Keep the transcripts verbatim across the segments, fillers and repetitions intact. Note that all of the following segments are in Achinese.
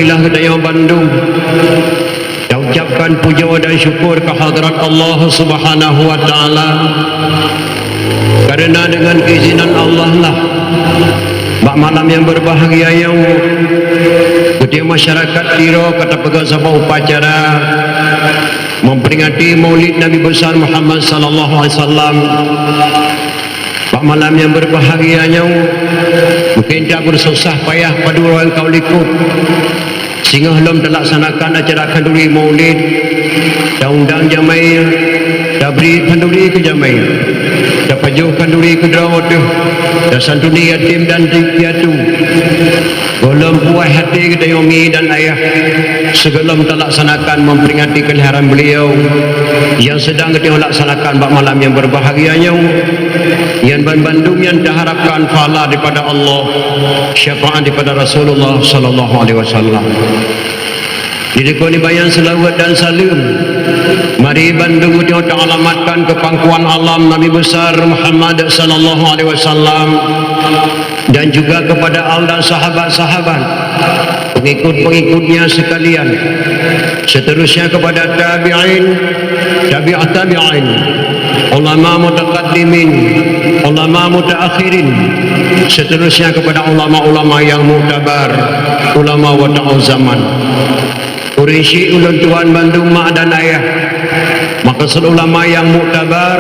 Alhamdulillah geutanyoe bandum. Taucapkan pujoe dan syukur keu hadrat Allah Subhanahu wa Ta'ala. Karena dengan keizinan Allah lah, bak malam nyang berbahagia nyoe, geutanyoe masyarakat Tiro ka tapeugah saboh upacara memperingati Maulid Nabi Besar Muhammad sallallahu alaihi wasallam. Bak malam nyang berbahagia nyoe, mungkin that bersusah payah padub uroe nyang ka likot, singoh lom talaksanakan acara khanduri Maulid, taundang jamé, tabri khanduri keu jamé, tapajoh khanduri keu droe teuh, tasantuni yatim dan piatu. Gohlom puas até geutanyoe mi dan ayah, sigohlom talaksanakan memperingati kelahiran beliau nyang sedang geutanyoe laksanakan bak malam nyang berbahagia nyoe. Nyan banbandum nyan taharapkan pahala daripada Allah, syafaat daripada Rasulullah sallallahu alaihi wasallam. Jadi, kon ibayan seulaweuet dan saleuem, mari bandum geutanyoe taalamatkan keu pangkuan alam Nabi Besar Muhammad sallallahu alaihi wasallam, dan juga kepada al dan sahabat-sahabat, pengikut-pengikutnya sekalian, seterusnya kepada tabi'in, tabi'ut tabi'in, ulama mutaqaddimin, ulama mutaakhirin, seterusnya kepada ulama-ulama yang muktabar, ulama wata'u zaman. Ureuëng syiek ulôn tuan bandum mak dan ayah. Maksud ulama nyang muktabar,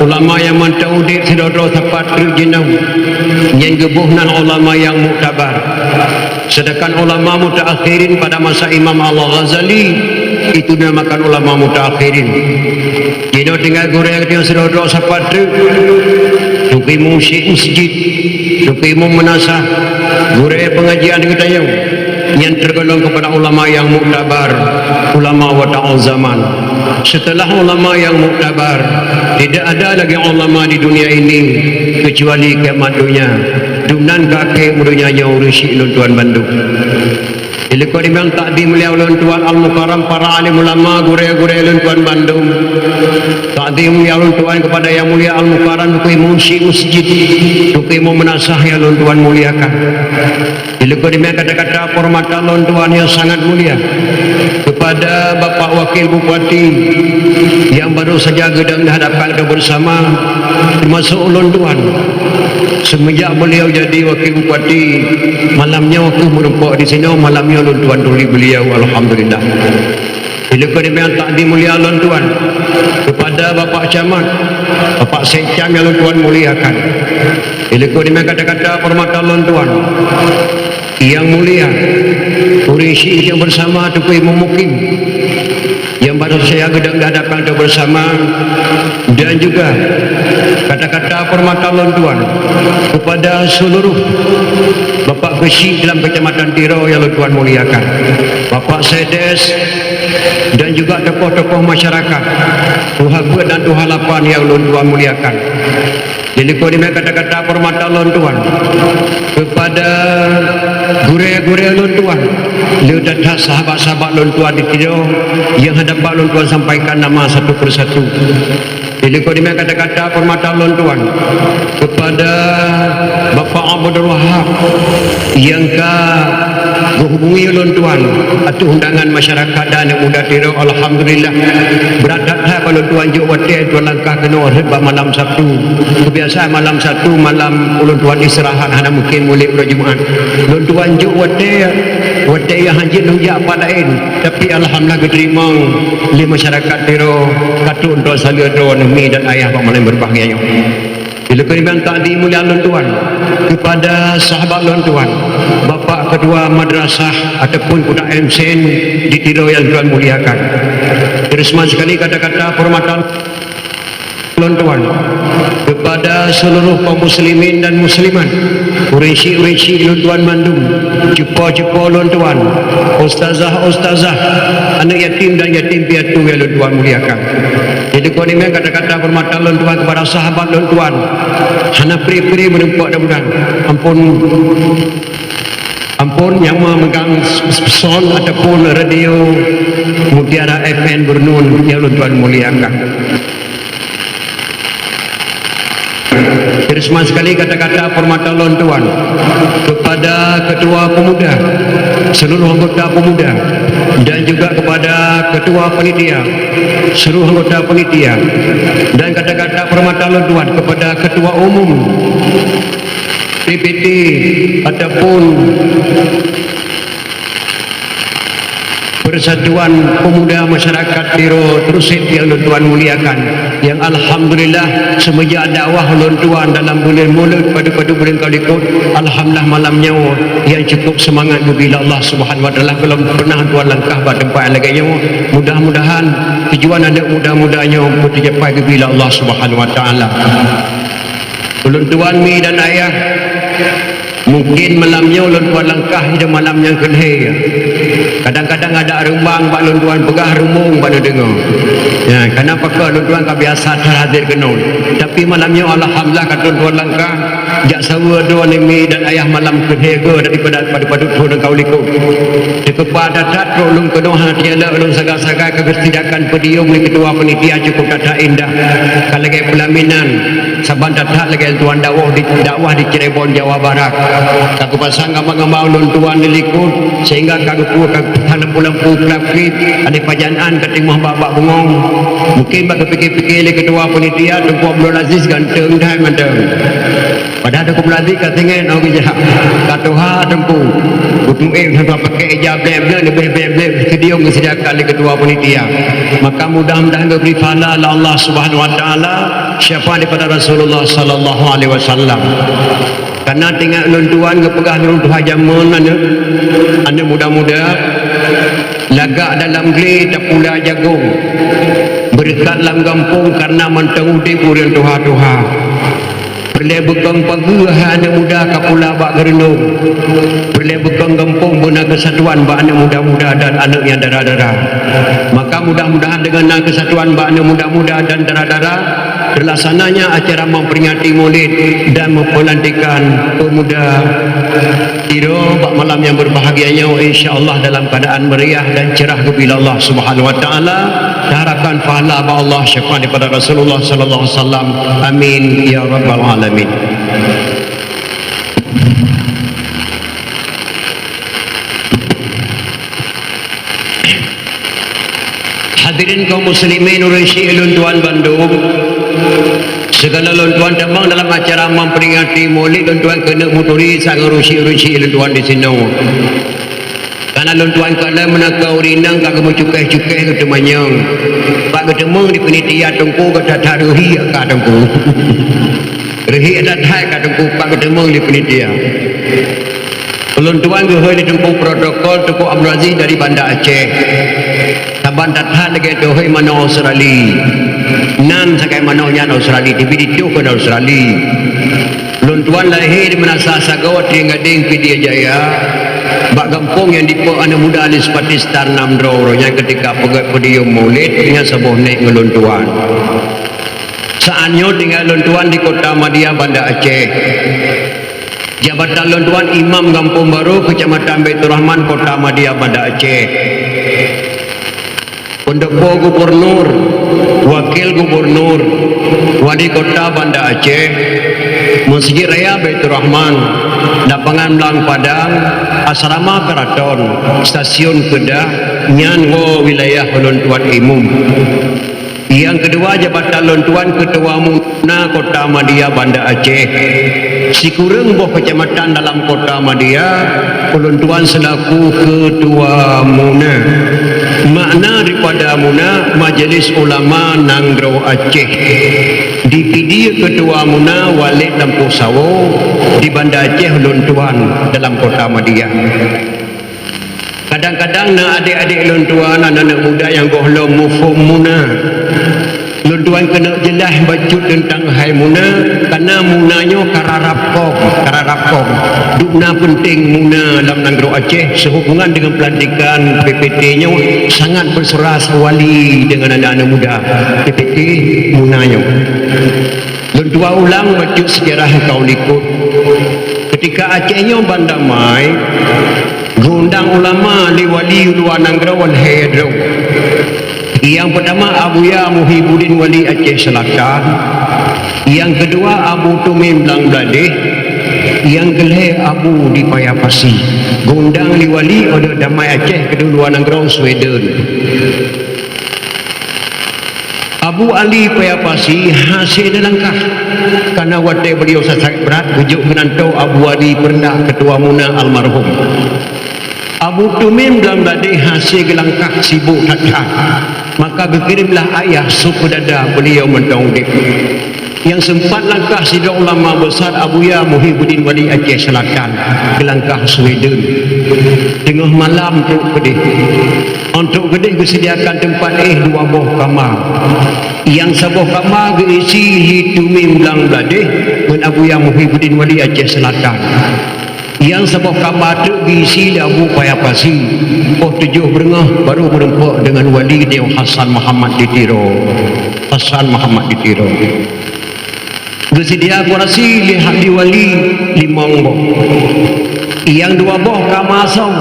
ulama nyang mantong udeb sidroe-droe sapat treuk jinoe, nyang geuboh nan ulama nyang muktabar. Sedangkan ulama mutaakhirin pada masa Imam Al-Ghazali, itu dinamakan ulama mutaakhirin. Jinoe tinggai gurée geutanyoe sidroe-droe sapat treuk, teungku imum syiek masjid, teungku imum meunasah, gurée pengajian geutanyoe, nyan tergolong kepada ulama nyang muktabar, ulama wata'u zaman. Setelah ulama nyang muktabar, tidak ada lagi ulama di dunia ini kecuali kiamat dunia. Dumnan ka akhé meudônya nyoe ureuëng syiek lôn tuan bandum. Ileuko dimang takdim mulia ulôn tuan Al-Mukarram, para alim ulama, gurée-gurée lôn tuan bandum. Takdim mulia ulôn tuan kepada yang mulia Al-Mukarram, teungku imum syiek masjid, teungku imum meunasah nyang lôn tuan muliakan. Ileuko dimang kata-kata penghormatan lôn tuan yang sangat mulia kepada Bapak Wakil Bupati yang baru saja geudong di hadapan kita bersama, termasuk ulôn tuan. Semenjak beliau jadi Wakil Bupati, malam nyoe kheueh meurumpok di sinoe, malam nyoe lôn tuan turi beliau, alhamdulillah. Ileuko dimang takdim mulia lôn tuan kepada Bapak Camat, Bapak Sekcam yang lôn tuan muliakan. Ileuko dimang kata-kata penghormatan lôn tuan yang mulia, ureuëng syiek yang bersama, teungku imum mukim yang baru saja geudong di hadapan kita bersama, dan juga kata-kata penghormatan lôn tuan kepada seluruh Bapak Keuchik dalam Kecamatan Tiro yang lôn tuan muliakan, Bapak Sedes, dan juga tokoh-tokoh masyarakat, tuha peuet dan tuha lapan yang lôn tuan muliakan. Ileuko dimang kata-kata penghormatan lôn tuan kepada gurée-gurée lôn tuan, le that-that sahabat-sahabat lôn tuan di Tiro yang hana dapat lôn tuan sampaikan nama satu persatu. Ileuko dimang kata-kata penghormatan lôn tuan kepada Bapak Abdul Wahab yang ka geuhubungi lôn tuan ateueh undangan masyarakat dan aneuk muda Tiro. Alhamdulillah, brat that-that lôn tuan jok watée lôn tuan langkah keunoe rhot bak malam Sabtu. Kebiasaan malam Sabtu malam ulôn tuan istirahat, hana mungkin mulod uroe Jumat. Lôn tuan jok watée, watée nyang hanjeuet lôn jak pat laén. Tapi alhamdulillah geuteurimong lé masyarakat Tiro, ka trok lôn tuan saleuem droeneuh mi dan ayah bak malam berbahagia nyoe. Ileuko dimang takdim mulia lôn tuan kepada sahabat lôn tuan, Bapak Ketua Madrasah ataupun Kuta M Sen di Tiro yang lôn tuan muliakan. Terus sekali kata-kata penghormatan lôn tuan kepada seluruh kaum muslimin dan muslimat, ureuëng syiek-ureuëng syiek lôn tuan mandum, cupo-cupo lôn tuan, ustazah-ustazah, aneuk yatim dan yatim piatu yang lôn tuan muliakan. Ileuko dimang kata-kata penghormatan lôn tuan kepada sahabat lôn tuan, hana pri-pri meureumpok dan budan. Ampon, ampon nyang memegang sound ataupun radio Mutiara F M Burnun yang lôn tuan muliakan. Sama sekali kata-kata permata lôn tuan kepada Ketua Pemuda, seluruh anggota pemuda, dan juga kepada Ketua Panitia, seluruh anggota panitia, dan kata-kata permata lôn tuan kepada Ketua Umum P P T ataupun Persatuan Pemuda Masyarakat Tiro Trusek yang lôn tuan muliakan, yang alhamdulillah semenjak dakwah lôn tuan dalam buleuen Mulod padub-padub buleuen ka likot, alhamdulillah malam nyoe yang cukup semangat geubri lé Allah Subhanahu Wa Taala, gohlom pernah tuan langkah bak teumpat lagée nyoe. Mudah-mudahan tujuan aneuk muda-muda nyoe beuteucapai geubri lé Allah Subhanahu Wa Taala. Ulôn tuan mi dan ayah, mungkin malam nyoe ulôn tuan langkah di malam nyang keu lhée. Kadang-kadang ada reumbang bak lôn tuan peugah, rumbong bak neudeungoe. Ya, karena pakon lôn tuan ka biasa that hadir keunoe. Tapi malam nyoe alhamdulillah ka lôn tuan langkah jak saweue droe ngon mi dan ayah malam keu lhée goe daripada padub-padub thon nyang ka likot. Teukeubah that-that trok lôn keunoe hana teujalak lôn sagai-sagai ka geusediakan podium lé ketua panitia cukup that-that indah. Ka lagée peulaminan. Saban that-that lagée lôn tuan dakwah di, dakwah di Cirebon, Jawa Barat. Ka geupasang gambar-gambar ulôn tuan di likot, sehingga ka geupeu ka geupasang lampu-lampu klap-klip, adak pajan án ka teungoh bak-bak bungong. Mungkin bak geupike-pike lé ketua panitia, Teungku Abdul Aziz ganteng that mantong. Padahai Teungku Abdul Aziz ka singoh ngon geujak. Ka tuha Teungku. Beutôi eh, sampai pakai ija blek-blek, leubeh blek-blek, stadium geusediakan lé ketua panitia. Maka mudah-mudahan geubri pahala lé Allah Subhanahu Wa Taala. Syafaat daripada Rasulullah sallallahu alaihi wasallam. Karena teuingat lôn tuan geupeugah lôn tuha jameun aneuk, aneuk muda-muda, lagak dalam glé tapula jagong, beureukat lam gampông karena mantong udeb ureuëng tuha-tuha. Peureulée beukong pageue hai aneuk muda ka pula bak geureunong. Peureulée beukong gampông beuna keusatuan bak aneuk muda-muda dan aneuk nyang dara-dara. Maka mudah-mudahan dengan na keusatuan bak aneuk muda-muda dan dara-dara, Terlaksananya acara memperingati Maulid dan mempelantikan pemuda Tiro bak malam yang berbahagia nyoe, insya Allah dalam keadaan meriah dan cerah geubri lé Allah Subhanahu wa taala. Taharapkan pahala bak Allah, syafaat daripada Rasulullah sallallahu alaihi wasallam. Amin ya rabbal alamin. Hadirin kaum muslimin, ureuëng syiek lôn tuan bandum, sigohlom lôn tuan tamong dalam acara memperingati Maulid, lôn tuan keuneuk muturi sangat ureuëng syiek-ureuëng syiek lôn tuan di sinoe. Karena lôn tuan kalon meunan keu ureuëng inong ka geumeucukéh-cukéh geuteumanyong. Bak geuteumong di panitia teungku gata that reuhi ka teungku. Reuhi that hai ka teungku bak geuteumong di panitia. Ulôn tuan geuhôi lé teungku protokol Teungku Abdul Aziz dari Banda Aceh. Saban that-that lagée teuhôi manok Australia. Nan sagai manok nyan Australia, tapi dituh kon Australia. Lôn tuan lahé di Meunasah Sagoe, Trienggadeng, Pidie Jaya. Bak gampông nyang dipeugah aneuk muda Alis Pati Star nam droe, uroe nyan keutika peugét podium Maulid, nyan saboh nék ngon lôn tuan. Saát nyoe tinggai lôn tuan di Kota Madia, Banda Aceh. Jabatan lôn tuan Imam Gampông Barô, Keucamatan Baiturrahman, Kota Madia, Banda Aceh. Peundopo gubunur, wakil gubunur, wali kota Banda Aceh, Meuseujid Raya Baiturrahman, lapangan Blang Padang, asrama Karaton, stasiun Keudah, nyan woe wilayah ulôn tuan imum. Nyang keudua, jabatan lôn tuan Keutua MUNA Kota Madia, Banda Aceh. Sikureueng boh keucamatan dalam Kota Madia, ulôn tuan seulaku Keutua MUNA. Makna daripada MUNA, Majelis Ulama Nanggroe Aceh. Di Pidie Keutua MUNA, Walek Lampôh Sawoe, di Banda Aceh ulôn tuan dalam Kota Madia. Kadang-kadang na adék-adék lôn tuan, aneuk-aneuk muda nyang gohlom muphom MUNA. Lôn tuan keuneuk jeulaih bacut teuntang hai MUNA, karna MUNA nyoe ka rab-rab kong, ka rab-rab kong. Dubna peunteng MUNA lam nanggroe Aceh, seuhubongan deungon peulantikan P P T nyoe sangat beuseurah seuwali deungon aneuk-aneuk muda P P T MUNA nyoe. Lôn tuan ulang bacut seujarah nyang ka u likot. Keutika Aceh nyoe ban damai, geuundang ulama lé wali luwa nanggroe lhée droe. Nyang peutama Abuya Muhibuddin Wali Aceh Selatan, nyang keudua Abu Tumim Blang Bladeh, nyang keulhèe Abu di Payapasi. Geundang lé Wali óh lheueh damai Aceh keudéh luwa nanggroe Sweden. Abu Ali Payapasi hase neulangkah, kareuna watèe beliau sakét brat geujok keunan tô Abu Ali Peureunak, keutua MUNA almarhum. Abu Tumim Blang Bladeh hase geulangkah, sibok that-that, maka geukirém lah ayah sukudada beliau mantong udép. Nyang seumpat langkah sidroe ulama beusar Abuya Muhibuddin Wali Aceh Selatan geulangkah Sweden. Teungoh malam trok keudéh. Óh trok keudéh geuseudiakan teumpat éh dua boh kama. Nyang saboh kama geuisi lé Tumim Blang Bladeh ngon Abuya Muhibuddin Wali Aceh Selatan. Nyang saboh kama treuk geuisi lé Abu Payapasi. Poh tujoh beureu'oh baru meurumpok deungon Wali Tio Hasan Muhammad di Tiro. Hasan Muhammad di Tiro. Geuseudia kurasi lé Habib Wali limong boh. Nyang dua boh kama song.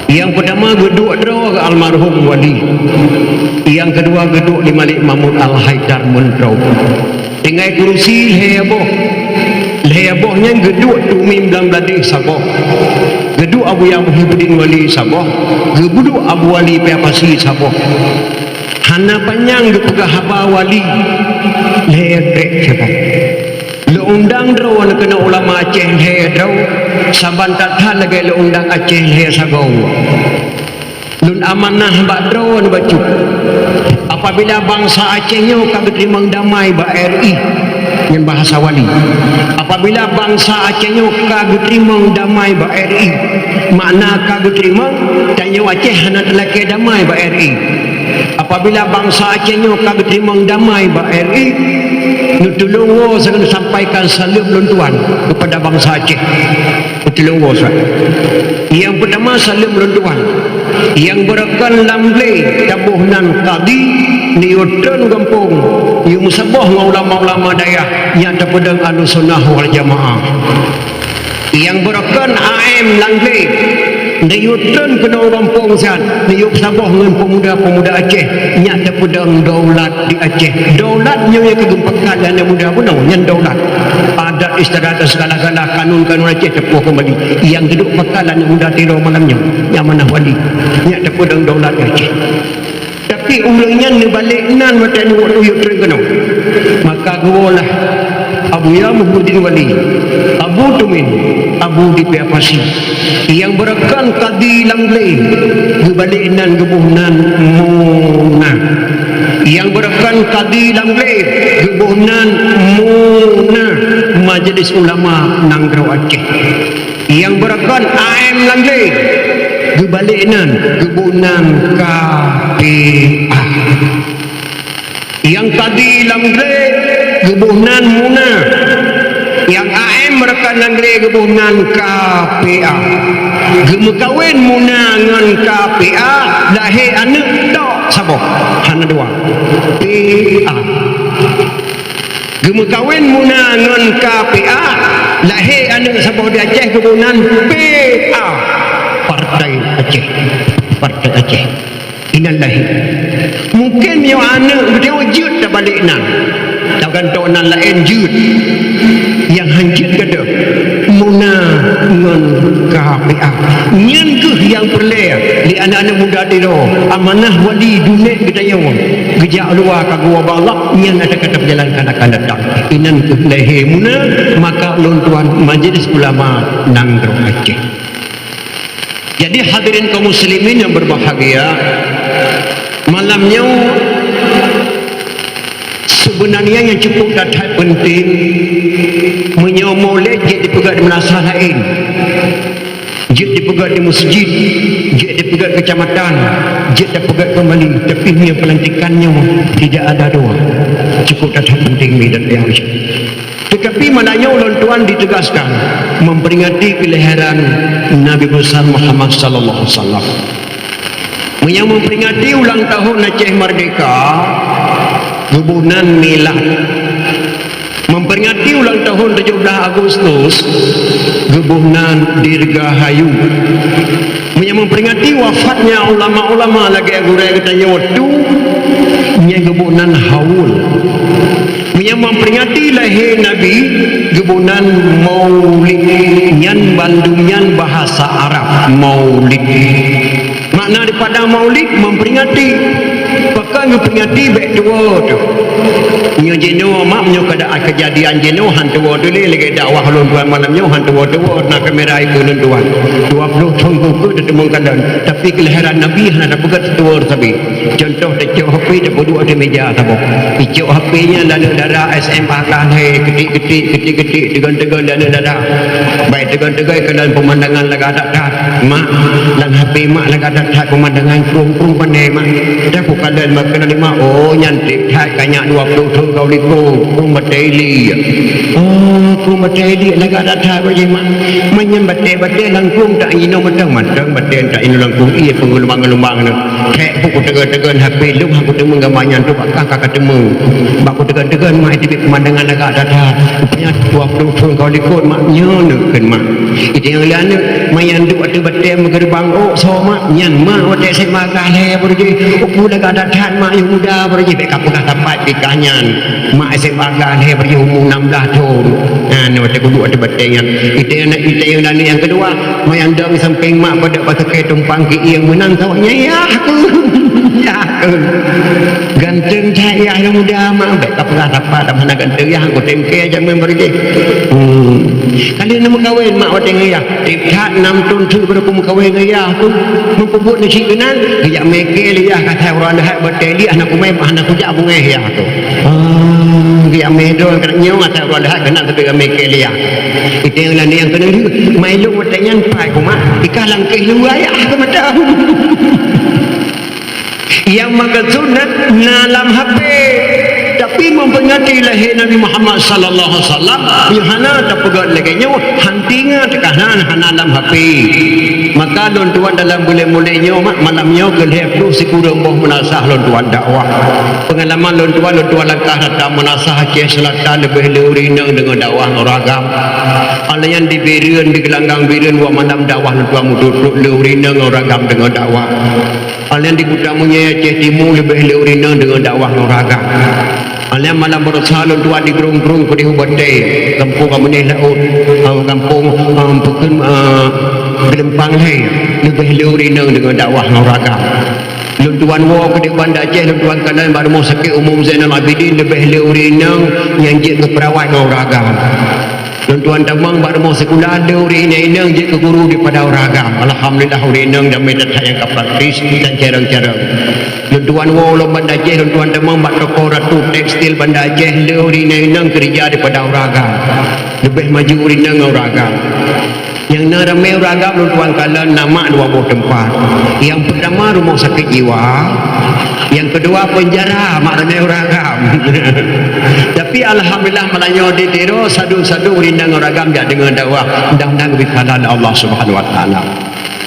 Nyang peutama geuduek droe almarhum Wali. Nyang keudua geuduek lé Malik Mahmud Al-Haidar Meuntroe. Tinggai kursi lhèe boh. Lhèe boh nyan geuduek Tumim Blang Bladeh saboh. Geuduek Abuya Muhibuddin Wali saboh. Geuduek Abu Ali Payapasi saboh. Hana panyang geupeugah haba Wali, lhèe trek saboh. Lôn undang droe keunoe ulama Aceh lhèe droe, saban that-that lagèe lôn undang Aceh lhèe sagoe. Lôn amanah bak droe bacut. Apabila bansa Aceh nyoe ka geuteurimong damai bak R I, nyan bahasa Wali. Apabila bansa Aceh nyoe ka geuteurimong damai bak R I, makna ka geuteurimong, tanyoe Aceh hana teulakèe damai bak R I. Apabila bansa Aceh nyoe ka geuteurimong damai bak R I, neutulông woe sagoe neusampaikan saleuem lôn tuan keupada bansa Aceh. Neutulông woe sa. Nyang peutama saleuem lôn tuan. Nyang beureukan lam glé taboh nan kadi, neuyue treun gampông, neuyue meusaboh ngon ulama-ulama dayah nyang tapeudong Ahlussunnah wal Jamaah. Nyang beureukan A M lam glé, neuyue treun keunoe gampông san, neuyue saboh ngon peumuda-peumuda Aceh nyang tapeudong daulat di Aceh. Daulat nyoe nyang ka geupeugah lé aneuk muda bunoe, nyan daulat. Adat istiadat dan segala-gala kanun-kanun Aceh teupeue keumbali. Nyang geuduek peugah lé aneuk muda Tiro malam nyoe, nyang manah Wali, nyang tapeudong daulat di Aceh. Tapi ureueng nyan neubalek nan watèe nyoe, watèe yue treun keunoe. Maka geuwoe lah Abuya Muhibuddin Wali, Abu Tumim, Abu di Payapasi. Nyang beureukan kadi lam glé, geubalek nan geuboh nan Muna. Nyang beureukan kadi lam glé, geuboh nan Muna, Majelis Ulama Nanggroe Aceh. Nyang beureukan A M lam glé, geubalek nan, geuboh nan K P A. Nyang kadi lam glé, geuboh nan Muna. Nyang A M beureukan lam glé, geuboh nan K P A. Geumeukawen Muna ngon K P A, lahé aneuk tok saboh, hana dua. P A. Geumeukawen Muna ngon K P A, lahé aneuk saboh di Aceh geuboh nan P A, Partai Aceh. Partai Aceh. Inan lahé. Mungken meunyoe aneuk geutanyoe jeuet tabalek nan. Tagantoe nan laén jeuet. Nyang han jeuet gadôh Muna ngon K P A. Nyan kheueh nyang peureulèe lé aneuk-aneuk muda Tiro, amanah Wali Dunek geutanyoe, geujak luwa ka geuwoe bak Allah, nyan ata ka tapeujalankan akan datang. Inan kheueh lahé Muna, maka lôn tuan Majelis Ulama Nanggroe Aceh. Jadi hadirin kaum muslimin yang berbahagia, malam nyoe Seubeunarnya nyang cukup that-that peunteng, meunyoe molod jeuet dipeugét di meunasah laén, jeuet dipeugét di meuseujid, jeuet dipeugét keucamatan, jeuet dipeugét keumbali, tapi meunyoe peulantikan nyoe tidak ada dua. Cukup that-that peunteng mi dan yang. Teutapi malam nyoe ulôn tuan ditegaskan memperingati kelahiran Nabi Besar Muhammad sallallahu alaihi wasallam. Meunyoe memperingati ulang tahun Aceh Merdeka, geuboh nan milad. Memperingati ulang tahun tujoh belas Agustus, geuboh nan dirgahayu. Meunyoe memperingati wafatnya ulama-ulama lagée gurée geutanyoe tu, nyan geuboh nan haul. Meunyoe memperingati lahé Nabi, geuboh nan maulid. Nyan bandum nyan bahasa Arab, maulid. Makna daripada maulid, memperingati. Pakon geuperingati bék tuwoe teuh. Nyoe jinoe mak, nyoe keadaan kejadian jinoe han tuwoe teuh lé, lagée dakwah lôn tuan malam nyoe han tuwoe-tuwoe na kamera ikeu lôn tuan. Dua puluh thon keu teuteumong kalon, tapi keulahiran Nabi hana tapeugét tuwoe sabe. Contoh, tacok H P tapeuduek ateueh meja saboh. Icok H P nyan lalu dara S M A ka lhée, ketik-ketik, ketik-ketik, tegon-tegon lalu dara. Baik tegon-tegon kalon pemandangan lagak that-that. Mak, lam H P mak lagak that-that pemandangan, krong-krong pandai mak. Dah ku kalon mak keunoe lé mak, oh nyan trép that ka nyak dua puluh thon ka u likot, krong batée iliek. Oh, krong batée iliek lagak that-that bak jih mak. Meunyan batée-batée lam krong tak inoe matang-matang, batée tak inoe lam krong ié peungeulumbang-ngeulumbang nyoe. Hék, ku tegon-tegon H P lôn, aku teumé gamba nyan tu bak kah ka teumé. Bak ku tegon-tegon mak, teubiet pemandangan lagak that-that. Rupanya dua puluh thon ka u likot mak, nyoe neuk kheun mak. Itu nyang lé aneuk, meunyan duek ateueh batée meugeureubeung ôk soe mak, nyan mak watée S M A ka lhée baroe jih. Uku lagak that-that mak, nyang muda baroe jih bék ka peugah sapat pih kah nyan. Mak S M A ka lhée baroe jih umu enam belas thon. Nah, nyoe watée kuduek ateueh batée nyan. Itu nyang, itu nyang lé aneuk nyang keudua, meunyan dong sampéng mak padub bak sakét tumpang keu ieng meunan sawak nyan yah keu. Yah keu. Ganteng that yah nyang muda mak, bék ka peugah sapat dah hana ganteng yah, ku tengke jamén baroe jih. Hmm. Kali na meukawen mak watée ngon yah. Trép that nam thon teuk baroe ku meukawen ngon yah tu. Meupeubuet nasi keunan, geujak mé kée lé yah, ka that uroe leuhat batée iliek hana kumé, hana kujak beungéh yah tu. Ah, geujak mé droe keunan nyoe, ka that uroe leuhat keunan tapi ka mé kée lé yah. Itu nyang lé aneuk nyang keunong deuh, mai lôn watée nyan pai ku mak, ikah langkéh luwa yah keu mata. Nyang meukeusud na, na lam H P, tapi memperingati lahé Nabi Muhammad sallallahu alaihi wasallam, nyoe hana tapeugét lagée nyoe, han teuingat kah na, hana lam H P. Maka lôn tuan dalam buleuen-buleuen nyoe mak, malam nyoe keu lhée ploh sikureueng boh meunasah lôn tuan dakwah. Peungalaman lôn tuan, lôn tuan langkah datang meunasah Aceh Selatan leubeh le ureueng inong deungon dakwah ngon ureueng agam. Alai nyan di Bireuen, di Geulanggang Bireuen, dua malam dakwah lôn tuan meuduek-duek le ureueng inong ngon ureueng agam deungon dakwah. Alai nyan di Kuta Meunyeue Aceh Timu leubeh le ureueng inong deungon dakwah ngon ureueng agam. Alai nyan malam baroesa lôn tuan di Grong-Grong keudeh u Batée, gampông Amuneh Laôt, eh, gampông, eh, peukheun, eh, Geulumpang Lhée, leubeh le ureueng inong deungon dakwah ngon ureueng agam. Lôn tuan woe keudeh Banda Aceh, lôn tuan kalon bak Rumoh Sakét Umum Zainal Abidin, leubeh le ureueng inong nyang jeuet keu peurawat ngon ureueng agam. Lôn tuan tamong bak rumoh sikula, le ureueng inong-inong jeuet keu guru dipada ureueng agam. Alhamdulillah, ureueng inong ramé that-that nyang ka praktis dan carông-carông. Lôn tuan woe lom Banda Aceh, lôn tuan tamong bak toko Ratu Tekstil Banda Aceh, le ureueng inong-inong keureuja dipada ureueng agam. Leubeh maju ureueng inong ngon ureueng agam. Nyang na ramé ureueng agam lôn tuan kalon na mak dua boh teumpat. Nyang peurtama rumoh sakét jiwa, nyang keudua peunjara mak ramé ureueng agam. Tapi alhamdulillah, malam nyoe di Tiro, sadu-sadu ureueng inong ureueng agam jak deungon dakwah, mudah-mudahan geubri pahala lé Allah Subhanahu Wa Taala.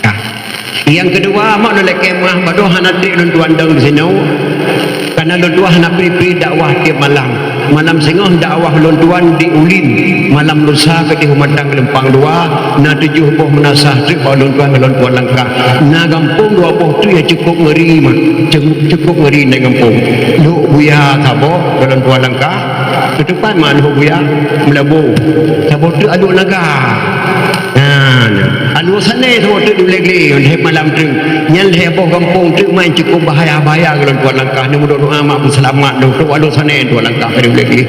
Nah, nyang keudua, mak lôn lakée meu'ah, baroe hana trép lôn tuan dong disinoe, karena lôn tuan hana pri-pri dakwah tiep malam. Malam singoh dakwah lôn tuan di Ulin, malam lusa keudeh u Matang Geulumpang Dua, na tujoh boh meunasah treuk bak lôn tuan ngon lôn tuan langkah. Na gampông dua boh treuk nyang cukôp ngeuri, mak. Cukôp, cukôp ngeuri na gampông. Lhok Buya saboh bak lôn tuan langkah. Teutupat mak Lhok Buya, Meulaboh. Saboh treuk Alok Naga. Nah, alue sané saboh treuk di Ulée Glé, lhée malam treuk. Nyan lhée boh gampông treuk man cukôp bahaya-bahaya keu lôn tuan langkah. Neumeudoa mak peuseulamat lôn, trok alue sané tuan langkah di Ulée Glé.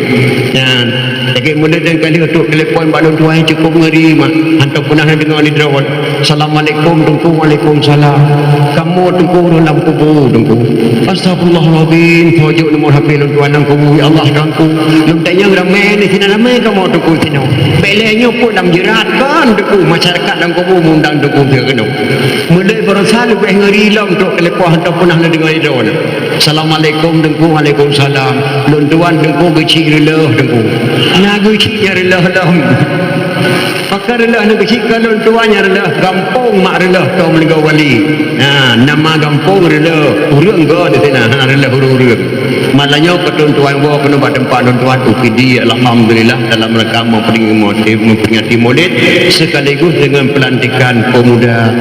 Nyan, lagée mulai dan kali trok telepon bak lôn tuan cukôp ngeuri mak. Hantom peunah na deungoe ni droe. Assalamualaikum Teungku, waalaikumsalam. Kamoe Teungku ureueng lam kubu Teungku. Astagfirullahalazim, pojok nomor H P lôn tuan lam kubu, ya Allah Tuhanku. Lôn tanyong ramé ni sinan ramé kamoe Teungku sinoe. Bék lé nyoe peuet lam jeurat kon Teungku, masyarakat lam kubu mundang Teungku sigoe keunoe. Mulai baroesa leubeh ngeuri lom trok telepon hantom peunah na deungoe droe. "Assalamualaikum Teungku." "Waalaikumsalam." "Lôn tuan Teungku geuchik reuloh Teungku." "Na geuchik nyang reuloh lom." "Pakon reuloh na geuchik?" "Keu lôn tuan nyang reuloh gampông mak reuloh tom leugo wali." Ha, nama gampông reuloh ureuëng go di sinan, ha, reuloh ureuëng-ureuëng. Malam nyoe keu lôn tuan woe keunoe bak teumpat lôn tuan, upidi, alhamdulillah, dalam rangka memperingati, memperingati Maulid sekaligus dengan pelantikan pemuda,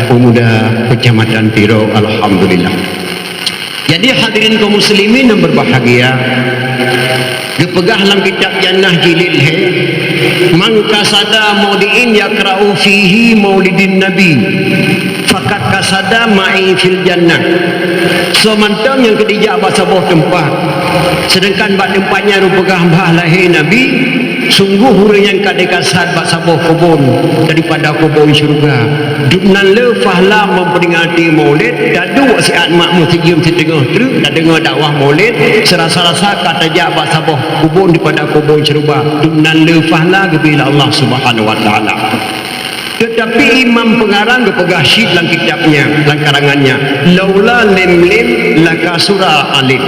pemuda Kecamatan Tiro, alhamdulillah. Jadi hadirin kaum muslimin yang berbahagia, geupeugah lam kitab Jannah jilid lhée, "Man qasada maudi'in yaqra'u fihi maulidin nabi, faqad qasada ma'i fil jannah." Soe mantong nyang keudijak bak saboh teumpat, sedangkan bak teumpat nyan reupeugah bah lahé Nabi, sungguh ureuëng nyang ka dikasad bak saboh kubon daripada kubon syeuruga. Dumnan le fahla memperingati Maulid, taduek siat mak meusijeuem siteungoh treuk, tadeungoe dakwah Maulid, seurasa-rasa ka tajak bak saboh kubon daripada kubon syeuruga. Dumnan le fahla geubri lé Allah Subhanahu wa Taala. Tetapi imam pengarang geupeugah cit lam kitabnya, lam karangannya, "Laula lim-lim lakasura alim."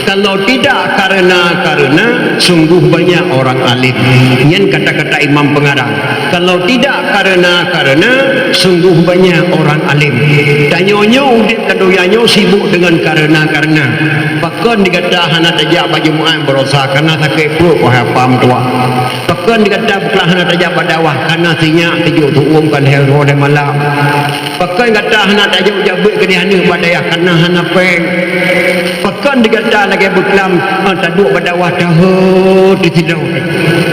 Kalau tidak karena-karena, sungguh banyak orang alim. Nyan kata-kata imam pengarang. Kalau tidak karena-karena, sungguh banyak orang alim. Tanyoe nyoe udeb lam donya nyoe sibuk dengan karena-karena. Pakon di gata hana tajak bak Jumat baroesa, karena sakét pruet, wahai apa meutuah. Pakon di gata bukon hana tajak bak dakwah, karena sinyak tujoh tuom ka lhée uroe lhée malam. Pakon gata hana tajak jak beuet keu aneuk bak dayah, karena hana péng. Pakon di gata lagée beuklam, eh, taduek bak dakwah tahot di sidroe.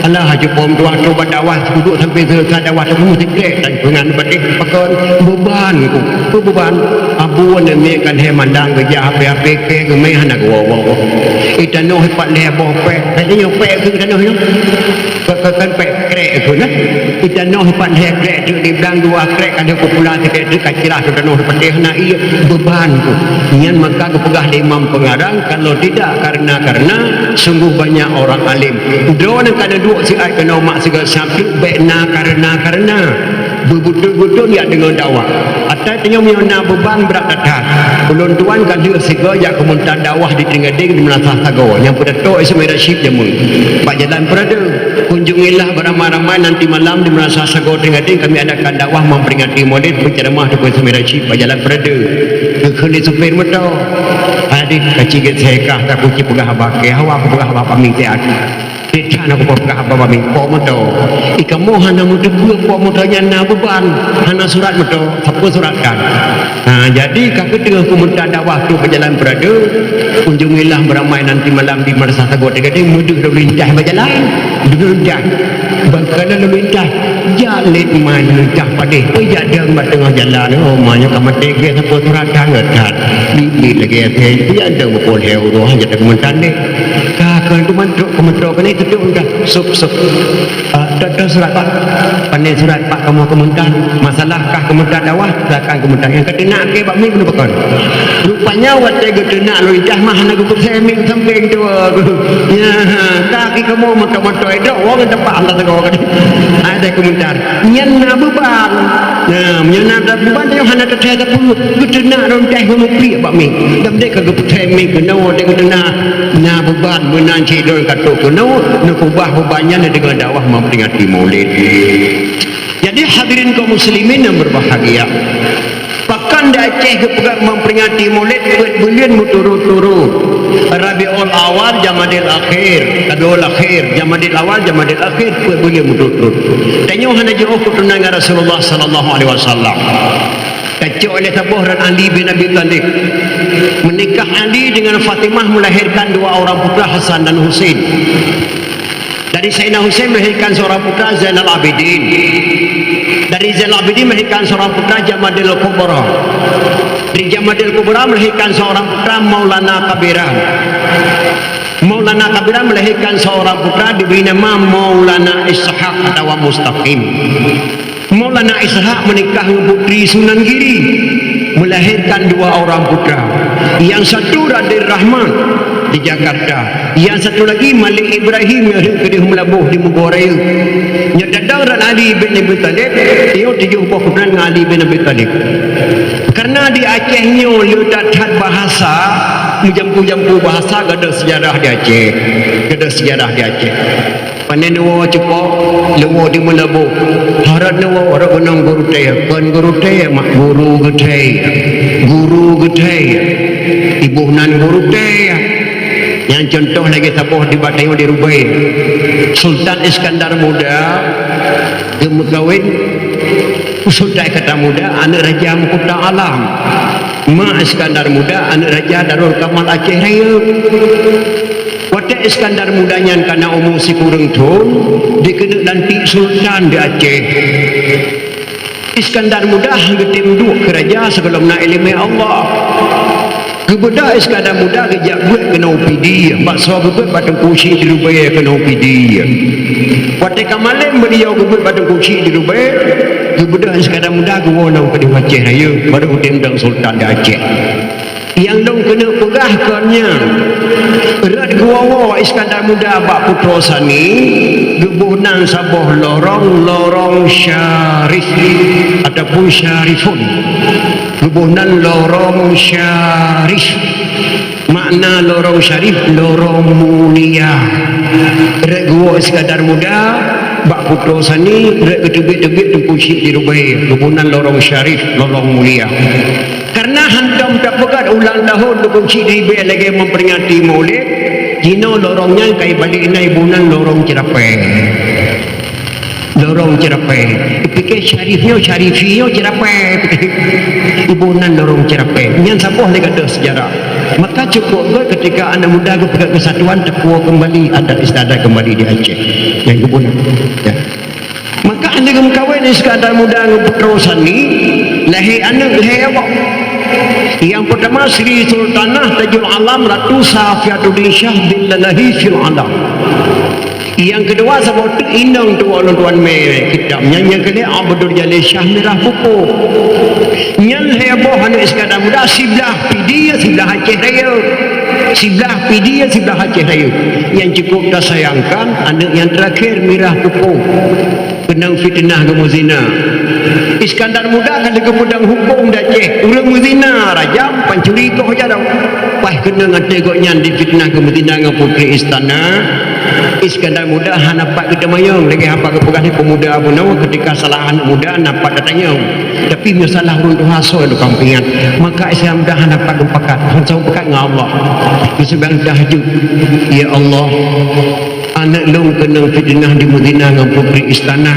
Alah, haju pom dua tu bak dakwah, duek sampai selesai dakwah tu meusikrek dan peungan batéh. Pakon beuban ku, beuban. Abu aneuk miet ka lhée malam geujak hapé-hapé keu geumé hana geuwoe-woe. Itanoh pat lhée boh pék, tadi nyoe pék keu tanoh nyoe. Ka, ka, kan pék krek tu nah. Itanoh pat lhée krek tu di blang dua krek ka lhée popular sikét tu ka cirah tu tanoh patéh na iya beban tu. Nyan maka geupeugah lé imam pengarang, kalau tidak karena-karena, sungguh banyak orang alim. Droeneuh ka neuduek siat keunoe mak sigoe sabtu bék na karena-karena. Beubeutôi-beutôi jak deungoe dakwah. Atai tanyoe meunyoe na beban brat that-that. Ulôn tuan ka lheueh sigoe jak keumeuntan dakwah di Teuinggadeng di Meunasah Sagoe nyang peudato Ismail Rashid jameun. Bak jalan Peurade, kunjungilah beramai-ramai nanti malam di Meunasah Sagoe Teuinggadeng kami adakan dakwah memperingati Maulid, penceramah Teungku Ismail Rashid bak jalan Peurade. Geukheun lé supir moto. Hadih ka cigét sehekah takuci peugah haba keu hawa peugah haba paming siat. Dicak na kupeugah bak mik po moto. Ikamoe hana meuteupeue po moto nyan na beuban, hana surat moto, sapeue surat kan. Ha, jadi ka keudeh keumeuntan dakwah tu bak jalan Peurade, kunjungilah beramai nanti malam di Madrasah Sagoe Teuinggadeng, meudeuh lalu lintas bak jalan. Lalu lintas. Bangkana lalu lintas, jak lét man lintas padeh. Peue jak deueng bak teungoh jalan, oh, ma nyoe ka maté gét sapeue surat kan, ngetat. Bit-bit lagée até, peue jak deueng bak pohon uroe, jak deueng keumeuntan deh. Ka keuneuk mantong keumeuntan keuneuk tutup dah. Sop, sop. Ah, dah, dah surat, Pak. Pandai surat, Pak, kamoe keumeuntan. Masalah kah keumeuntan dakwah, silakan keumeuntan. Nyang ka teunak ke bak mik keuneuk pakon. Rupanya watée geuteunak lôn ijah mah hana geupeureulée mik sampéng tu. Ya, ka ki kamoe mantong-mantong edok wong teumpat hana teungoh ka. Ada keumeuntan. Nyan na beuban. Nah, meunyoe na beuban, tanyoe hana teuthée sapeue. Geuteunak lôn teh ngon mupriek bak mik. Dan dek ka geupeuthée mik keunoe, dek geuteunak. Na beuban meunan cit lôn ka trok keunoe, neukeubah beuban nyan deungon dakwah memperingati Maulid. Jadi hadirin kaum muslimin yang berbahagia, pakon di Aceh geupeugah memperingati Maulid peuet buleuen meuturut-turut. Rabiul Awal, Jamadil Akhir, Rabiul Akhir, Jamadil Awal, Jamadil Akhir, peuet buleuen meuturut-turut. Tanyoe hana jiôh keuturonan Rasulullah sallallahu alaihi wasallam. Tacok oleh saboh ran Ali bin Abi Thalib. Menikah Ali dengan Fatimah melahirkan dua orang putra Hasan dan Husain. Dari Sayyidina Husain melahirkan seorang putra Zainal Abidin. Dari Zainal Abidin melahirkan seorang putra Jamadil Kubra. Dari Jamadil Kubra melahirkan seorang putra Maulana Kabiran. Maulana Kabiran melahirkan seorang putra diberi nama Maulana Ishak atau Mustaqim. Maulana Ishak menikah dengan Putri Sunan Giri, melahirkan dua orang putra. Yang satu Raden Rahmat di Jakarta, yang satu lagi Malik Ibrahim yang keudeh meulaboh di Mugo Raya. Nyoe tadong ran Ali bin Abi Thalib, tiyok tujoh boh keturunan ngon Ali bin Abi Thalib. Karena Di Aceh nyoe le that-that bahasa, meujampu-jampu bahasa, gadôh seujarah di Aceh. Gadôh seujarah di Aceh. Pane neuwoe cukôp, leuwoe di Meulaboh. Harôh neuwoe, rot keunong gurutée, kon gurutée, mak guru geuthée. Guru geuthée. Iboh nan gurutée. Nyang cuntoh lagée saboh di Batayong di Rubée. Sultan Iskandar Muda geumeukawen Sultan Iskandar Muda, aneuëk Raja Meukuta Alam. Ma Iskandar Muda, aneuëk Raja Darul Kamal Aceh Rayeuk. Watée Iskandar Muda nyan kana umu sikureueng thon, dikeuneuk lantik sultan di Aceh. Iskandar Muda han geutem duek keu raja sigohlom na iéleumé Allah. Geubeudôh Iskandar Muda geujak beuet keunoe Pidie, bak soe geubeuet bak Teungku Chik di Rubée keunoe Pidie. Watée ka malém beuliau geubeuet bak Teungku Chik di Rubée, geubeudôh Iskandar Muda geuwoe nang keudeh Aceh Rayeuk, barô udeb dong sultan di Aceh. Nyang lôn keuneuk peugah kon nyan, rot geuwoe Iskandar Muda bak Putroe Sani, geuboh nan saboh lorong, lorong syarif ataupun syarifun. Geuboh nan lorong syarif. Makna lorong syarif, lorong mulia. Rot geuwoe Iskandar Muda bak Putroe Sani, rot geuteubiet-teubiet Teungku Chik di Rubée, geuboh nan lorong syarif, lorong mulia. Kareuna hantom tapeugét ulang tahun Teungku Chik di Rubée lagée memperingati Maulid, jinoe lorong nyan ka ibalek inan iboh nan lorong ceurapée. Lorong ceurapée. Pike syarif nyoe, syarifi nyoe ceurapée. Iboh nan lorong ceurapée. Nyan saboh lé gadôh seujarah. Maka cukôp gét keutika aneuëk muda geupeugét keusatuan, teukuwoe keumbali adat istiadat keumbali di Aceh. Nyang geuboh nan. Ya. Maka aneuëk geumeukawen Iskandar Muda ngon Putroe Sani, lahé aneuëk lhée boh. Nyang peurtama Sri Sultanah Tajul Alam Ratu Safiatuddin Syah bin Lalahi fil Alam. Nyang keudua saboh teuk inong tuwoe lôn tuan mé kitab nyan, nyang keulhée Abdul Jalil Syah Mirah Pupuk. Nyan lhée boh aneuëk Iskandar Muda, siblah Pidie, siblah Aceh Rayeuk. Siblah Pidie, siblah Aceh Rayeuk. Nyang cukôp tasayangkan, aneuëk nyang teurakhé Mirah Pupuk. Keunong fiteunah geumeuzina. Iskandar Muda ka lheueh geupeudong hukôm di Aceh, ureuëng meuzina rajam, pancuri koh jaroe. Paih keunong até gobnyan difiteunah geumeuzina ngon putri istana. Iskandar Muda hana pat geuteumanyong, lagée haba geupeugah lé peumuda bunoe, keutika salah aneuëk muda na pat tatanyong. Tapi meunyoe salah ureuëng tuha soe tukang peuingat. Maka Iskandar Muda hana pat geupakat, hana soe pakat ngon Allah. Geuseubang tahajud, "Ya Allah, aneuëk lôn keunong fiteunah jimeuzina ngon putri istana.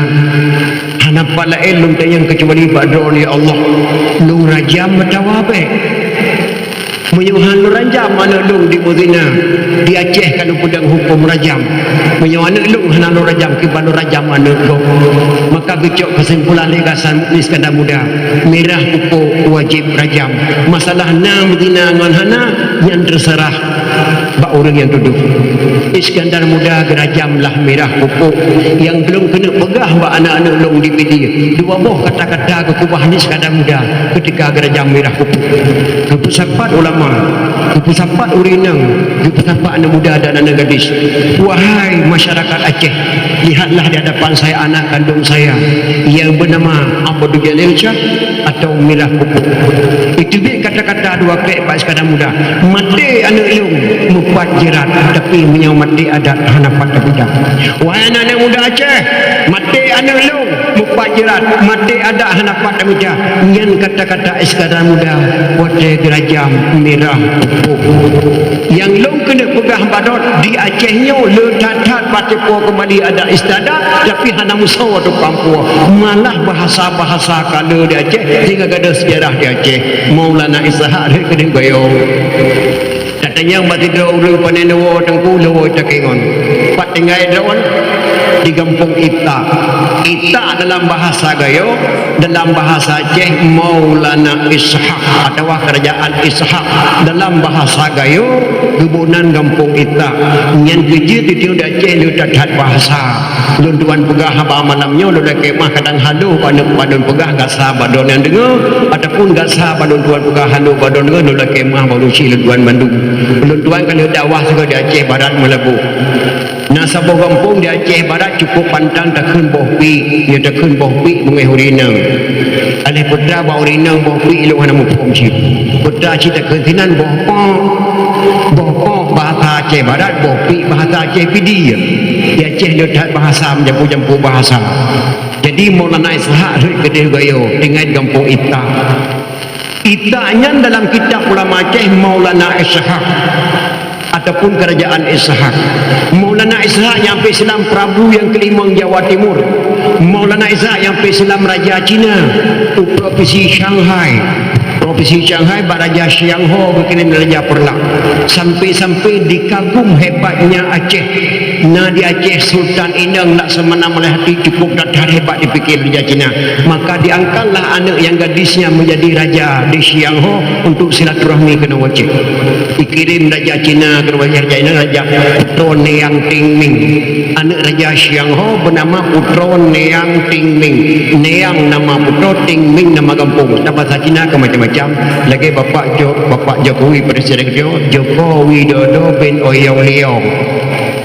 Hana pat laén lôn tanyong keucuali bak Droe, ya Allah. Lôn rajam atawa bék? Meunyoe han lôn rajam aneuëk lôn jimeuzina, di Aceh ka lôn peudong hukôm rajam. Meunyoe aneuëk lôn hana lôn rajam, kiban lôn rajam aneuëk gob." Maka geucok keusimpulan lé Hasan Iskandar Muda, Mirah Pupuk wajéb rajam. Masalah na meuzina ngon hana, nyan teuseurah bak ureuëng nyang tudoh. Iskandar Muda geurajam lah Mirah Pupuk, nyang lôn keuneuk peugah bak aneuëk-aneuëk lôn di Pidie. Dua boh kata-kata geukeubah lé Iskandar Muda keutika geurajam Mirah Pupuk. Geupeusapat ulama, geupeusapat ureuëng inong, geupeusapat aneuëk muda dan aneuëk gadis. Wahai masyarakat Aceh, lihatlah di hadapan saya anak kandung saya yang bernama Abdul Jalil Syah atau Mirah Pupuk. Itu bit kata-kata dua krék bak Iskandar Muda. Maté aneuëk lôn meupat jeurat, tapi meunyoe maté adat hana pat tapeugah. Wahai aneuëk muda Aceh, maté aneuëk lôn meupat jeurat, maté adat hana pat tapeugah. Nyan kata-kata Iskandar Muda watée geurajam Mirah Pupuk. Nyang lôn keuneuk peugah bak droe, di Aceh nyoe le that-that patéh po keumbali adat istiadat, tapi hana meusoe tukang po. Malah bahasa-bahasa ka le di Aceh, sehingga gadôh seujarah di Aceh. Maulana Ishak rhot keudeh goyong. Tatanyong bak sidroe ureuëng pane neuwoe teungku, neuwoe takengon. Pat tinggai droe? Di gampông Ita. Ita dalam bahasa Gayo, dalam bahasa Aceh Maulana Ishak atawa Kerajaan Ishak. Dalam bahasa Gayo, geuboh nan gampông Ita. Nyan keuh jeuet di Aceh le that-that bahasa. Lôn tuan peugah haba malam nyoe, lôn lakée meu'ah kadang haloh bak lôn, bak lôn peugah gasa bak droe nyang deungoe, ataupun gasa bak lôn tuan peugah haloh bak droe nyang deungoe, lôn lakée meu'ah bak ureuëng chik lôn tuan mandum. Lôn tuan ka lheueh dakwah sigoe di Aceh Barat Meulaboh. Na saboh gampông di Aceh Barat cukup pantang takheun boh piek, nyoe takheun boh piek beungéh ureueng inong. Aléh peue teuma bak ureueng inong boh piek lôn hana muphom cit. Peue teuma cit takheun sinan boh poh. Boh poh bahasa Aceh Barat, boh piek bahasa Aceh Pidie. Di Aceh le that bahasa, meujampu-jampu bahasa. Jadi Maulana Ishak rhot keudeh geutanyoe, tinggai gampông Ita. Ita nyan dalam kitab ulama Aceh Maulana Ishak ataupun Kerajaan Ishak. Maulana Ishak nyang peusilam Prabu nyang keulimong Jawa Timur. Maulana Ishak nyang peusilam Raja Cina u Propinsi Shanghai. Propinsi Shanghai bak Raja Xiang Ho geukirém Raja Peureulak. Sampai-sampai dikagum hebatnya Aceh. Na di Aceh Sultan inong Laksamana Malayhati cukup that hebat dipike lé Raja Cina. Maka diangkatlah aneuk nyang gadisnya menjadi raja di Xiang Ho untuk silaturahmi keunoe u Aceh. Dikirém Raja Cina keunoe u Aceh, Raja inong, Raja Putroe Niang Tingming. Aneuk Raja Xiang Ho bernama Putroe Niang Tingming. Niang nama putroe, Tingming nama gampông. Dan bahasa Cina kan macam-macam. Lagèe Bapak Jo-, Bapak Jokowi Presiden Jo-, Joko Widodo bin Oyong Liyong.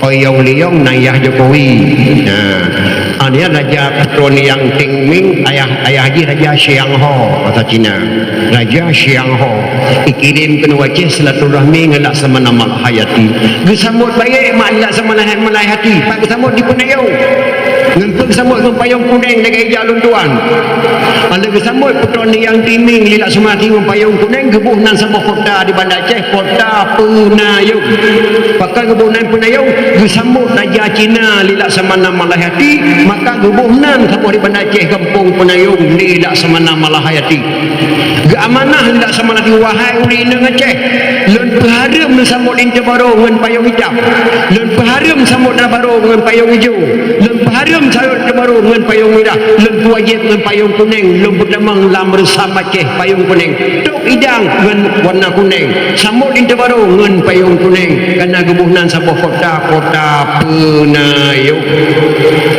Oyong Liyong nan yah Jokowi. Nah, aneuëk Raja Putroe Niang Tingming, ayah, ayah jih Raja Xiang Ho, bahasa Cina. Raja Xiang Ho. Ikirém keunoe u Aceh silaturahmi ngon Laksamana Malayhati. Geusambot bayeuk mak Laksamana Malayhati. Pat geusambot di Peunayong. Ngon peue geusambot ngon payong kuneng lagèe ija lôn tuan. Padahai geusambot Putroe Niang Tingming lé Laksamana ngon payong kuneng, geuboh nan saboh kota di Banda Aceh, Kota Peunayong. Pakon geuboh nan Peunayong, geusambot Raja Cina lé Laksamana Malayhati, maka geuboh nan saboh di Banda Aceh, Gampông Peunayong lé Laksamana Malayhati. Geuamanah lé Laksamana Malayhati, wahai ureuëng inong Aceh, lôn peuhareuem neusambot linto barô ngon payong itam. Lôn peuhareuem sambot linto barô ngon payong ijo. Lôn peuhareuem sambot linto barô ngon payong mirah. Lôn peuwajéb ngon payong kuneng. Lôn peutamong lam reusam Aceh payong kuneng. Tôb idang ngon warna kuneng. Sambot linto barô ngon payong kuneng. Kana geuboh nan saboh kota, Kota Peunayong.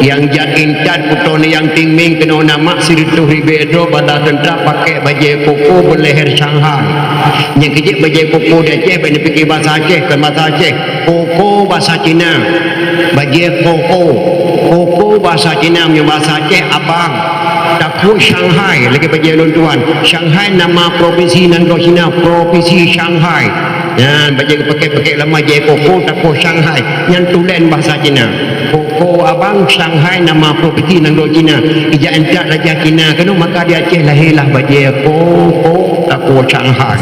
Nyang jak intat Putroe Niang Tingming keunoe na mak sireutôh ribée droe bala teuntra pakai bajée koko beuleher Shanghai. Nyang keu jeuet bajée koko di Aceh, bak neupike bahasa Aceh, kon bahasa Aceh. Koko bahasa Cina. Bajée koko. Koko bahasa Cina, meunyoe bahasa Aceh abang. Tako Shanghai, lagée bajée lôn tuan. Shanghai nama propinsi nanggroe Cina, propinsi Shanghai. Nyan bajée geupakai-pakai lama jée koko, tako Shanghai. Nyan tulen bahasa Cina. Koko abang Shanghai nama propinsi nanggroe Cina. Ijak intat Raja Cina keunoe, maka di Aceh lahé lah bajée koko, tako Shanghai.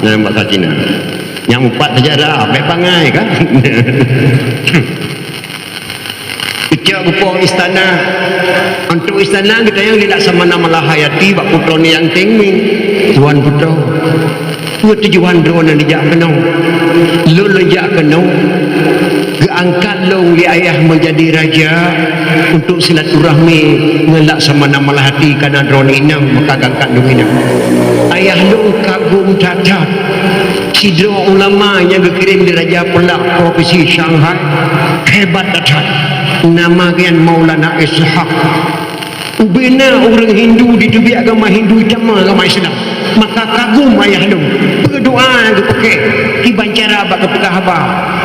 Nyan bahasa Cina. Nyang meupat sejarah, bék bangai kan? Keucok geupoh istana. Untuk istana geutanyong lé Laksamana Malayhati bak Putroe Niang Tingming. Tuan Putroe, peue tujuan droeneuh neujak keunoe? Lôn lôn jak keunoe, geuangkat lôn lé ayah menjadi raja untuk silaturahmi ngon Laksamana Malayhati, kana droeneuh inong, maka geuangkat lôn inong. Ayah lôn kagum that-that. Sidroe ulama nyang geukirém lé Raja Peureulak propinsi Shanghai, hebat that-that. Nama geuh nyan Maulana Ishak. Ubena ureuëng Hindu diteubiet agama Hindu, tamong agama Islam. Maka kagum ayah lôn. Peue doa nyang geupakai, kiban cara bak geupeugah haba.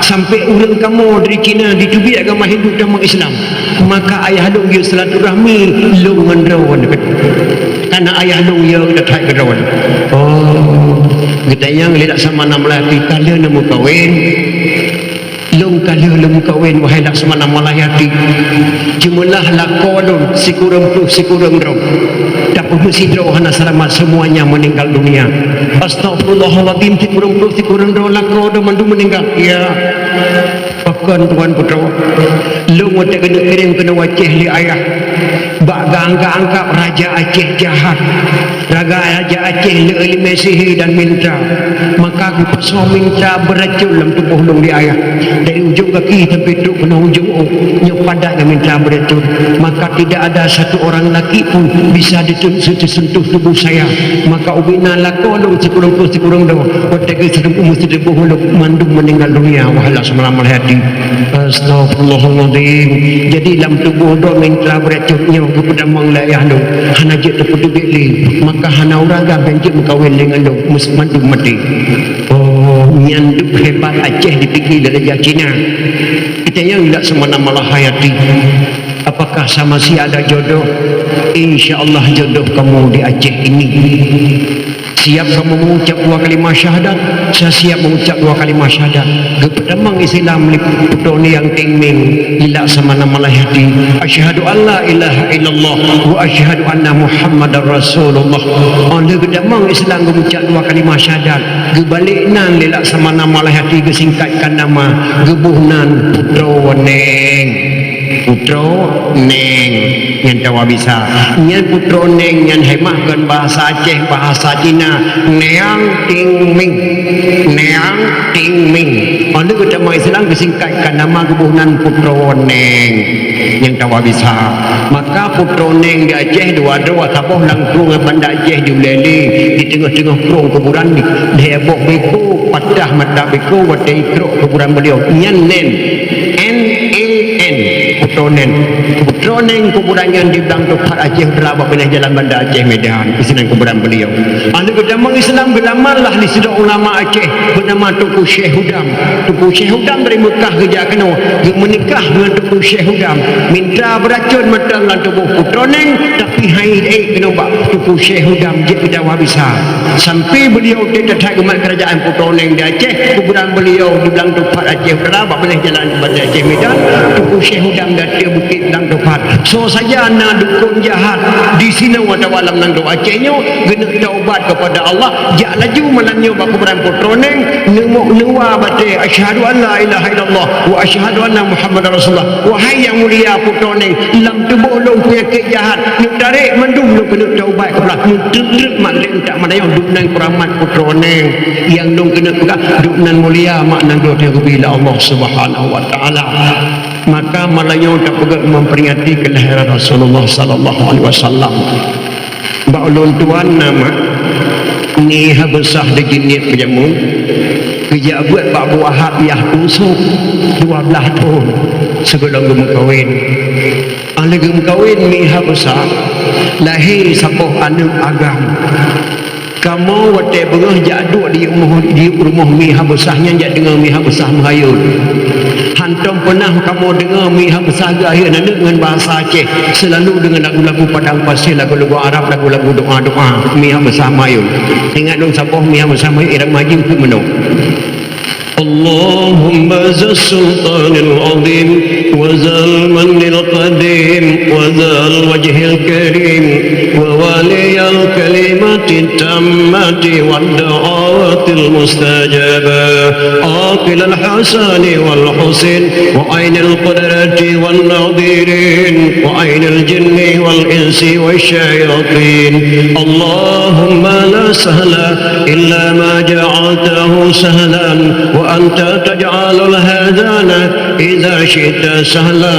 Sampai ureuëng kamoe dari Cina diteubiet agama Hindu, tamong Islam. Maka ayah lôn geuyue silaturahmi lôn ngon droeneuh. Kana ayah lôn yo that-that keu droeneuh. Oh, geutanyong lé Laksamana Malayhati, ka lheueh neumeukawen? Lôn ka lheueh neumeukawen, wahai Laksamana Malayhati. Jeumeulah lakoe lôn sikureueng ploh sikureueng droe. Tapi meusidroe hana seulamat, semuanya meninggal dunia. Astagfirullahaladzim, sikureueng ploh sikureueng droe lakoe droe mandum meninggal. Ya. Pakon Tuan Putroe, lôn watée keuneuk kirém keunoe u Aceh lé ayah, bak geuanggab-anggab raja Aceh jahat. Raja, raja Aceh le ileumé sihé dan mintra. Maka geupasoe mintra beuracon lam tuboh lôn lé ayah. Dari ujong gaki sampai trok keunoe ujong ôk, nyoe padat ngon mintra beuracon. Maka tidak ada satu orang laki pun bisa disentuh tubuh saya. Maka ubena lakoe lôn sikureueng ploh sikureueng droe. Watée geuseudeub umu sideub boh lôn mandum meninggal dunia, wahai Laksamana Malayhati. Astagfirullahaladzim. Jadi lam tuboh droe mintra beuracon nyoe geupeutamong lé ayah lôn. Hana jeuet teupeuteubiet lé. Maka hana ureuëng agam nyang jeuet meukawen deungon lôn, meus-, mandum maté. Oh, nyan deuh hebat Aceh dipike lé raja Cina. Kita yang tidak semana malah hayati. Apakah sama si ada jodoh? Insya Allah jodoh kamu di Aceh ini. Siap kamu mengucap dua kalimah syahadat? Saya siap mengucap dua kalimah syahadat. Geupeutamong Islam lé putroe nyang Ting Ming, ilak sama nama lahé até. Asyhadu an la ilaha illallah wa asyhadu anna Muhammadar Rasulullah. Oh, lheueh geutamong Islam geumucap dua kalimah syahadat, geubalek nan lé lak sama nama lahé até, geusingkatkan nama, geuboh nan Putroe Neng. Putroe Neng nyan tawa bisa. Nyan Putroe Neng nyan hai mah kon bahasa Aceh, bahasa Cina. Neang Ting Ming. Neang Ting Ming. Padahai geutamong Islam geusingkatkan nama geuboh nan Putroe Neng. Nyan tawa bisa. Maka Putroe Neng di Aceh dua droe, saboh lam krueng Banda Aceh di Ulèe Lheue, di teungoh-teungoh krueng kuburan di, di boh beko, patah mata beko, watèe ikrok kuburan beliau. Nyan Nen. N E N, Putroe Neng. Putroe Neng kuburan nyan di Blang Tupat Aceh Utara bak binéh jalan Banda Aceh Medan, di sinan kuburan beliau. Aneuk geutamong Islam geulaman lah di sidroe ulama Aceh beunama Teungku Syekh Hudam. Teungku Syekh Hudam dari Meukah geujak keunoe, geumeunikah ngon Teungku Syekh Hudam. Minta beuracon mantong lam tuboh Putroe Neng, tapi han ék keunoe bak Teungku Syekh Hudam, jeuet geudawa bisa. Sampai beliau teuh that geumat keurajaan Putroe Neng di Aceh, kuburan beliau di Blang Tupat Aceh Utara, bak binéh jalan Banda Aceh Medan, Teungku Syekh Hudam di ateueh bukét Blang Tupat. Soe saja na dukon jahat di sinoe atawa lam nanggroe Aceh nyoe, geuneuk taubat kepada Allah, jak laju malam nyoe bak kuburan Putroe Neng, neumoh neuwa batèe, "Asyhadu an la ilaha illallah wa asyhadu anna Muhammadar Rasulullah." Wahai yang mulia Putroe Neng, lam tuboh lôn peunyakét jahat, neutarek mandum lôn keuneuk taubat kepada Allah. Neutreuk-treuk mat lé untak mata nyoe, duek nan keuramat Putroe Neng. Nyang lôn keuneuk peugah, duek nan mulia mak nanggroe teuh geubi lé Allah Subhanahu wa Taala. Maka malam nyoe tapeugah memperingati kelahiran Rasulullah sallallahu alaihi wasallam. Bak ulôn tuan na mak, Mi Habsah di Jeunieb Jameun, geujak beuet bak Abu Wahab yah Usoe dua blaih thôn sigohlom geumeukawen. Aneuk geumeukawen Mi Habsah lahé saboh aneuk agam. Kamoe watèe beungoh jak duek di rumoh, di rumoh Mi Habsah nyan jak deungö Mi Habsah meuhayôn. Hantom peunah kamoe deungö Mi Habsah geuhayôn aneuk ngon bahasa Aceh, seulalu deungon lagu-lagu padang pasé, lagu-lagu Arab, lagu-lagu doa-doa. Mi Habsah meuhayôn. Ingat lôn saboh Mi Habsah meuhayôn, irama jih keu meunoe. اللهم ذا السلطان العظيم وذا المن القديم وذا الوجه الكريم ووالي الكلمة التامة والدعوات المستجابة، عاقل الحسن والحسين وعين القدرة والناظرين وعين الجن والإنس والشياطين. اللهم لا سهل إلا ما جعلته سهلا وأنت تجعل الحزن إذا شئت سهلا.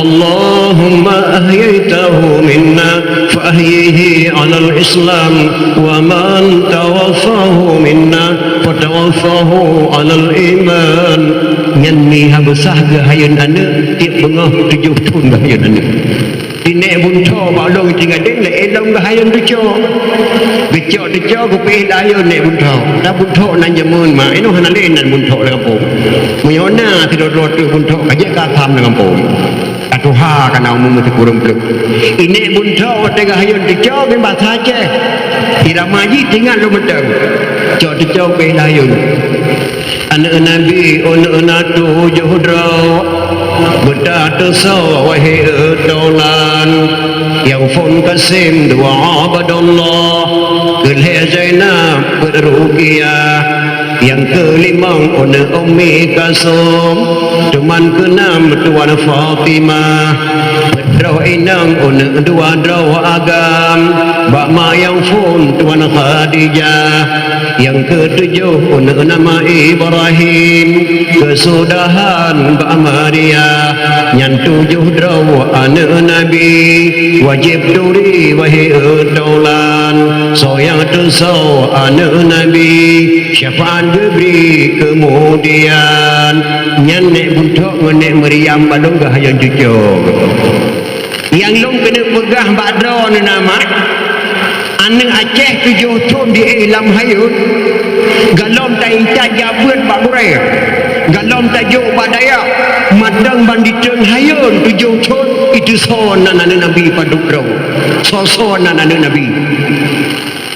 اللهم أحييته منا فأحيه على الإسلام، ومن توفاه منا فتوفاه على الإيمان. Nyan Mi Habsah geuhayôn aneuk, tiep beungoh tujoh thôn geuhayôn aneuk. Di Nèk Buntho bak lôn tinggai deng lé ilong geuhayôn teucok. Geucok teucok geupiih lam hayôn Nèk Buntho. Dak Buntho nan jameun ma, inoe hana lé nan Buntho lam gampông. Meunyoe na sidroe-droe teuk Buntho ka jeuet ka tham lam gampông. Ka tuha ka na umu meuteuk ureueng pleueh. Inék Buntho watèe geuhayôn teucok ngon bahasa Aceh. Irama jih teuingat lôn mantong. Cok teucok beh layôn. Aneuk Nabi, aneuk na tujoh droe. Beutateusoe wahé taulan. Nyang phôn Kasim dua Abdullah. Keulhèe Zainab peuet Ruqyah. Nyang keulimong aneuk Ummi Kalsum, teuma keunam Tuan Fatimah, peuet droe inong aneuk dua droe agam, bak ma nyang phôn Tuan Khadijah, nyang keutujoh aneuk nama Ibrahim, keusudahan bak Maria, nyan tujoh droe aneuk Nabi, wajéb turi wahé taulan, soe nyang teusoe aneuk Nabi. Syafaat geubri keumudian, nyan Nèk Buntho ngon Nèk Maryam bak lôn geuhayôn cucoe. Nyang lôn keuneuk peugah bak droeneuh na mak, aneuk Aceh tujoh thôn di éh lam hayôn, golom taintat jak beuet bak gurèe, golom tajok bak dayah, Kadang ban diteun hayôn tujoh thon, itu soe nan aneuëk Nabi padub droe. Soe-soe nan aneuëk Nabi.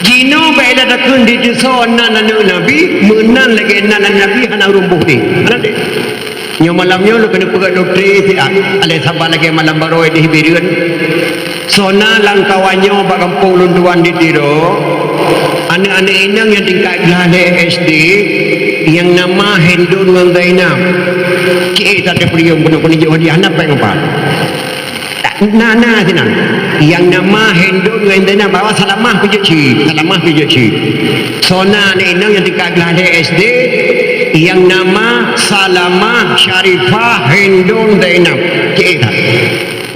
Jinoe bèk lé takheun di soe nan aneuëk Nabi, meunan lagèe nan aneuëk Nabi hana ureuëng boh deh. Hana deh. Nyoe malam nyoe lôn keuneuk peugah doktrin siat, alèh saban lagèe malam barô di Bireuen. Soe na lamkawan nyoe bak gampông lôn tuan di Tiro, aneuëk-aneuëk inong nyang tingkat glah lhèe S D, nyang nama Hindun ngon Zainab. Cit that teupeuriong keuneuk keuneuk jok hadiah, na péng empat. Na, na sinan. Nyang nama Hindun ngon Zainab, bahwa Salamah peujeuet cit. Salamah peujeuet cit. Soe na aneuëk inong nyang tingkat glah lhèe S D, nyang nama Salamah, Syarifah, Hindun, Zainab. Cit that.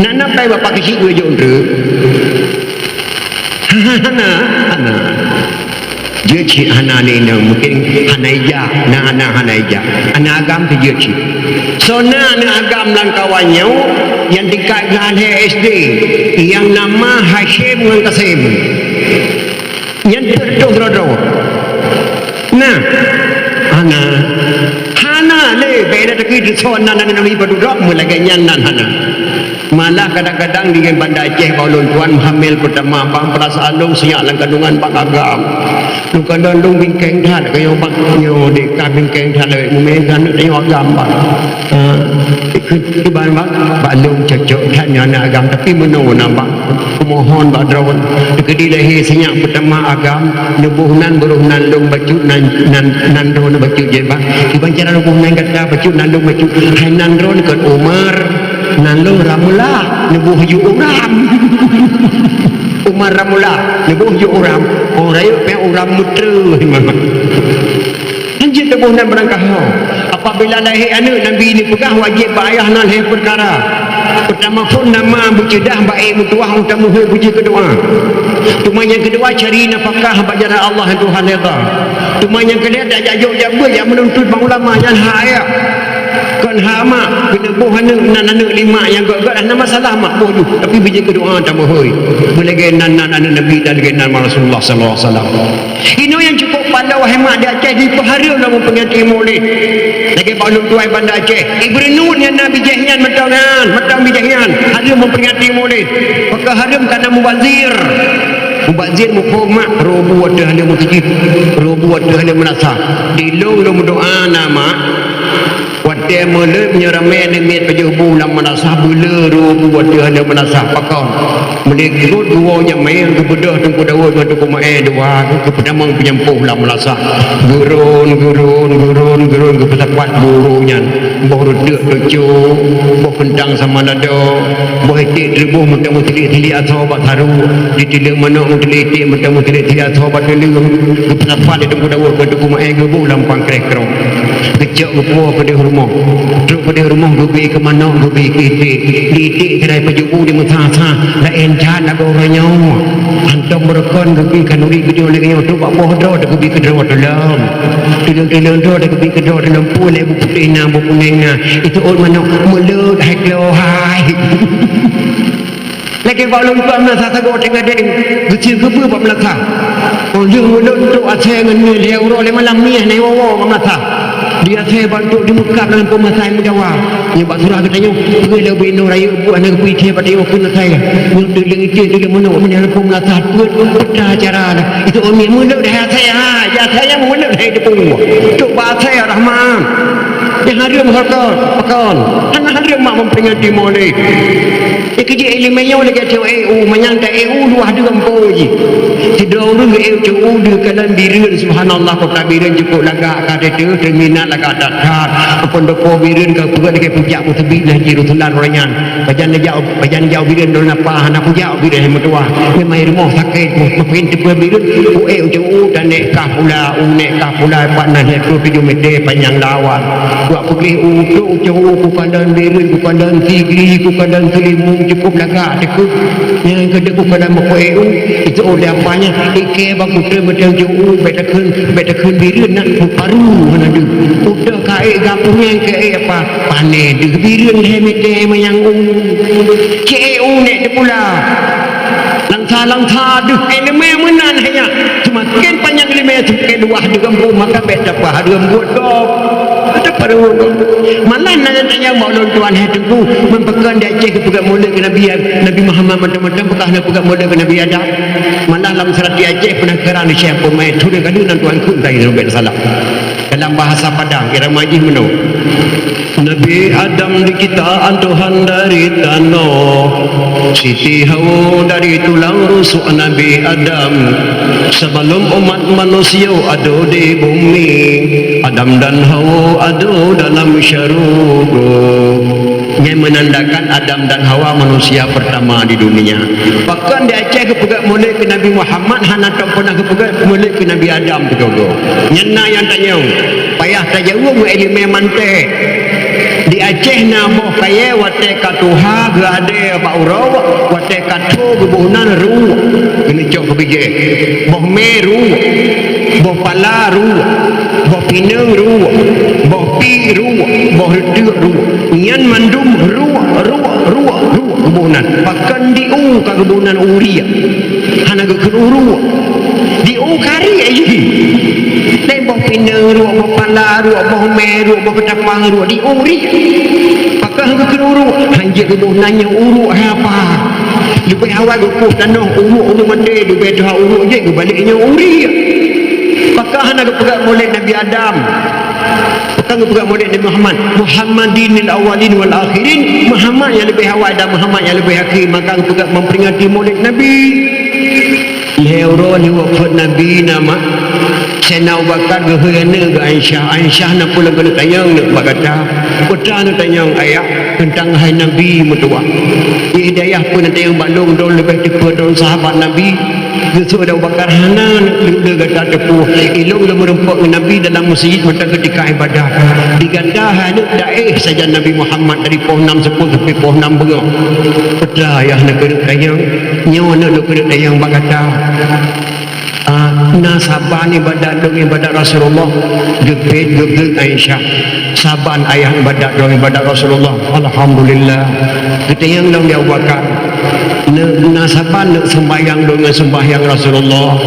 Na, na péng bapak keuchik geujok treuk. Hana, hana. Jeuet cit hana aneuëk inong, mungkin hana ijak, na, na hana ijak. Aneuëk agam teu jeuet cit. Soe na aneuëk agam lamkawan nyoe nyang tingkat glah lhèe S D, nyang nama Hasyim ngon Kasim. Nyan teuh droe-droe. Nah, hana. Hana lé, bèk lé takheun soe nan aneuëk Nabi padub droe, meulagèe nyan nan hana. Malah kadang-kadang di Banda Aceh bak ulôn tuan hamil peutama bang, peurasaan lôn siyak lam kandungan bang agam. Lôn kandang lôn bingkeng that, keu nyoe bang, nyoe dek ka bingkeng that lé, mumè aneuëk tanyoe agam bang. Ha, ikut iban bang, bak lôn cocok that nyoe aneuëk agam, tapi meunoe na bang. Kumohon bak droe, teukeudi lahé sinyak peutama agam, neuboh nan, beuroh nan lôn bacut nan, nan, nan droe neubacut jih bang. Kiban cara neuboh nan gata bacut nan lôn bacut, hai nan droe neukheun Umar, nan lôn Ramlah, neuboh ju Uram. Umar Ramlah, neuboh ju Uram. Oh, rayeuk pih Uram meutreuh. Hanjeuet teuboh nan beurangkaho. Apabila lahé aneuëk, Nabi neupeugah wajéb bak ayah na lhèe peukara. Peutama phon nama beuceudah bak ék meutuwah, utameuhôi beujeuet keu doá. Teuma nyang keudua cari nafakah bak jalan Allah nyang Tuhan redha. Teuma nyang keulhèe dak jak jok jak beuet jak meununtut bak ulama nyan hak ayah. Kon hak mak, keuneuk boh aneuëk nan aneuëk lima nyang gét-gét hana masalah mak boh ju, tapi beujeuet keu doá tameuhôi. Beulagèe nan, nan aneuëk Nabi dan lagèe nan Rasulullah sallallahu alaihi wasallam. Inoe nyang cukôp paloe hai mak di Aceh jipeuhareuem lom peungeurti Maulid. Lagèe bak ulôn tuai Banda Aceh, Ibrunut nyang na bijéh nyan mantong nyan, mantong bijéh nyan hareuem meuperingati Maulid. Pakon hareuem? Kareuna mubazir. Mubazir muphom mak, robu ateueh hana meukeujih, robu ateueh hana meunasah. Di lôn lôn meudoa na mak, watèe meuleuet meunyoe ramé aneuk miet pajoh bu lam meunasah, beuleu robu ateueh hana meunasah. Pakon? Meulikot geuwoe jamé geubeudôh Teungku Daud ngon Teungku Maé dua, geupeutamong peunyampôh lam meunasah. Geuron, geuron, geuron, geuron, geupeusapat bu roh nyan. Boh reuteuek teucok, boh keuntang sama lado, boh iték teureubôh mantong meusilik-silik asoe bak saru, di tileueng manok meusilik iték mantong meusilik-silik asoe bak teuleueng. Geupeusapat lé Teungku Daud ngon Teungku Maé geuboh lam pangkréh krong. Geucok geupuwoe keudéh rumoh. Trok keudéh rumoh geubi keu manok, geubi keu iték. Di iték keurai pajoh bu di meusa-sa, laén that lagoe uroe nyoe. Hantom beureukan geubi khanuri geudiyoe lagèe nyoe, trok bak boh droe teuh geubi keu droe teuh lom. Tuleueng-tuleueng droe teuh geubi keu droe teuh lom, peue lé bu putéh na, bu kunéng na. Itu ôn manok meuleuet hai klo hai. Lagèe bak lôn tuan meunasah sagoe teuh gadeng, geucil geubeue bak meunasah. Oh, lheueh meulôn trok asèe ngon nyoe lhèe uroe lhèe malam, mieh na iwoe-woe bak meunasah. Di asèe bak trok di meukab lam lampôh meunasah meudawa. Nyoe bak surah geutanyoe, peue lé ubé inoe rayeuk buet hana geupeuikhé bak tanyoe kheun asèe. Nyoe tuleueng iték tuleueng manok meunan lampôh meunasah, peuet peutra cara dah. Itu ôn mieh meuleuet hai asèe, ha, di asèe nyang meuleuet hai teupeue. Trok bak asèe rahmat. Nyang hareuem hotol, pakon. Hana hareuem mak meuperingati Maulid. Nyang keujeuet iéleumé nyoe lagèe cok ék u, manyang ka ék u luwah deuh gampông jih. Sidroe ureueng geuék cok u deuh kalon Bireuen, subhanallah, kota Bireuen cukôp lagak ka teuh, teuminat lagak that-that. Ampôn dopo Bireuen ka peugöt lagèe pujak meuteubiet lheueh jih reusulan uroe nyan. Pajan neujak, pajan neujak u Bireuen droeneuh napa hana kujak u Bireuen hai meutuwah. Memang rumoh sakét, mungken teupeue Bireuen, u ék u cok u dan nèk kah pula, u nèk kah pula, pat na lhèe ploh tujoh meter panyang lawan. Wak peugléh u trok u cok u kukalon Bireuen, kukalon Sigli, kukalon Seulimong, cukôp lagak teuh. Nyang keudeh kukalon meuko ék u, itu oleh apanya, ikèe bak kuteue meuteue cok u, bèk takheun, bèk takheun Bireuen na meuparu hana deuh. Udah ka ék gapungèng keu ék apa? Pané deuh Bireuen lhèe meter manyang u. Cok ék u nèk teuh pula. Langsa-langsa deuh iéleumé meunan hai nyan. Seumaken panyang iéleumé seumaken luwah di gampông, maka bèk tapeuhareuem buet gob. Tapeuhareuem buet gob. Malah na Nyang bak lôn tuan hai Teungku, meupakon di Aceh geupeugah mulod keu Nabi, Nabi Muhammad mantong-mantong, pakon hana peugah mulod keu Nabi Adam. Malah lam seurati Aceh peunah karang di Syekh Pun Mai, turun kadu nan tuan kheun tadi, lôn bèk salah. Dalam bahasa Padang, irama jih meunoe. Nabi Adam diciptaan Tuhan dari tanoh. Siti Hawa dari tulang rusuk Nabi Adam. Sebelum umat manusia ada di bumi, Adam dan Hawa ada dalam syurga. Nyan menandakan Adam dan Hawa manusia pertama di dunia. Pakon di Aceh geupeugah mulod keu Nabi Muhammad, hana tom peunah geupeugah mulod keu Nabi Adam keudroe-droe. Nyan na nyang tanyong, payah tajaweueb ngon ileumèe mantek. Di Aceh na boh kayèe watèe ka tuha geuadèe bak uroe, watèe ka tho geuboh nan ruek, keuneuk cok keu bijèh. Boh mè ruek, boh pala ruek, boh pineung ruek, boh pi ruek, boh reuteuek ruek. Nyan mandum ruek, ruek, ruek, ruek geuboh nan. Pakon di u ka geuboh nan u riek. Hana geukheun u ruek. Di u ka riek jih. Lé boh pineung ruek, boh pala ruek, boh mè ruek, boh keutapang ruek, di u riek. Pakon geukheun u ruek. Hanjeuet geuboh nan nyoe u ruek hai apa. Leubeh awai geukoh tanoh u ruek, u ruek maté, leubeh tuha u ruek jih geubalek nyoe u riek. Pakon hana geupeugah mulod Nabi Adam. Pakon geupeugah mulod Nabi Muhammad. Muhammadinil awwalin wal akhirin. Muhammad nyang leubeh awai dan Muhammad nyang leubeh akhé. Maka geupeugah memperingati mulod Nabi. Lhèe uroe lheueh wafeuet Nabi na mak, Saidina Abu Bakar geuhôi aneuk geuh Aisyah. Aisyah na peue lôn keuneuk tanyong neuk bak gata. Peue treuk neuk tanyong ayah teuntang hai Nabi meutuwah. Di hidayah peue neuk tanyong bak lôn, lôn leubeh teupeue lôn sahabat Nabi. Geuseuôt Abu Bakar, hana neuk lé gata teupeue. Ilôn lôn meureumpok ngon Nabi dalam meuseujid mantong keutika ibadat. Di gata hai aneuk daéh sajan Nabi Muhammad dari poh nam seupôt sampai poh nam beungoh. Peue treuk ayah neuk keuneuk tanyong. Nyoe neuk lôn keuneuk tanyong bak gata. Ah, na saban ibadat lôn ibadat Rasulullah, geupet geupet Aisyah. Saban ayah ibadat lôn ibadat Rasulullah. Alhamdulillah. Geutanyong lom di Abu Bakar. Na, na saban neuk seumbahyang lôn ngon seumbahyang Rasulullah.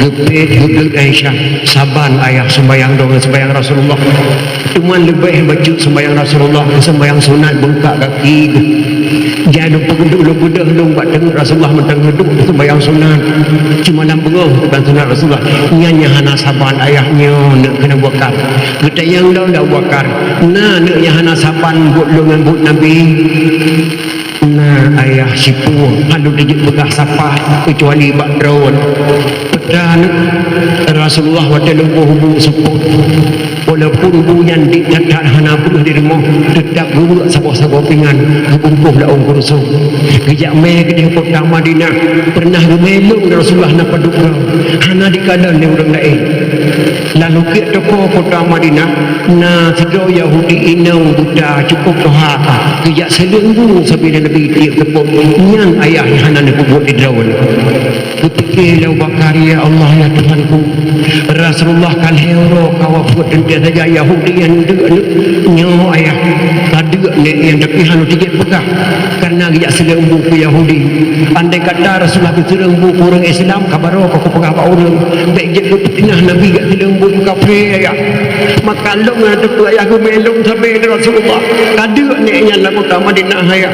Geupet geupet Aisyah. Saban ayah seumbahyang lôn ngon seumbahyang Rasulullah. Teuma leubeh bacut seumbahyang Rasulullah, seumbahyang sunat beungkak kaki. Jan lôn peugeuduek, lôn beudôh lôn bak teungeut Rasulullah mantong geuduek seumbahyang sunat. Cuma lam beungoh bukan sunat Rasulullah. Nyan nyang hana saban ayah nyoe neuk keuneuk Abu Bakar. Geutanyong lom di Abu Bakar, na neuk nyang hana saban buet lôn ngon buet Nabi? Na ayah sipue, hana jeuet peugah sapa keucuali bak droe. Peue treuk neuk Rasulullah watèe leuboh bu seupôt. Walaupun bu nyan diet that-that hana breuh di rumoh, teutap geuweuek saboh-saboh pingan geubungkôh lam ôn keurusong. Geujak mè keudéh kota Madinah, peureunah geumè lôn Rasulullah na padub droe, hana dikalon lé ureueng laén. Lam lukét toko kota Madinah, na sidroe Yahudi inong buta cukôp tuha ka, geujak seuleueng bu sabe lé Nabi tiek teupot, nyan ayah nyang hana neupeubuet di droe. Geupike lé Abu Bakar, "Ya Allah, ya Tuhanku, Rasulullah ka lhèe uroe ka wafeuet teuntèe saja Yahudi nyan deuek nyoe ayah ka deuek nèk nyan, tapi hana jeuet peugah karena geujak seuleueng bu keu Yahudi. Andai kata Rasulullah geuseuleueng bu keu ureueng Islam, ka barô ka kupeugah bak ureueng, bèk jeuet geupeutinah Nabi jak seuleueng bu keu kafé ayah. Maka lôn hana teupeu ayah geumè lôn sabe lé Rasulullah. Ka deuek nèk nyan lam kota Madinah ayah."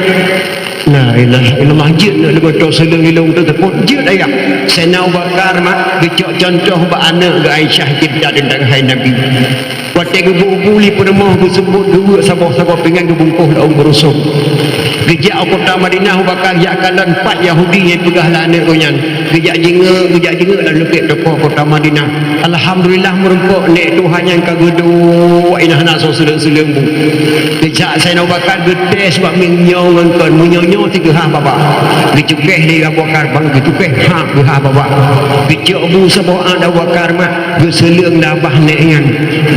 La ilaha illallah, jeuet neuk leumoto seuleueng ilong teuteupot, jeuet ayah. Saidina Abu Bakar mak geucok contoh bak aneuk geuh Aisyah cerita teuntang hai Nabi. Watèe geuboh bu lé peurumoh geuseupôt geuweuek saboh-saboh pingan geubungkôh lam ôn keurusong. Geujak u kota Madinah Abu Bakar jak kalon pat Yahudi nyang peugah lé aneuk geuh nyan. Geujak jingeuk, geujak jingeuk lam lukét toko kota Madinah. Alhamdulillah, meurumpok nèk tuha nyan ka geuduek, inan hana soe seuleueng-seuleueng bu. Geujak Saidina Abu Bakar geutes bak mieng nyoe ngon kon, meunyoe nyoe ti geuhah babah. Geucukéh lé Abu Bakar, bang geucukéh, ha, geuhah babah. Geucok bu saboh át Abu Bakar mak, geuseuleueng lam babah nèk nyan.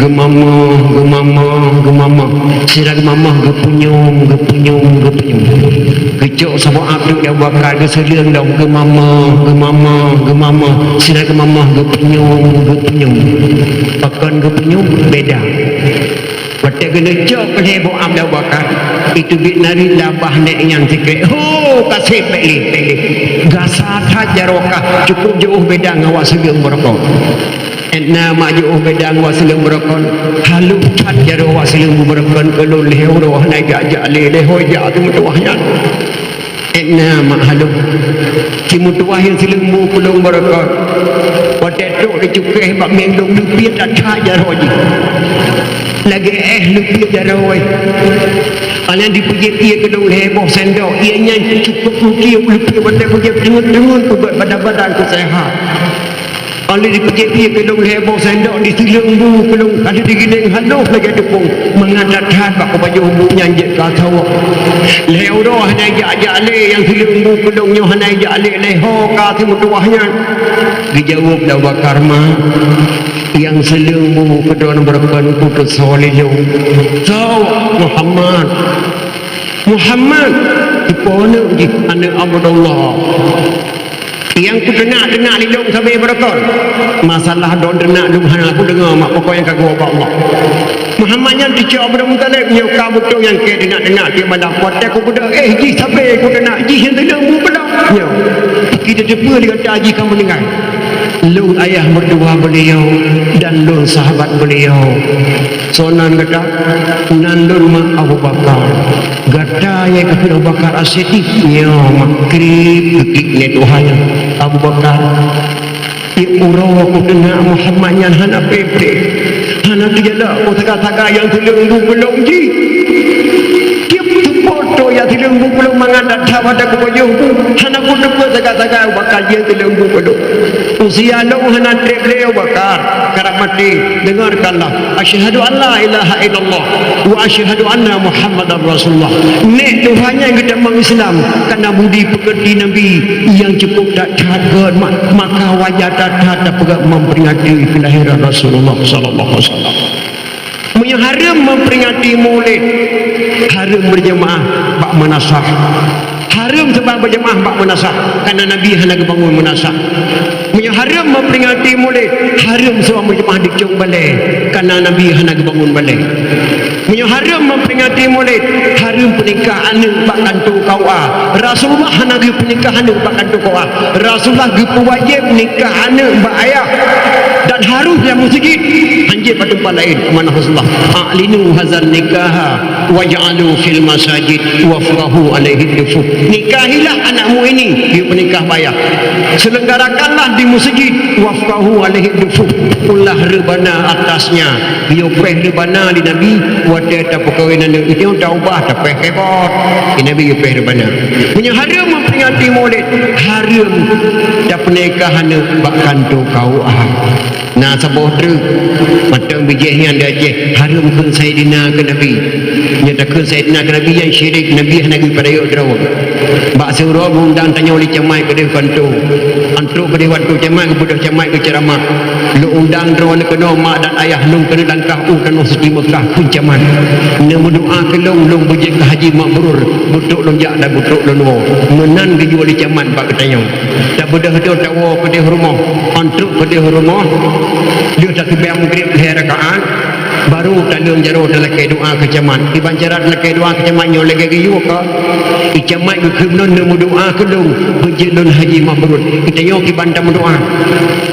Geumamoh, geumamoh, geumamoh. Sira geumamoh, geupeunyum, geupeunyum, geupeunyum. Geucok saboh át Abu Bakar, geuseuleueng lom, geumamoh, geumamoh, geumamoh. Sira geumamoh, geupeunyum, geupeunyum. Pakon geupeunyum? Beda. Watèe geuneucok lé boh át Abu Bakar, iteubiet narit lam babah nèk nyan sikrek. Ho, ka sép bèk lé, bèk lé. Gasa that jaroe kah, cukôp jiôh beda ngon awak seuleueng beurokok. Edna mak jiôh beudang wak sileueng beurokon, halôh that jaroe wak sileueng bu beurokon keu lôn lhèe uroe hana jak-jak lé, lhèe ho jak teumeutuwah nyan. Edna mak halôh. Simeutuwah nyang sileueng bu keu lôn beurokon. Watèe trôk di cukéh bak mieng lôn leupie that-that jaroe jih. Lagèe èh leupie jaroe. Alèh dipeujép ié keu lôn lhèe boh sendok, ié nyan cukôp mungkin leupie watèe peujép teungeut-teungeut ubat badan-badan keu seuhat. Alèh dipeujép ié keu lôn lhèe boh sendok, disileueng bu keu lôn, ka digiléng halôh lagèe teupông, mangat that-that bak kupajoh bu nyan jeuet keu asoe. Lhèe uroe hana jak-jak lé, nyang sileueng bu keu lôn nyoe hana jak lé, lhèe ho ka simeutuwah nyan. Geujaweueb lé Abu Bakar, "Ma, nyang sileueng bu keu droeneuh beurokon kuteusoe lé lôn." "Soe?" "Muhammad." "Muhammad?" "Soe aneuk jih?" "Aneuk Abdullah." "Nyang kuteunak-teunak lé lôn sabe beurokon. Masalah droeneuh teunak lôn hana kudeungoe, mak, pokok nyang ka geuwoe bak Allah." Muhammad nyan teucok Abdul Muthalib, nyoe ka beutôi nyang keu teunak-teunak tiep malam. Watèe kupeugah, "Eh, jih sabe kuteunak, jih nyang teunak mupeulom." Nyoe, kita teupeue lé gata jih ka meuninggai. Lôn ayah meutuwah beuliau dan lôn sahabat beuliau. Soe nan gata? Nan lôn mak Abu Bakar. Gata nyang geukheun Abu Bakar As-Siddiq, nyoe mak kriet geukheun lé Tuhan Abu Bakar. Tiep uroe kuteunak Muhammad nyan hana pèh-pèh, hana teujalak, oh sagai-sagai nyang sileueng bu keu lôn jih. Tiep teupot nyang sileueng bu keu lôn mangat that-that watèe kupajoh bu, hana kuteupeue sagai-sagai Abu Bakar jih nyang sileueng bu keu lôn. Usia lôn hana trép lé Abu Bakar, karab maté. Dengarkanlah. Asyhadu an la ilaha illallah wa asyhadu anna Muhammadar Rasulullah. Nèk Tuhan nyang geutamong Islam, karena budi peukeuti Nabi nyang cukup that-that gèt, ma-, maka wajar that-that tapeugah memperingati kelahiran Rasulullah sallallahu alaihi wasallam. Meunyoe hareuem memperingati Maulid, hareuem berjamaah bak meunasah. Hareuem seubab berjamaah bak meunasah, karena Nabi hana geubangun meunasah. Meunyoe hareuem memperingati Maulid, hareuem seubab berjamaah di cong balèe, karena Nabi hana geubangun balèe. Meunyoe hareuem memperingati Maulid, hareuem peunikah aneuk bak kantô K U A. Rasulullah hana geupeunikah aneuk bak kantô K U A. Rasulullah geupeuwajéb nikah aneuk bak ayah dan harôh lam meuseujid, hanjeuet bak teumpat laén, amanah Rasulullah. "A'linu hadzan nikaha waj'alu fil masajid wafrahu alaihi dufu." Nikahilah anakmu ini, yaitu peunikah bak ayah. Selenggarakanlah di meuseujid, wafrahu alaihi dufu. Pukul lah reubana atasnya. Geuyue péh reubana lé Nabi, watèe tapeukawen aneuk, itu taubah, tapéh kèbot. Lé Nabi geuyue péh reubana. Meunyoe hareuem memperingati Maulid, hareuem tapeunikah aneuk bak kantô K U A. Na saboh treuk, mantong bijéh nyan di Aceh, hareuem kheun Saidina keu Nabi. Nyoe takheun Saidina keu Nabi nyan syirik, Nabi hana geupeurayeuk droe. Bak siuroe geuundang tanyoe lé camat keudéh kantô. Trôk keudéh watèe camat geubeudôh, camat geuceuramah. Lôn undang droeneuh keunoe mak dan ayah lôn keuneuk langkah u tanoh suci Meukah, kheun camat. Neumeudoa keu lôn, lôn beujeuet keu haji mabrur, beutrôk lôn jak dan beutrôk lôn woe. Meunan geuyue lé camat bak geutanyoe. Tabeudôh droe tawoe keudéh rumoh. Trôk keudéh rumoh, lheueh taseumbahyang Maghrib lhèe rakaat, baru taleueng jaroe talakèe doa keu camat. Kiban cara talakèe doa keu camat nyoe lagèe geuyue ka. Camat geukheun lôn neumeudoa keu lôn, beujeuet lôn haji mabrur. Geutanyoe kiban tameudoa,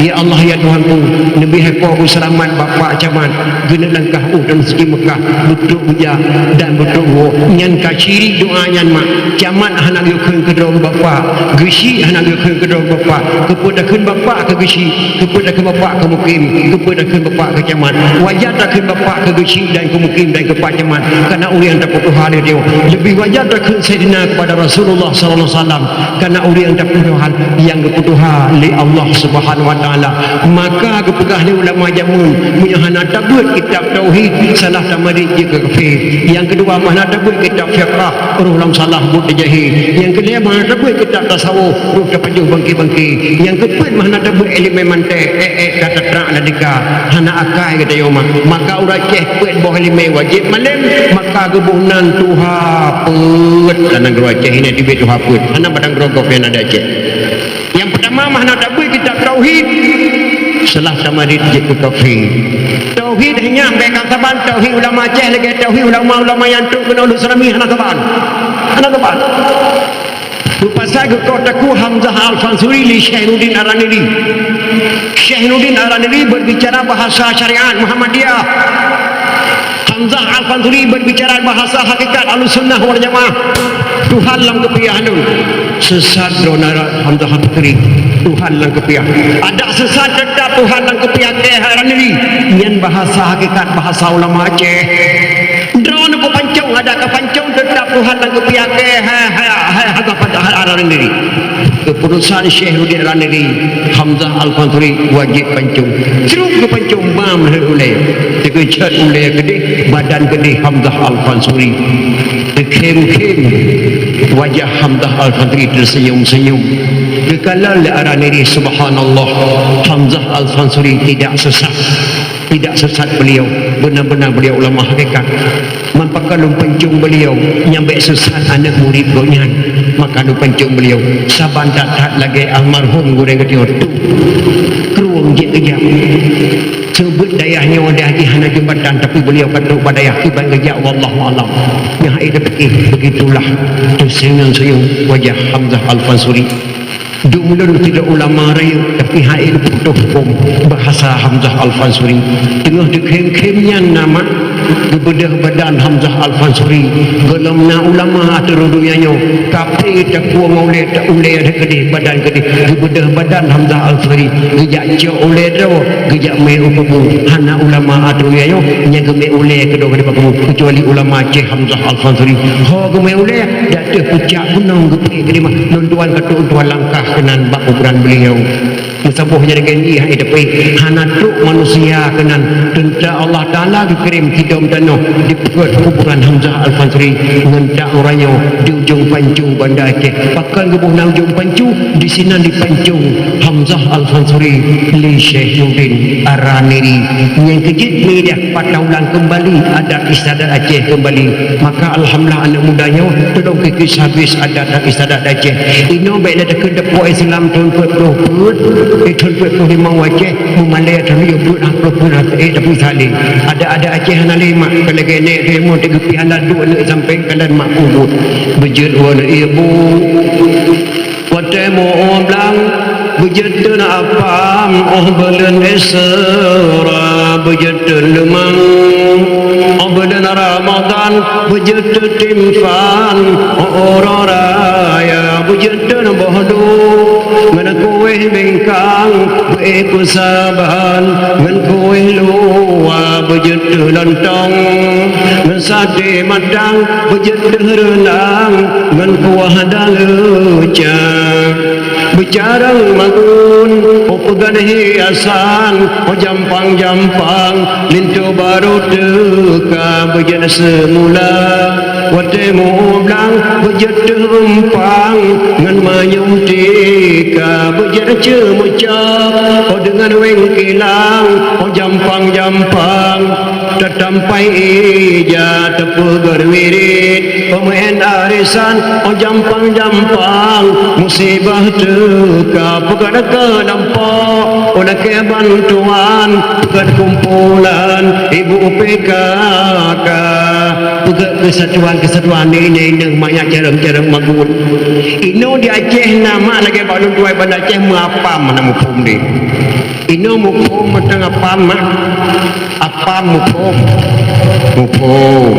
"Ya Allah, ya Tuhanku, neubri hai Po geuseulamat bapak camat, geuneuk langkah u tanoh suci Meukah, beutrôk geujak dan beutrôk woe." Nyan ka syirik doa nyan mak. Camat hana geukheun keudroe bapak, geuchik hana geukheun keudroe bapak. Keupeue takheun bapak keu geuchik? Keupeue takheun bapak keu mukim? Keupeue takheun bapak keu camat? Wajar takheun bapak keu geuchik dan keu mukim dan keu pak camat, karena ureueng tapeutuha lé Tuhan. Leubeh wajar takheun Saidina kepada Rasulullah sallallahu alaihi wasallam, karena ureueng tapeutuha nyang geupeutuha lé Allah Subhanahu wa Taala. Maka geupeugah lé ulama jameun, meunyoe hana tabeuet kitab tauhid, salah tamarit jeuet keu kafé. Nyang keudua, meunyoe hana tabeuet kitab fiqah, roh lam salah buet tajahé. Nyang keulhèe, meunyoe hana tabeuet kitab tasawuf, roh tapajoh bangké-bangké. Nyang keupeuet, meunyoe hana tabeuet ileumèe mantek, èk-èk ka tatrak ladika. Hana akai geutanyoe mak. Maka ureueng Aceh peuet boh ileumèe wajéb malém, maka geuboh nan tuha peuet. Lam nanggroe Aceh nyan teubiet tuha peuet. Hana padang geurogop nyang na di Aceh. Nyang peutama, meunyoe hana tabeuet kitab tauhid, salah tamarit jeuet keu kafé. Tauhid nyan bèk ka saban tauhid ulama Aceh lagèe tauhid ulama-ulama nyang trôk keunoe lôn seurami, hana saban. Hana saban. Beupasai geukoh takue Hamzah Al-Fansuri lé Syekh Nurdin Ar-Raniri. Syekh Nurdin Ar-Raniri berbicara bahasa syariat Muhammadiyah. Hamzah Al-Fansuri berbicara bahasa hakikat Ahlussunnah wal Jamaah. Tuhan lam keupiah lôn. Sesat droeneuh Hamzah Al-Fansuri. Tuhan lam keupiah. Adak sesat teutap Tuhan lam keupiah keu Ar-Raniri. Nyan bahasa hakikat, bahasa ulama Aceh. Droeneuh keu pancong, adak keu pancong teutap Tuhan lam keupiah keu hai, hai, hai, Hamzah Ar-Raniri. Keputusan Syekh Nurdin Ar-Raniri, Hamzah Al-Fansuri wajib pancong. Trok geupancong bam lheueh ulèe. Teukeucot ulèe keudeh, badan keudeh Hamzah Al-Fansuri. Teukhém-khém wajah Hamzah Al-Fansuri teuseunyum-seunyum. Geukalon lé Ar-Raniri, subhanallah, Hamzah Al-Fansuri tidak sesat. Tidak sesat beliau, beuna-beuna beliau ulama hakikat. Man pakon lôn pancong beliau, nyang bèk sesat aneuk murit gobnyan. Maka lôn pancong beliau, saban that-that lagèe almarhum gurèe geutanyoe tu. Krueng jeuet geujak. Seubeut dayah nyoe dah jih hana jeumbatan, tapi beliau ka trok bak dayah kiban geujak, wallahu alam. Nyang hai tapike, begitulah teusenyum-senyum wajah Hamzah Al-Fansuri. Dum lôn sidroe ulama rayeuk, tapi hai lôn putôh hukôm bahasa Hamzah Al-Fansuri. Teungoh teukhém-khém nyan na mak, geubeudôh badan Hamzah Al-Fansuri. Gohlom na ulama ateueh donya nyoe, kaphé takue ngon ulèe, ta ulèe keudeh, badan keudeh. Geubeudôh badan Hamzah Al-Fansuri. Geujak cok ulèe droe, geujak mè u kubu. Hana ulama ateueh donya nyoe nyang geumè ulèe keudroe keudeh bak kubu, keucuali ulama Aceh Hamzah Al-Fansuri. Ho geumè ulèe, di ateueh pucak gunong geupeuék keudeh mak, lôn tuan ka trok tuan langkah keunan bak kuburan beliau. Meusaboh nyang lagèe nyan hai tapike, hana trok manusia keunan. Teuntèe Allah Taala geukirém sidom tanoh di peuet kuburan Hamzah Al-Fansuri ngon tak uroe nyoe di ujong pancong Banda Aceh. Pakon geuboh na ujong pancong, disinan dipancong Hamzah Al-Fansuri lé Syekh Nurdin Ar-Raniri. Nyang keujeuet meuidah pataulang keumbali adat istiadat Aceh keumbali. Maka alhamdulillah aneuk muda nyoe tolong keu kisah bis adat dan istiadat Aceh. Inoe bèk lé takheun dapur Islam thôn peuet ploh peuet, eh, thôn peuet ploh limong Aceh, meumalèe thôn peuet ploh peuet, eh, tapi saleh. Adat-adat Aceh hana lé mak, ka lagèe nèk teurimong teugeupih alat duek aneuk sampéng kalan mak peubuet. Beujeuet woe aneuk ibu. Watèe meu-ueh blang, beujeuet teun apam, óh buleuen Isra, beujeuet teun leumang, óh buleuen Ramadhan, beujeuet teun timphan, óh uroe raya, beujeuet teun boh dum, ngon kuéh bingkang, beuék peusaban, ngon kuéh luwa, beujeuet teun lontong, ngon saté matang, beujeuet teun reunang, ngon kuah daleuca. Beucarông magun, óh peugan hiasan, óh jampang-jampang, linto barô teuka beujeuet seumula. Watèe meu-ueh blang beujeuet teuh umpang, ngon manyum tika beujeuet ceumeucok, óh deungon wéng kilang, óh jampang-jampang. Tatampai ija tapeugét wirit, peumaén arisan, óh jampang-jampang, musibah teuka, peugét keu lampôh, óh lakèe bantuan, peugét kumpulan ibu P K K, peugét keusatuan-keusatuan di inong-inong manyak carông-carông magun. Inoe di Aceh na mak lagèe bak lôn tuan Banda Aceh meuapam hana muphom deh. Inoe muphom mantong apam mak. Apam muphom. Muphom.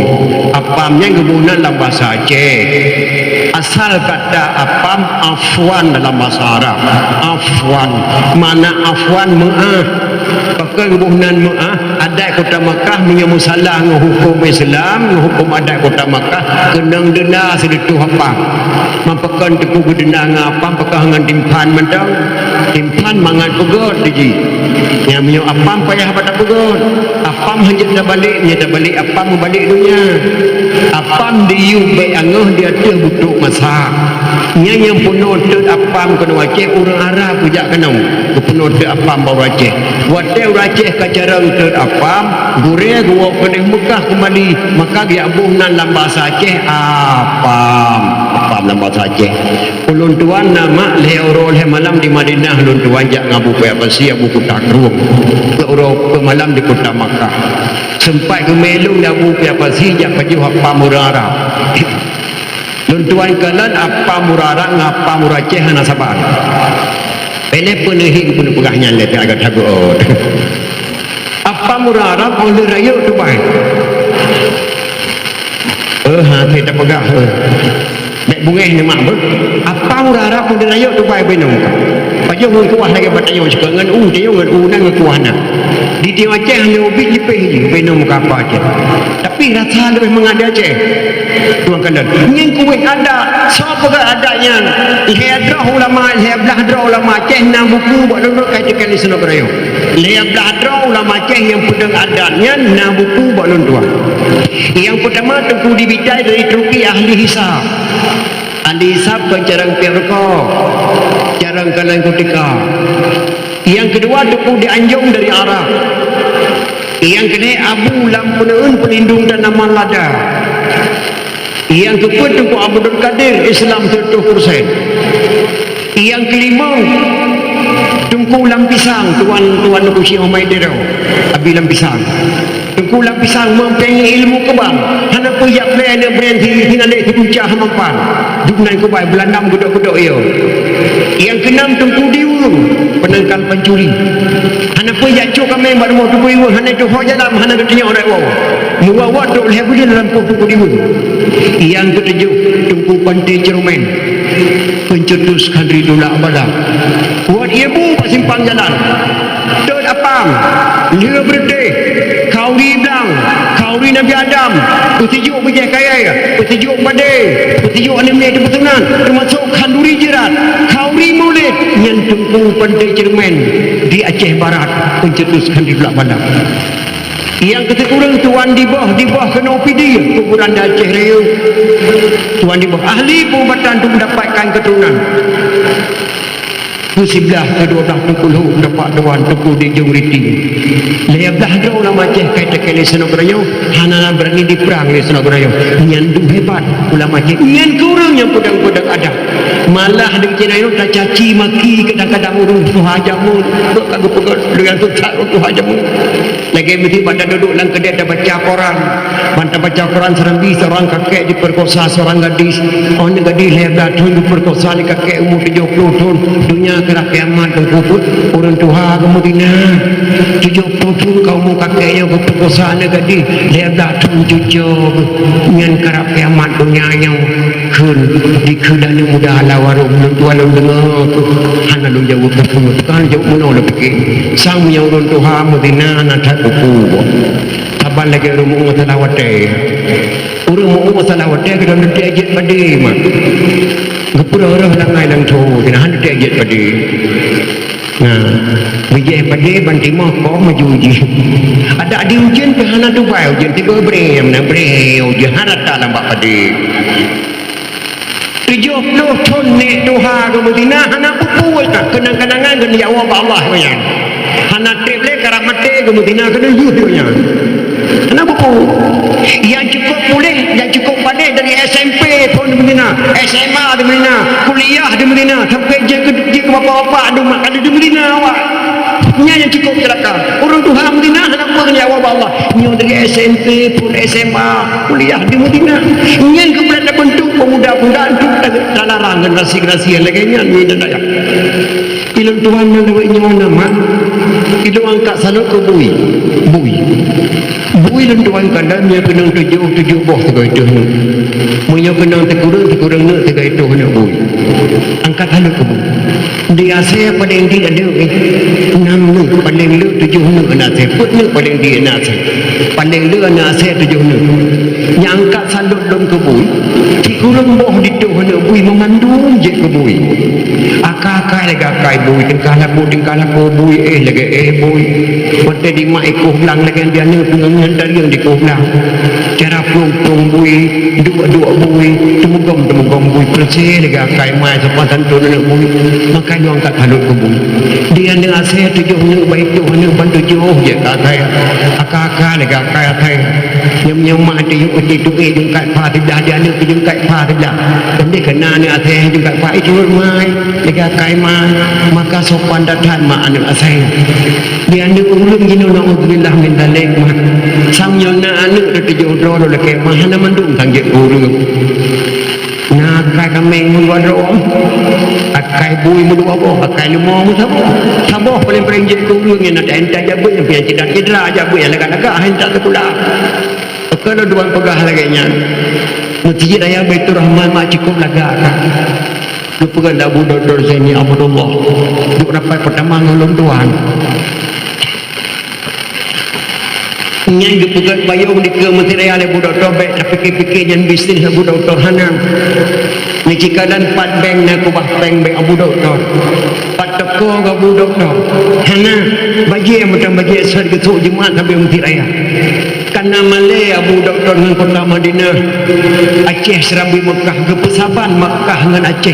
Apam nyan geuboh nan lam basa Aceh. Asal kata apam afwan dalam basa Arab. Afwan. Makna afwan meu'ah. Pakon geuboh nan meu'ah? Adat kota Makkah meunyoe meusalah ngon huköm Islam, ngon huköm adat kota Makkah, keunong deunda sireutôh apam. Man pakon teupeu geudeunda ngon apam, pakon ngon timphan mantong? Timphan mangat peugét di jih. Nyang meunyoe apam payah bak tapeugét. Apam hanjeuet tabalek, meunyoe tabalek apam meubalek donya. Apam diyueb bèk angoh di ateueh butôk masak. Nyan nyang peunoh teuet apam keunoe Aceh ureueng Arab geujak keunoe, geupeunoh teuet apam bak ureueng Aceh. Watèe ureueng Aceh ka carông teuet apam, gurèe geuwoe keudéh Meukah keumbali, maka geujak boh nan lam basa Aceh apam. Apam lam basa Aceh. Ulôn tuan na mak lhèe uroe lhèe malam di Madinah, ulôn tuan jak ngon Abu Paya Pasi, Abu Kuta Krueng. Keu uroe keu malam di kota Makkah. Seumpat geumè lôn di Abu Paya Pasi jak pajoh apam ureueng Arab. Tuan kalon apa murah Arab ngon apa murah Aceh hana saban. Peureulée peuneuhi keupeue neupeugah nyan lé, agak that geuôt. Apa murah Arab óh lheueh rayeuk tubai. Eh, ha, saya tak peugah, eh. Bèk beungéh neumak beuh. Apa murah Arab óh lheueh rayeuk tubai beuinong ka. Pajoh ngon kuah lagèe bak tanyoe sikok, ngon u, tanyoe ngon u na ngon kuah na. Di tanyoe Aceh hana ubit jipéh jih, beuinong muka apa Aceh. Tapi rasa leubeh mangat di Aceh. Tuan kalon. Nyan keuwét adat. Soe peugah adat nyan? Lhèe droe ulama, lhèe blaih droe ulama Aceh na buku bak lôn rot ka iteuka lé Snouck Hurgronje. Lhèe blaih droe ulama Aceh nyang peudong adat nyan na buku bak lôn tuan. Nyang peutama Teungku Dibitai dari Turki, ahli hisab. Ahli hisab kon carông piep rukok, carông kalon kutika. Nyang keudua Teungku Dianjong dari Arab. Nyang keulhèe Abu lam peuneuen peulindong tanaman lada. Nyang keupeuet Teungku Abdul Kadir, Islam seratus persen. Nyang keulimong Teungku Lam Pisang, tuan, tuan Teungku Syekh Muhammad Dero, Abi Lam Pisang. Teungku Lam Pisang meupéng ilmu keubang, hana peue jak plé aneuk breng si, si nalek si bucah mampan. Duek nan kubai Beulanda meugeudok-geudok yo. Nyang keunam Teungku Diweueng, peunangkal pancuri. Hana peue jak cok kaméng bak rumoh Teungku Diweueng, hana tuho jalan, hana geutunyok rot woe. Meuwawat dok lhèe buleuen lam poh Teungku Diweueng. Nyang keutujoh Teungku Panté Ceureumen, pencetus khanduri tulak bala. Buet ié bu bak simpang jalan. Dot apam, lheueh beureutéh, khanduri blang, khanduri Nabi Adam, peusijuek beujéh kayèe, peusijuek padé, peusijuek aneuk miet teupeusunan, teumasok khanduri jirat, khanduri mulod, nyan Teungku Panté Ceureumen di Aceh Barat, pencetus khanduri tulak bala. Nyang keusikureueng Tuan Diboh, Diboh keunoe Pidie, kuburan di Aceh Rayeuk. Tuan Diboh ahli peubatan untuk mendapatkan keturunan. Keusiblaih, keudua blah Teungku Lhok, dapat tuan Teungku Dijong Riti. Lhèe blah droe ulama Aceh ka iteuka lé Snouck Hurgronje, hana beurani dipeurang lé Snouck Hurgronje. Nyan dum hebat ulama Aceh. Nyan keuh ureueng nyang peudong-peudong adat. Malah di Cina nyoe tacaci maki kadang-kadang ureueng tuha jameun. Bèk ka geupeugah lé ureueng tuha jameun. Lagèe miseue bak taduek lam keudè tabaca koran. Ban tabaca koran, seurang bi seurang kakek jipeurkosa seurang gadis. Oh, aneuk gadis lhèe blah thôn jipeurkosa lé kakek umu tujoh ploh thôn. Donya karab kiamat Teungku peuet. Ureueng tuha geumeutina. Tujoh ploh thôn ka umu kakek nyoe geupeurkosa aneuk gadis lhèe blah thôn cucoe. Nyan karab kiamat donya nyoe. Kheun, dikheun aneuk muda lam warông, lôn tuan lôn deungö keuh. Hana lôn jaweueb peue-peue, kan jaweueb meunoe lôn pike. Sang meunyoe ulôn tuha meutina na that buku. Saban lagèe ureueng meu-ueng masalah watèe. Ureueng meu-ueng masalah watèe keudroe lôn tiek jeuet padé mat. Geupeureuh-reuh langai lam thô, keunahan tiek jeuet padé. Nah, bijéh padé ban timoh kong maju jih. Adak di ujeuen pih hana tubai, ujeuen tiba brem, na brem, ujeuen hana that lam bak padé. Tujoh ploh thon nèk tuha geumeutina hana peue-peue, keunang-keunangan geunjak woe bak Allah nyan. Hana treb lé karab maté geumeutina keuneuk lheueh nyan. Hana peue-peue. Nyang cukôp puléh, nyang cukôp padé dari S M P phon geumeutina, S M A geumeutina, kuliah geumeutina, sampoe jeuet keu, jeuet keu bapak-bapak, aduh mak, aduh geumeutina awak. Nyan nyang cukôp ceulaka. Ureueng tuha meutina hana peue ngon nyawa bak Allah. Nyoe dari S M P phon S M A, kuliah di Madinah. Nyan keuh brat tabentuk pemuda-pemuda untuk ta-, talarang generasi-generasi nyang lagèe nyan di dayah. Ilôn tuan nyoe lawét nyoe na mat. Ilôn angkat saleuet keu bui. Bui. Bui lôn tuan kandang nyoe keunong tujoh, tujoh boh sigoe tuh nyoe. Meunyoe keunong sikureueng, sikureueng nyoe sigoe tuh nyoe bui. Angkat saleuet keu bui. Di asèe paleng di aneuk, eh. Nam neuk paleng le, tujoh neuk na asèe. Peuet neuk paleng di na asèe. Paleng le na asèe tujoh neuk. Nyang angkat saleuet lom keu bui. Sikureueng boh ditoh aneuk bui meumandum jeuet keu bui. Akai-akai lagèe akai bui, tingkah laku, tingkah laku bui, eh lagèe eh bui. Watèe dimat ikoh blang lagèe di aneuk peungeungian tarieng dikoh blang. Cara plueng-plueng bui, duek-duek bui, teumugom-teumugom bui, peureuséh lagèe akai mai sopan santun aneuk bui. Maka nyoe angkat saleuet keu bui. Di aneuk asèe tujoh neuk, bak itoh aneuk ban tujoh jeuet keu akai. Akai-akai lagèe akai asèe. Nyam-nyam mak tiyuek peuti tuek jungkat pha siblah, di aneuk jungkat pha siblah. Dan di keuna aneuk asèe jungkat pha, eh, turot mai, lagèe akai mai. Maka sopan that-that mak aneuk asèe. Di aneuk ureueng jinoe, naudzubillah min dzalik, mah. Sang nyoe na aneuk teutujoh droe lôn lakèe, mah, hana mandum sang jeuet ureueng. Na akai kaméng meudua droe, akai bui meudua boh, akai leumo meusaboh. Saboh paléng-paléng jeuet keu ureueng nyang na taénta jabeuet nyang pian ceudah cedera jabeuet nyang lagak-lagak hai tak teukulah. Maka lôn tuan peugah lagée nyan, Meuseujid Raya Baiturrahman mak cukôp lagak ka. Geupeugah lé Abu Doktor Zaini Abdullah, duek rapat peutama ngon lôn tuan. Nyan geupeugét payong dikeue Meuseujid Raya lé Abu Doktor, bék tapike-pike nyan bisnis Abu Doktor, hana. Neucikadan pat bank na keubah péng bék Abu Doktor. Pat toko Abu Doktor, hana. Bajée meutan bajée sot geusok Jumat sabe Meuseujid Raya. Kana malée Abu Doktor ngon kota Madinah, Aceh seurabe Meukah, geupeusaban Meukah ngon Aceh.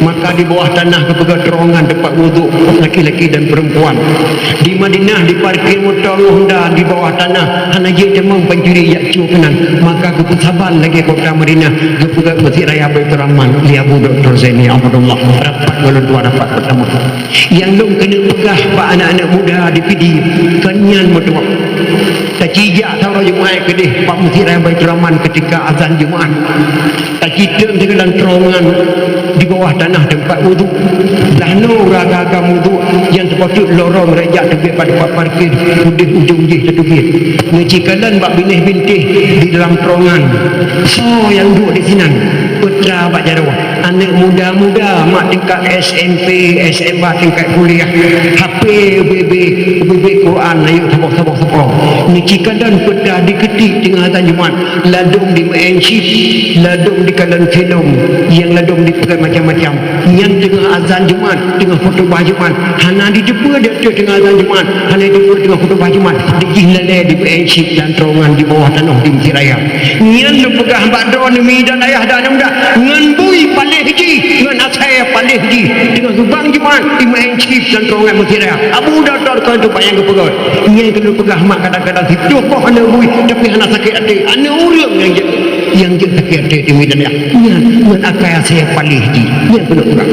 Maka di bawah tanah geupeugah terowongan teumpat wudhu laki-laki dan perempuan. Di Madinah diparkir moto Honda di bawah tanah, hana jeuet tamong pancuri jak cue keunan. Maka geupeusaban lagée kota Madinah, geupeugah Meuseujid Raya Baiturrahman lé Abu Doktor Zaini Abdullah. Rapat ngon lôn tuan rapat peutama. Nyang lôn keuneuk peugah bak aneuëk-aneuëk muda di Pidie, kon nyan meutuah. Tacijak saboh Jumat keudeh bak Meuseujid Raya Baiturrahman keutika azan Jumat. Tacitem sigohlom terowongan di bawah tanah teumpat wudhu. Blah noe raga-raga wudhu nyang teupatut lorong rot jak teubiet bak teumpat parkir udeh ujong jih teubiet. Neucikadan bak binéh bintéh di dalam terowongan. Soe nyang duek di sinan? Peutra bak jaroe. Aneuëk muda-muda mak tingkat S M P, S M A tingkat kuliah, hafé ubé-ubé, ubé-ubé Quran, ayeuëk saboh-saboh sapoe. Neucikadan peutra dikeutik teungoh azan Jumat, ladôm dimeu'en chip, ladôm dikalon filem, nyang ladôm dipeugét macam-macam. Nyan teungoh azan Jumat, teungoh khutubah Jumat, hana jiteupeue di ateueh teungoh azan Jumat, hana jiteupeue teungoh khutubah Jumat, dijih lalée dimeu'en chip dan terowongan di bawah tanoh di Meuseujid Raya. Nyan lôn peugah bak droeneuh mi dan ayah dan aneuëk muda, ngon bui paléh jih, ngon asèe paléh jih, teungoh geubang Jumat, dimeu'en chip dan terowongan Meuseujid Raya. Abu Doktor kon teumpat nyang geupeugah. Nyan keuneuk peugah mak kadang-kadang siplôh boh aneuëk bui, tapi hana sakét até. Aneuëk ureuëng nyang jeuet, nyang jeuet sakét até di Medan nyan. Nyan ngon akai asèe paléh jih. Nyan keuneuk peugah.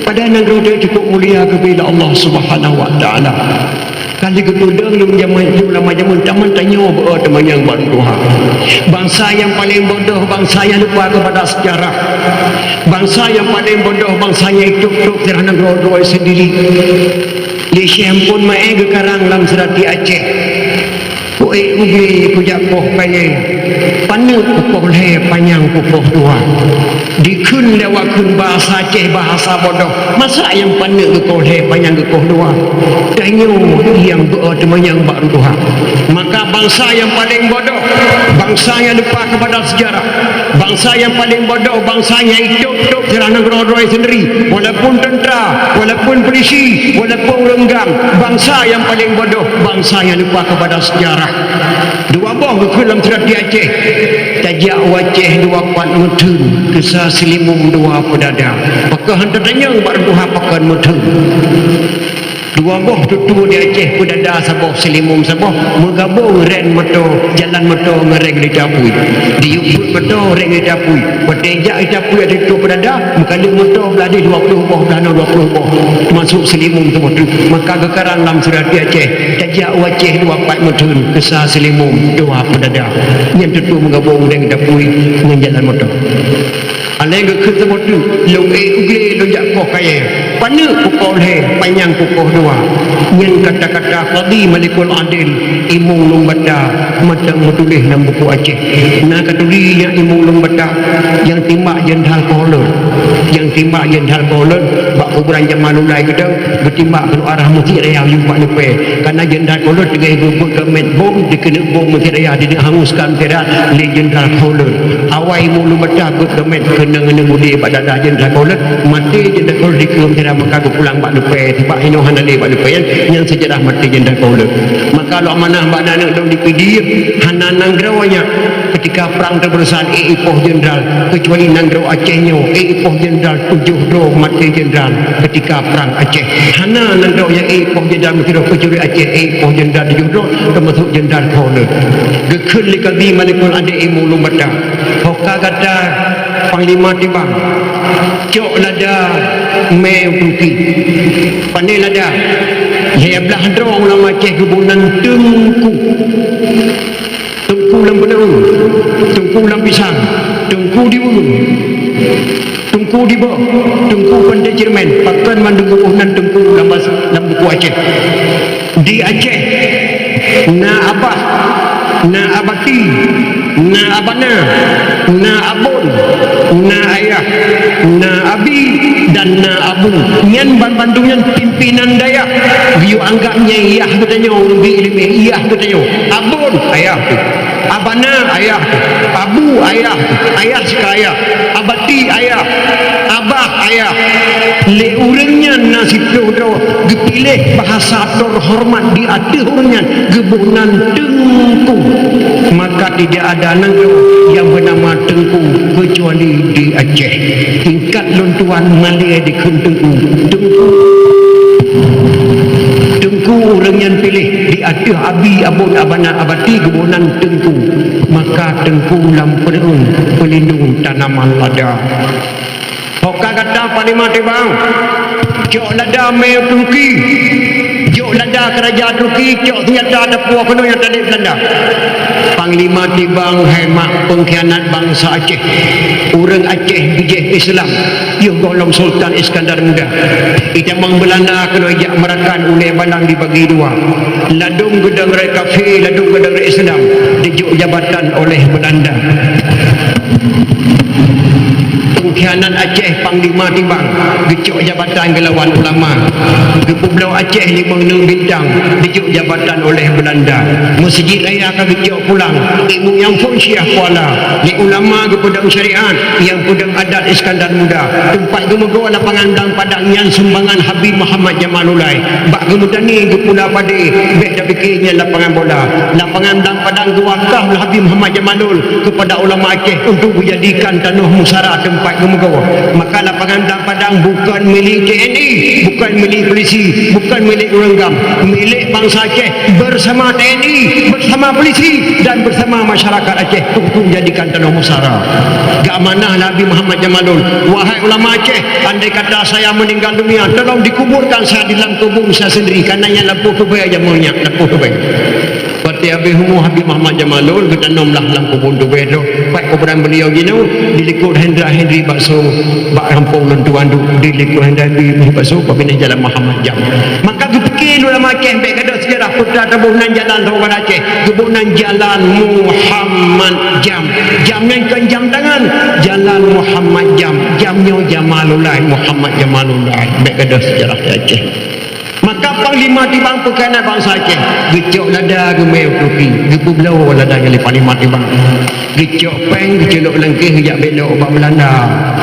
Padahai nanggroe teuh cukôp mulia geubri lé Allah Subhanahu wa Taala. Ka lheueh geupeudong lom jameun, lom lama jameun, taman tanyoe beu teumanyong bak Tuhan. Bansa nyang paleng bodoh, bansa nyang lupa kepada sejarah. Bansa nyang paleng bodoh, bansa nyang itôp-tôp seurah nanggroe droe sendiri. Lé Syeh Ampôn Maé geukarang lam Seurati Aceh. Kuék ubé kujak poh kayée, paneuk kupoh lhée panyang kupoh dua. Dikheun lé awak kheun bahasa Aceh bahasa bodoh. Masa nyang paneuk geukoh lhée panyang geukoh dua? Tanyoe nyang beu teumanyong bak Tuhan. Maka bansa nyang paleng bodoh, bansa nyang lupa kepada sejarah. Bansa nyang paleng bodoh, bansa nyang itôp-tôp seurah nanggroe droe sendiri, walaupun tentera, walaupun polisi, walaupun ureuëng GAM, bansa nyang paleng bodoh, bansa nyang lupa kepada sejarah. Dua boh geukheun lam Seurati Aceh, tajak u Aceh dua pat meutheun, keusa Seulimeum dua peudada. Pakon hana tatanyong bak Tuhan pakon meutheun? Dua boh tutue di Aceh peudada saboh, Seulimeum saboh, meugabong reng moto, jalan moto ngon reng geurita apui. Diyue peuet moto reng geurita apui. Watée jak geurita apui ateueh tutue peudada, meukaleuek moto blah deh dua ploh boh, blah noe dua ploh boh, teumasok Seulimeum saboh teuk. Maka geukarang lam Seurati Aceh, tajak u Aceh dua pat meutheun, keusa Seulimeum dua peudada. Nyan tutue meugabong reng geurita apui ngon jalan moto. Alèh geukheun saboh teuk, lôn ék u glé lôn jak poh kayée, paneuk kupoh lhée panyang kupoh dua. Nyan kata-kata Qadhi Malikul Adil, Imum Lueng Bata, mantong meutuléh lam buku Aceh. Na ka turi nyan Imum Lueng Bata, nyang timbak Jenderal Kohlot. Nyang timbak Jenderal Kohlot bak kuburan Jamaluddain keudroe, geutimbak keunoe arah Meuseujid Raya Yup bak Leupée. Kareuna Jenderal Kohlot teungoh geubeuet geumet bom, dikeuneuk bom Meuseujid Raya, dikeuneuk hanguskan Meuseujid Raya lé Jenderal Kohlot. Awai Imum Lueng Bata beuet geumet keunong aneuk udeb bak dada Jenderal Kohlot, maté Jenderal Kohlot dikeue Meuseujid Raya, maka geupeulang bak Leupée, sabab inoe hana lé bak Leupée nyan, nyan seujarah maté Jenderal Kohlot. Maka lôn amanah bak aneuk lôn di Pidie, hana nanggroe nyan keutika prang teubeureusah ék ipoh jenderal, keucuali nanggroe Aceh nyoe ék ipoh jenderal tujoh droe maté jenderal keutika prang Aceh. Hana nanggroe nyang ék ipoh jenderal meusidroe keucuali Aceh ék ipoh jenderal tujoh droe, teumasok Jenderal Kohlot. Geukheun lé Qadhi Malikul Adil Imum Lueng Bata, ho ka gata Panglima Tibang, cok lada mé u Teungku. Pané lada, lhée blaih droe ulama Aceh geuboh nan Teungku. Teungku lam Beuneue, Teungku lam Pisang, Teungku di Ulôn. Teungku Diboh, Teungku Panté Ceureumen, pakon mandum bubuh nan Teungku lam bas-, lam buku Aceh. Di Aceh na Abah, na Abati, na Abana, na Abon, na Ayah, na Abi, dan na Abu. Nyan banmandum nyan pimpinan dayah. Geuyue anggab nyan yah geutanyoe, ureuëng bi ileumèe, yah geutanyoe. Abon, ayah teuh. Abana, ayah teuh. Abu, ayah teuh. Ayah sikaya. Abati, ayah. Abah, ayah. Lé ureuëng nyan na siplôh droe geupiléh bahasa terhormat di ateueh ureuëng nyan, geuboh nan Teungku. Maka tidak ada nanggroe nyang beunama Teungku keucuali di Aceh. Tingkat lôn tuan malèe dikheun Teungku. Teungku. Teungku ureuëng nyan piléh di ateueh Abi, Abon, Abana, Abati geuboh nan Teungku. Maka Teungku lam peureuen peulindong tanaman lada. Ho ka gata Panglima Tibang, cok lada mé Turki, jok lada keuraja Turki, cok seunjata tapue keunoe nyang talét Beulanda. Panglima Tibang hai mak peungkhianat bansa Aceh. Ureuëng Aceh bijéh Islam, yoh gohlom Sultan Iskandar Muda. Itamong Beulanda keunoe jak meurakan ulèe balang dibagi dua. Ladôm geudong rot kafé, ladôm geudong rot Islam, dijok jabatan oleh Beulanda. Peungkhianat Aceh Panglima Tibang geucok jabatan geulawan ulama. Geupeubloe Aceh limong neuk bintang, dijok jabatan oleh Beulanda. Meuseujid raya ka geucok pulang, ilmu nyang phon Syiah Kuala. Lé ulama geupeudong syariat, nyang peudong adat Iskandar Muda. Teumpat geumeugoe lapangan Blang Padang nyan sumbangan Habib Muhammad Jamalulai. Bak geumeutani geupula padé, bèk tapike nyan lapangan bola. Lapangan Blang Padang geuwakaf lé Habib Muhammad Jamalul keupada ulama Aceh untuk geujadikan tanoh musara teumpat geumeugoe. Maka lapangan Blang Padang bukon milék T N I, bukon milék polisi, bukon milék ureuëng GAM, milék bansa Aceh bersama T N I, bersama polisi dan bersama masyarakat Aceh untuk jadikan tanoh musara. Geuamanah lé Habib Muhammad Jamalul, wahai ulama Aceh, andai kata saya meninggal dunia, tolong dikuburkan saya di dalam kubur saya sendiri, karena nyan lampôh tubèe jameun nyan, lampôh tubèe. Watèe habéh umu Habib Muhammad Jamalul geutanom lah lam kubur tubèe droe. Pat kuburan beliau jinoe, dilikot Hendra Hendri Bakso, bak gampông lôn tuan duek, dilikot Hendra Hendri Bakso, bak binéh Jalan Muhammad Jam. Maka geupike lé ulama Aceh, bèk gadôh seujarah, peue teuma taboh nan jalan saboh bak Aceh, geuboh nan Jalan Muhammad Jam. Jam nyan kon jam tangan, Jalan Muhammad Jam. Jam nyoe Jamalullah, Muhammad Jamalullah. Bèk gadôh seujarah di Aceh. Maka Panglima Tibang peukana bansa Aceh, geucok lada geumé u Turki, geupeubloe lada nyan lé Panglima Tibang. Geucok péng, geuculok lam kéh, geujak bèk lok bak Beulanda,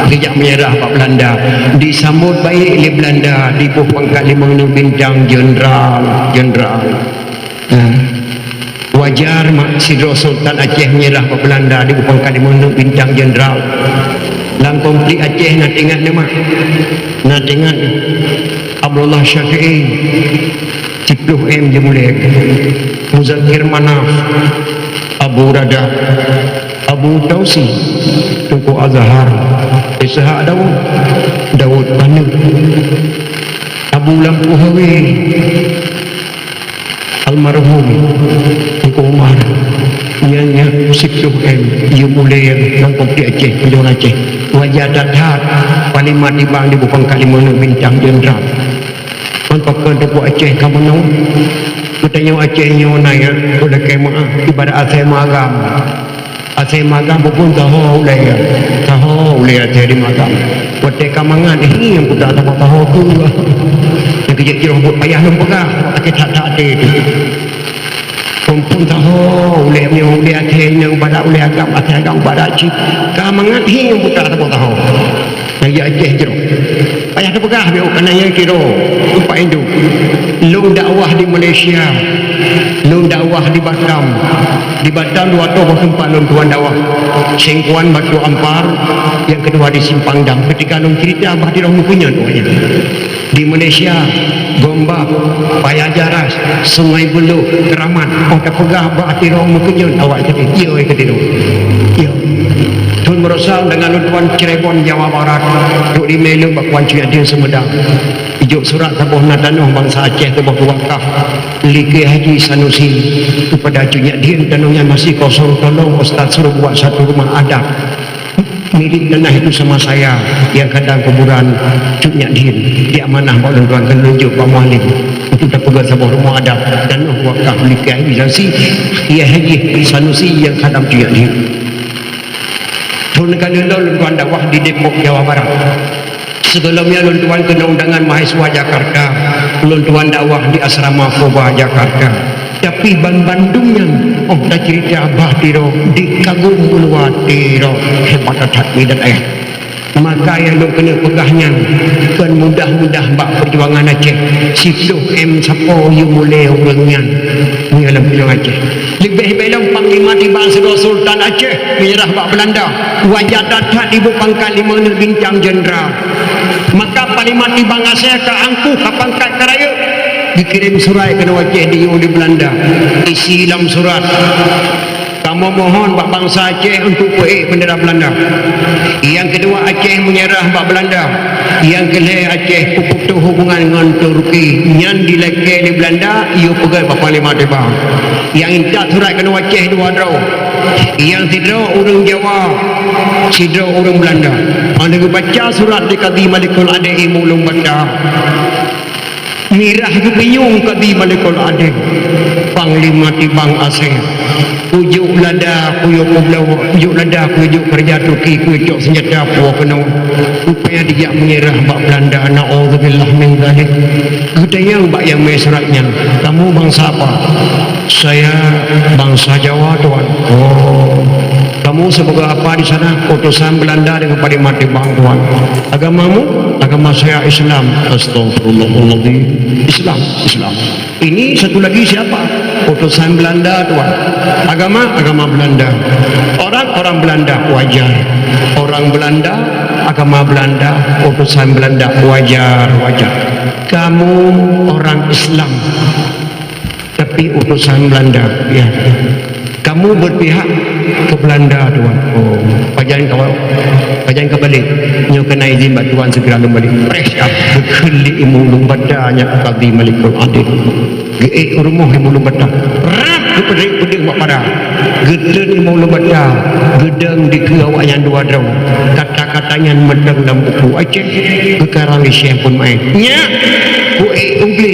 geujak meunyeurah bak Beulanda. Disambot baék lé Beulanda, diboh pangkat limong neuk bintang jeuneural, jeuneural. Nah, wajar mak sidroe Sultan Aceh meunyeurah bak Beulanda, diboh pangkat limong neuk bintang jeuneural. Lam konflik Aceh na teuingat nyan mak? Na teuingat nyan? Abdullah Syafi'i, siplôh M Jeumulèe, Muzakir Manaf, Abu Rada, Abu Tausi, Teungku Azhar, Ishak Daud, Daud Paneuk, Abu Lampu Hawe, almarhum Teungku Umar, nyan, nyan siplôh M Jeumulèe lam konflik Aceh, Aceh. Wajar that-that, Panglima Tibang diboh pangkat limong neuk bintang jeuneural. Kon pakon teupeu Aceh ka meunoe? Geutanyoe Aceh nyoe na, ya, ulèe keu meu'ah ibarat asèe magam. Asèe magam bukon taho ulèe, ya. Taho ulèe asèe di magam. Watèe ka mangat, hi, nyang puta taho-taho tu. Nyang keu jeuet jroh buet payah lôn peugah, sakét that-that até tu. Muphom taho ulèe nyoe, ulèe asèe nyoe, barat ulèe agam, asèe agam barat cit. Ka mangat hi nyang puta taho-taho. Nyang jeuet Aceh jroh. Payah teupeugah, biôh kana nyang kiro, teumpat induk. Lôn dakwah di Malaysia, lôn dakwah di Batam. Di Batam dua boh teumpat lôn tuan dakwah. Sengkuan Batu Ampar, nyang keudua di Simpang Dam. Keutika lôn cerita bah di Rong Meukeunyon awaknyan. Di Malaysia, Gombak, Paya Jaras, Sungai Buloh, Keramat. Oh, teupeugah bah di Rong Meukeunyon awak jadi. Iya, iya, keudroe. Iya. Thôn Meurosang deungon lôn tuan Cirebon, Jawa Barat, trok di Melu bak Kuan Cunyadin Sumedang. Ijok surat saboh na tanoh bansa Aceh saboh wakaf lé Kiai Haji Sanusi keupada Cunyadin, tanoh nyan masih kosong, tolong ustaz suruh buat satu rumah adat. Milik tanah itu sama saya yang kadang kuburan Cut Nyak Dien diamanah bak lôn tuan keu lôn jok bak Mualem untuk tapeugöt saboh rumoh adat dan noh wakaf likah Sanusi, ya Haji Sanusi yang kadang Cut Nyak Dien. Thon ka lheueh lôn tuan dakwah di Depok, Jawa Barat. Sigohlom nyan lôn tuan keunong undangan mahasiswa Jakarta, lôn tuan dakwah di asrama Koba Jakarta. Tapi banmandum nyan, oh, tacerita bah tiro, dikagum uluwa tiro, hebat that medan ayat. Maka nyang lôn keuneuk peugah nyan kon mudah-mudah bak peujuangan Aceh. Siploh M sapo yue mulai ureuëng nyan nyang lam peujuangan Aceh. Leubeh-leubeh lom Panglima Tibang sidroe Sultan Aceh meunyeurah bak Beulanda. Wajar that-that ibu pangkat limong neuk bincang jenderal. Maka Panglima Tibang Aceh ka angkuh ka pangkat ka rayeuk. Geukirém surat keunoe Aceh diyue di Beulanda. Isi lam surat, kamoe mohon bak bansa Aceh untuk peuék beundera Beulanda. Nyang keudua, Aceh meunyeurah bak Beulanda. Nyang keulhée, Aceh peuputôh hubungan ngon Turki. Nyan dilakée lé Beulanda, yue peugét bak Panglima Tibang. Nyang intat surat keunoe Aceh dua droe. Nyang sidroe ureuëng Jawa, sidroe ureuëng Beulanda. Hana geubaca surat di Kadi Malikul Adé Imeum Ulueng Bata. Mirah geupinyueng Kadi Malikul Adé, Panglima Tibang Aceh. Kujok lada, kuyue peubloe, kujok lada, kuyue jok keureuja Turki, kuyue cok seunjata puwoe keunoe. Rupanya dijak meunyeurah bak Beulanda, na'udzubillah min dzalik. Geutanyong bak nyang mé surat nyan, "Kamu bansa apa?" "Saya bansa Jawa, Tuan." "Oh. Kamu sebagai apa di sana?" "Utusan Beulanda deungon Panglima Tibang, Tuan." "Agamamu?" "Agama saya Islam." "Astagfirullahaladzim." "Islam, Islam." "Ini satu lagi siapa?" "Utusan Beulanda, Tuan." "Agama?" "Agama Beulanda." "Orang?" "Orang Beulanda." "Wajar. Orang Beulanda, agama Beulanda, utusan Beulanda. Wajar, wajar." "Kamu orang Islam, tapi utusan Beulanda." "Ya." "Kamu berpihak ke Beulanda, Tuan." "Oh, pajan ka, pajan ka balek?" "Nyoe keu na izin bak Tuan, segera lôn balek." Preh, geukheun lé Imeum Ulueng Bata nyan Kadi Malikul Adé. Geuék u rumoh Imeum Ulueng Bata. Rab, geupeudeuh-peudeuh bak pada. Geutreun Imeum Ulueng Bata, geudong dikeue awaknyan dua droe. Kata-kata nyan mantong lam buku Aceh, geukarang lé Syekh Ampon Maé. "Nyak, kuék u glé,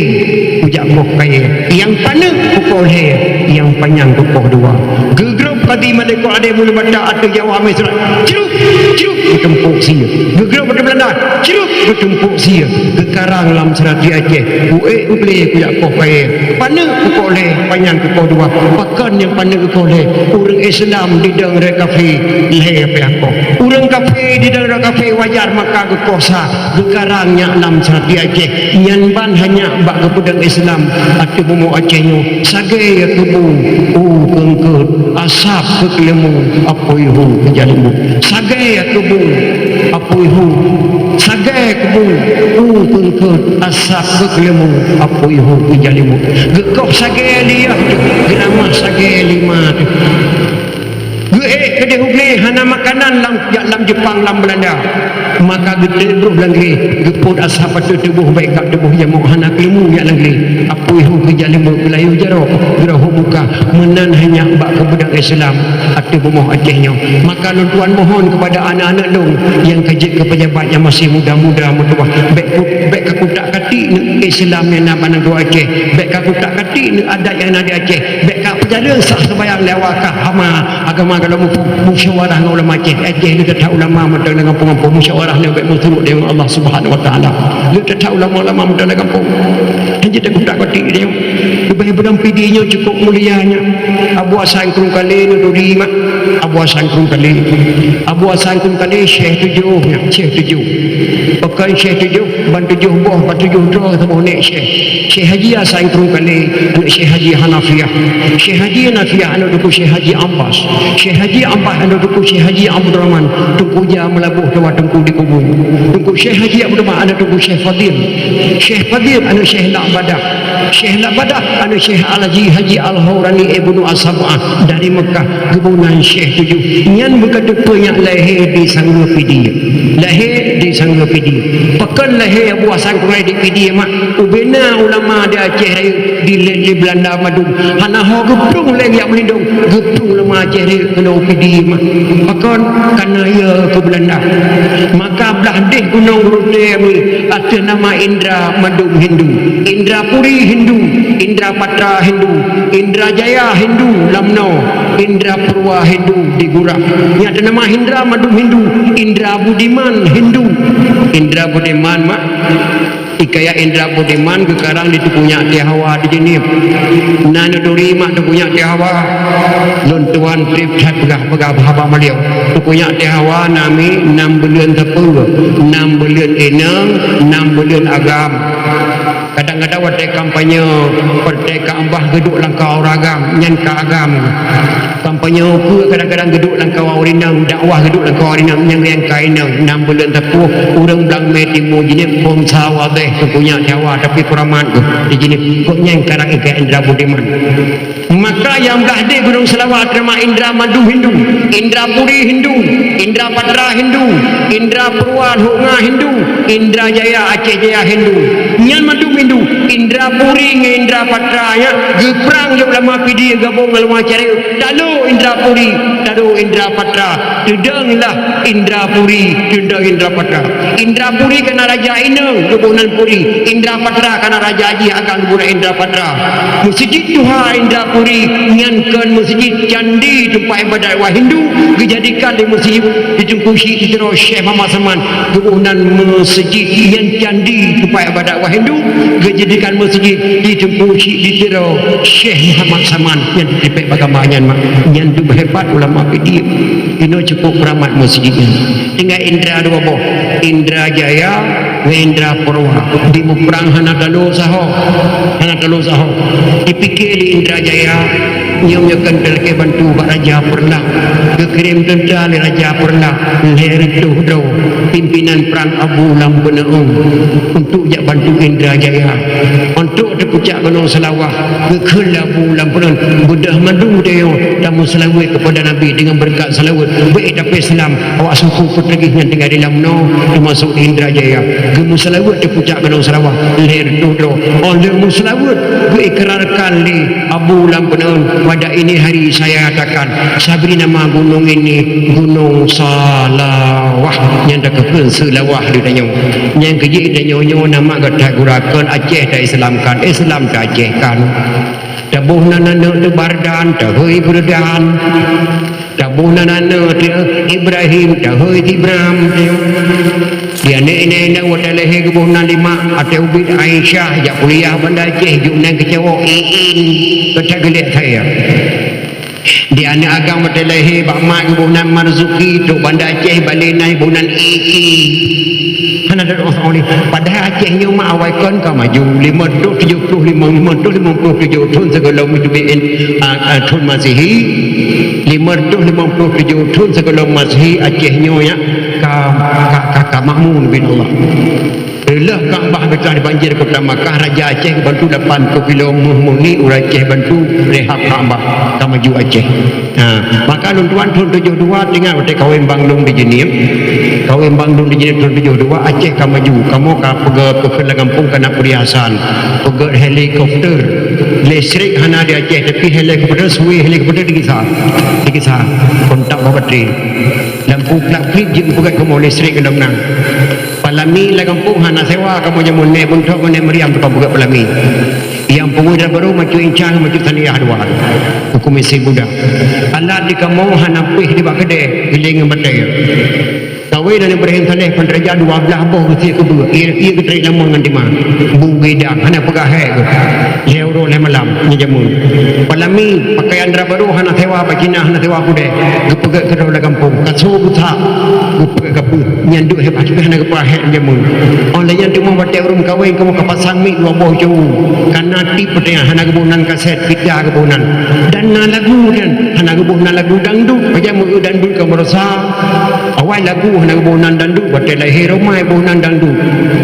kujak koh kayée. Nyang paneuk kukoh lhée, nyang panyang kukoh dua." Geugrôp Kadi Malikul Adé Imeum Ulueng Bata ateueh Jawa mé surat. Cruk, cruk, geutumpôk sie. Geugrôp ateueh Beulanda. Cruk, geutumpôk sie. Geukarang lam surat di Aceh. "Kuék u glé, kujak koh kayée. Paneuk kukoh lhée, panyang kukoh dua." Pakon nyang paneuk geukoh lhée? Ureuëng Islam didong rot kafé, lhée payah koh. Ureuëng kafé didong rot kafé, wajar maka geukoh sa. Geukarang nyak lam surat di Aceh. Nyan ban hanya bak geupeudong Islam ateueh bumoe Aceh nyoe. Sagai ya keubung, u keungkeut, asab keu keuleumong, apui hu keu jalimong. Sagai ya keubung, apui hu. Sagai keubung, u keungkeut, asab keu keuleumong, apui hu keu jalimong. Geukoh sagai liyah, geuramah sagai lima teuh. Geuék keudeh u glé, hana makanan lam, jak lam Jepang, lam Beulanda. Maka geuteuk broh lam glé, geupot asab ateueh tuboh, bék gab tuboh jamok, hana keuleumu jak lam glé. Apui hu keu jalimong, geulayeue jaroe, geureuh muka, meunan hanya bak geupeudong Islam ateueh bumoe Aceh nyoe. Maka lôn tuan mohon keupada aneuk-aneuk lôn nyang ka jeuet keu pejabat nyang masih muda-muda meutuah, bék ku-, bék ka kutak katik neuk Islam nyang na bak nanggroe Aceh, bék ka kutak katik neuk adat nyang na di Aceh, bék ka peujareung sah seumayang lé awak kah hama agama. Kalau mu-, musyawarah ngon ulama Aceh, Aceh le that-that ulama mantong lam gampông-gampông, musyawarah nyoe bék meusurot deungon Allah Subhanahu Wa Taala. Le that-that ulama-ulama mantong lam gampông. Hana jeuet takutak katik nyoe. Leubeh beudang pidi nyoe cukup mulia nyoe. Abu Hasan Krueng Kalé nyoe duri mak. Abu Hasan Krueng Kalé. Abu Hasan Krueng Kalé Syekh tujoh nyoe, Syekh tujoh. Pakon Syekh tujoh, ban tujoh boh, ban tujoh droe saboh nek Syekh. Syekh Haji Hasan Krueng Kalé, aneuk Syekh Haji Hanafiah. Syekh Haji Hanafiah, aneuk Teungku Syekh Haji Abbas. Syekh Haji Abbas, aneuk Teungku Syekh Haji Abdul Rahman. Teungku Jah Meulaboh, tuha Teungku di Kubung. Teungku Syekh Haji Abdul Rahman, aneuk Teungku Syekh Fadil. Syekh Fadil, aneuk Syekh Lak Labadah. Syekh Labadah, aneuk Syekh Al-Haji Haji Al-Haurani Ibnu As-Sab'ah dari Mekah, geuboh nan Syekh tujoh. Nyan beukateupeue nyak lahé di Sanggeue Pidie. Lahé di Sanggeue Pidie. Pakon lahé Abu Hasan Kurairi di Pidie, mak? Ubena ulama di Aceh Rayeuk dilét lé Beulanda mandum. Hana ho geuplueng lé jak meulindong, geuplueng ulama Aceh Rayeuk keunoe Pidie, mak. Pakon? Kana ya keu Beulanda. Maka blah deh gunong rutée mi ateueh nama Indra mandum Hindu. Indra Puri Hindu, Indra Patra Hindu, Indra Jaya Hindu lam noe, Indra Purwa Hindu di Gurah. Nyan teunama Indra mandum Hindu, Indra Budiman Hindu. Indra Budiman, mak, hikayat Indra Budiman geukarang di Teungku Nyak Tiawa di Jeunieb. Na neuturi, mak, Teungku Nyak Tiawa? Lôn tuan treb that peugah-peugah haba bak beliau. Teungku Nyak Tiawa nami nam buleuen sapeue, nam buleuen inong, nam buleuen agam. Kadang-kadang watée kampanye, watée ka ambah geuduek lam kawa ureueng agam, nyan ka agam. Kampanye ukeue kadang-kadang geuduek lam kawa ureueng inong, dakwah geuduek lam kawa ureueng inong, nyan, nyan ka inong. Nam buleuen sapeue, ureueng Blang Mé Timu Jeunieb, bangsa Wadeh, Teungku Nyak Tiawa, tapi keuramat geuh di Jeunieb. Kok nyan karang hikayat Indra Budiman. Maka nyang blah deh gunong Seulawah teunama Indra mandum Hindu, Indra Puri Hindu, Indra Patra Hindu, Indra Purwa Honga Hindu, Indra Jaya Aceh Jaya Hindu. Nyan mandum Hindu. Indra Puri ngon Indra Patra nyan geuprang lé ulama Pidie gabong ngon ulama Aceh Rayeuk. Talo Indra Puri, talo Indra Patra. Teudong lah Indra Puri, teudong Indra Patra. Indra Puri kana raja inong, geuboh nan Puri. Indra Patra kana raja jih agam, geuboh nan Indra Patra. Meuseujid tuha Indra Puri nyan kon meuseujid candi teumpat iébadat ureueng Hindu, geujadikan lé meuseujid di Teungku Chik di Tiro Syekh Muhammad Saman, geuboh nan meuseujid nyan candi teumpat iébadat ureueng Hindu, geujadikan meuseujid di Teungku Chik di Tiro Syekh Muhammad Saman. Nyan teutipék bak gamba nyan, mak. Nyan dum hebat ulama Pidie. Inoe cukup keuramat meuseujid nyan. Tinggai Indra dua boh, Indra Jaya ngon Indra Purwa. Di muprang hana talo saho, hana talo saho. Dipike lé Indra Jaya, nyoe meunyoe kon talakée bantu bak Raja Peureulak. Geukirém teuntra lé Raja Peureulak lhée reutôh droe, pimpinan prang Abu Lam Peuneung, untuk jak bantu Indra Jaya. Untuk di pucak gunong Seulawah, geukheun lé Abu Lam Peuneung, beudôh mandum tanyoe tameuseulaweuet keupada Nabi deungon beureukat seulaweuet. Bék tapeuislam, awak suku Peuteugih nyang tinggai di lam noe, teumasok di Indra Jaya. Geumeuseulaweuet di pucak gunong Seulawah, lhée reutôh droe. Óh lheueh meuseulaweuet, geuikrarkan lé Abu Lam Peuneung, pada ini hari saya katakan, sabri nama gunong ini Gunong Seulawah. Nyang takheun Seulawah di tanyoe. Nyang keujeuet tanyoe nyoe nama gata gurakan Aceh ta-Islamkan, Islam ta-Acehkan. Taboh nan aneuk teuh Bardan, tahôi Beureudan. Taboh nan aneuk teuh Ibrahim, tahôi Ibrahim. Di aneuk inong-inong watée lahé geuboh nan lima, ateueh ubit Aisyah, jak kuliah Banda Aceh, jok nan keucawok Iin, gata geuliek saya. Di aneuk agam watée lahé bak mak geuboh nan Marzuki, trok Banda Aceh bak lé nan geuboh nan Iki. Hana teuh oleh. Padahai Aceh nyoe mak awai kon ka maju, lima reutôh tujoh ploh limong, lima reutôh limong ploh tujoh thon sigohlom teubiet, a, a, thon Masehi. Lima reutôh limong ploh tujoh thon sigohlom Masehi Aceh nyoe nyan ka, ka, ka, ka makmu neubi Allah. Lheueh Ka'bah beutah dibanjir kota Makkah, Raja Aceh geubantu lapan ploh kilo méuh murni, ureueng Aceh bantu rehab Ka'bah, ka maju Aceh. Ha, maka lôn tuan thon tujoh dua, teuingat watée kawén bang lôn di Jeunieb. Kawén bang lôn di Jeunieb thon tujoh dua, Aceh ka maju. Kamoe ka peugét keukeue lam gampông ka na peuriasan. Peugét helikopter. Listrik hana di Aceh, tapi helikopter, suwé helikopter digisa. Digisa. Kontak bak batri. Lampu klap-klip jeuet geupeugét kamoe listrik lam nan. Palami lam gampông hana sewa, kamoe jameun nèk Beuntôk ngon nèk Meuriam tukang peugét palami. Nyang peungui dara barô macut incang, macut saniah dua. Huköm isi budak. Alat di kamoe hana pih di bak keudè, giléng ngon batèe. Kawé dan Ibrahim Saleh Pan Raja dua blah boh geusie keubeue, ie, ie geutrek lamon ngon tima. Bu gidang, hana peugah hék geuh. Lhèe uroe lhèe malam, nyan jameun. Palami, pakaian dara barô hana sewa bak Cina, hana sewa keudè. Geupeugét keudroe lam gampông, kasô geusak, geupeugét kapeuet. Nyan duek hebat, tapi hana geupeugah hék nyan jameun. Óh lheueh nyan teuma watèe ureueng kawén kamoe ka pasang mik dua boh cue. Ka na tip peuteungoh, hana geuboh nan kasét, pita geuboh nan. Dan na lagu nyan. hana geuboh nan lagu dangdut, pajan meu dangdut ka meurasa. Awai lagu hana geuboh nan dangdut, watèe lahé Rhoma boh nan dangdut.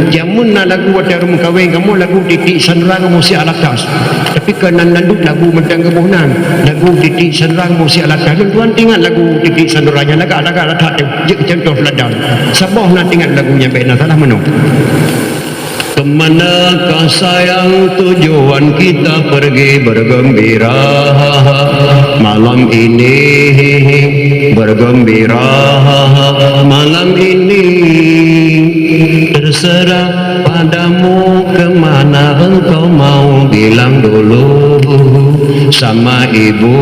Jameun na lagu watèe ureueng meukawen kamoe lagu Titik Sandra ngon Musi Alatas. Tapi keu nan dangdut lagu mantong geuboh nan. Lagu Titik Sandra ngon Musi Alatas. Lôn tuan ingat lagu Titik Sandra nyan lagak-lagak that jeuet contoh teladan. Saboh na ingat lagu nyan bèk na salah meunoe. Kemanakah sayang tujuan kita pergi bergembira malam ini? Bergembira malam ini. Terserah padamu kemana engkau mau, bilang dulu sama ibu,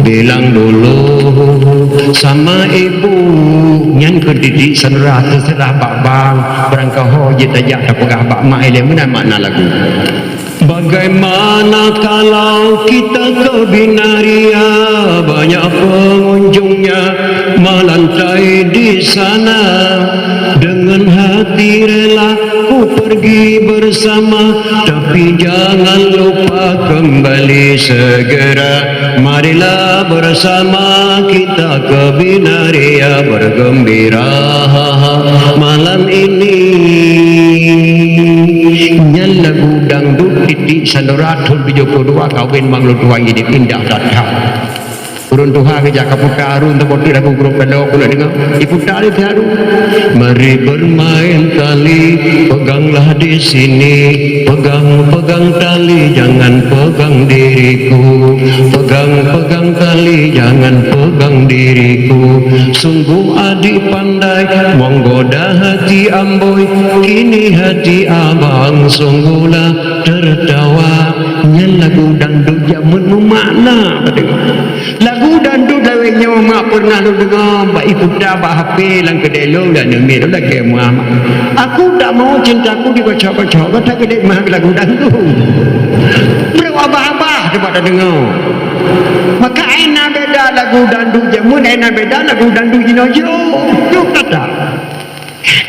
bilang dulu sama ibu. Nyan keu Titik Sandra, terserah bak bang. Barangkaho jeuet tajak tapeugah bak mak ilèe meunan makna lagu. Bagaimana kalau kita ke Binaria, banyak pengunjungnya melantai di sana. Dengan hati rela ku pergi bersama, tapi jangan lupa kembali segera. Marilah bersama kita ke Binaria bergembira malam ini. Nyan lagu dangdut Titik Sandra thôn tujoh ploh dua kawen mang lôn tuan Idip, indah that-that. Ureueng tuha geujak ka puta arung teuboti lagu grup Pelo keuneuk deungoe. Iputa lé teuh arung. Mari bermain tali, peganglah di sini, pegang-pegang tali, jangan pegang diriku, pegang-pegang tali, jangan pegang diriku. Sungguh adik pandai menggoda hati amboi, kini hati abang sungguhlah tertawa. Nyan lagu dangdut jameun meumakna padahai. Lagu dangdut lawét nyoe mak pernah lôn deungoe bak iputa bak H P lam keudè lôn dan neumiet lôn lagèe meuah. Aku tak mau cintaku dikocok-kocok, kata keudè mah lagu dangdut. Brok abah-abah cuba tadeungoe. Maka ai na beda lagu dangdut jameun, ai na beda lagu dangdut jinoe jroh. Jroh kata.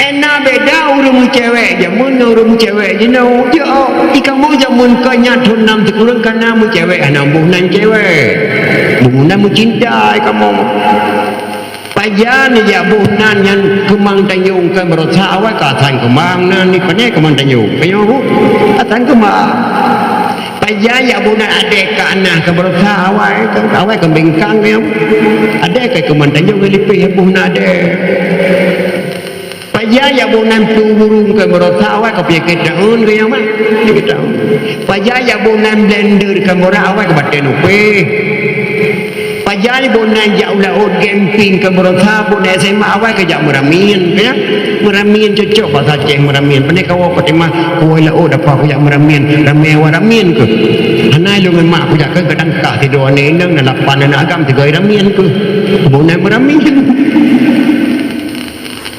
Ena beda ureueng meucewek jameun ngon ureueng meucewek jinoe. Yo, di kamoe jameun kon nyan thon nam sikureueng ka na meucewek, hana boh nan cewek. Boh nan meucinta di kamoe. Pajan jak boh nan nyan keumang tanyong keu meurasa awai ka asan keumang nan di pane keumang tanyong. Tanyong bu, asan keumang. Pajan jak boh nan adek ka anah keu meurasa awai, awai keu bingkang nyan. Adek ka keumang tanyong lipeh boh nan adek. Pajan jak boh nan peue burung keu meurasa awai keu peunyakét daun keu nyang mat. Peunyakét daun. Pajan jak boh nan blender keu meurasa awai keu batèe nupeh. Pajan boh nan jak u laôt camping keu meurasa boh nan S M A awai keu jak meuramin, ya. Meuramin cocok bahasa Aceh meuramin. Pane kawoe Fatimah, kuwoe laôt apa kujak meuramin. Ramé awak ramin keuh. Hana lôn ngon mak kujak keu kadang kah tido aneuk inong na lapan aneuk agam tiga ramin keuh. Boh nan meuramin.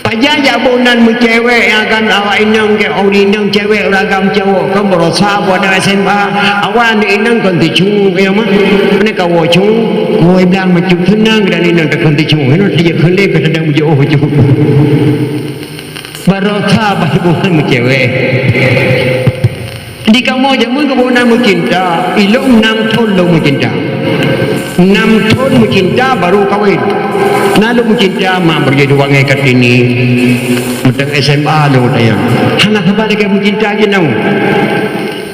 Pajan jak boh nan meucewek nyang kan awak inong keu ureueng inong cewek ureueng agam cowok kan beurasa buat aneuk S M A. Awak aneuk inong kan teucue keu mah. Pane kawoe cue, woe blang macam seunang dan inong takon teucue. Inong tijak keu lé keu sedang meujoh cue. Beurasa bah boh nan meucewek. Di kamoe jameun keuh boh nan meucinta, ilôn nam thon lôn meucinta. Nam thon meucinta baru kawen. Na lôn meucinta mak beureuja dua ngai Kartini. Meuteung S M A lôn tanyong. Hana saban lagèe meucinta jinoe.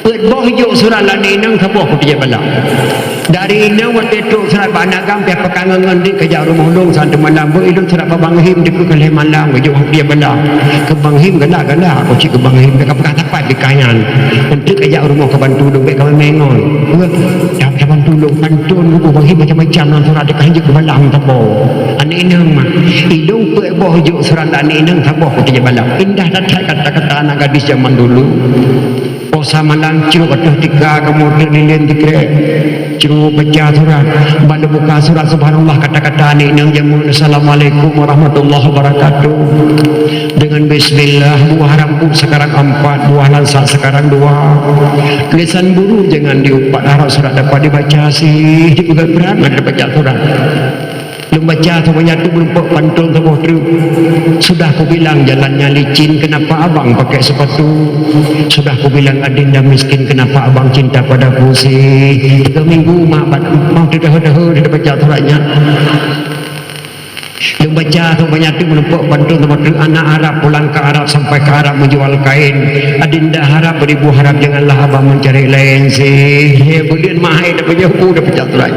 Peuet boh jok surat lam inong saboh kutijak balak. Dari inong watèe trok surat bak aneuk agam pih peukangén ngon dit kajak rumoh lôn saat malam. Beu ilôn surat bak Bang Him dikeue ka lhèe malam kajak hok dia bala. Keu Bang Him galak-galak aku cit keu Bang Him ka peugah sapat di kayan. Enteuk kajak rumoh ka bantu lôn bèk ka mengol. Wah, dah ka bantu lôn pantôn buku Bang Him macam-macam lam surat dikah jeuet keu bala hong tabo. Aneuk inong mah. Ilôn peuet boh jok surat aneuk inong saboh kutijak bala. Indah that-that kata-kata anak gadis zaman dulu. Posa malam cok ateueh tika kamoe teuk lilén tikrek. Cok baca surat. Bak buka surat subhanallah kata-kata aneuk inong jameun assalamualaikum warahmatullahi wabarakatuh. Dengan bismillah buah ramput sekarang empat, buah langsat sekarang dua. Lisan buru jangan diumpat, harap surat dapat dibaca sih. Dipeugah berat ngon dibaca surat. Baca saboh nyan teuk meurumpok pantôn saboh treuk. Sudah kubilang jalannya licin, kenapa abang pakai sepatu? Sudah kubilang adinda miskin, kenapa abang cinta padaku sih? Tiga minggu mak bat-, mau teudaha-daha dia baca surat nyan. Lôn baca saboh nyan teuk meurumpok pantôn saboh treuk, anak Arab pulang ke Arab, sampai ke Arab menjual kain. Adinda harap beribu harap, janganlah abang mencari lain sih. Hei, buleuen mahai dah pajoh bu dah pecah turai.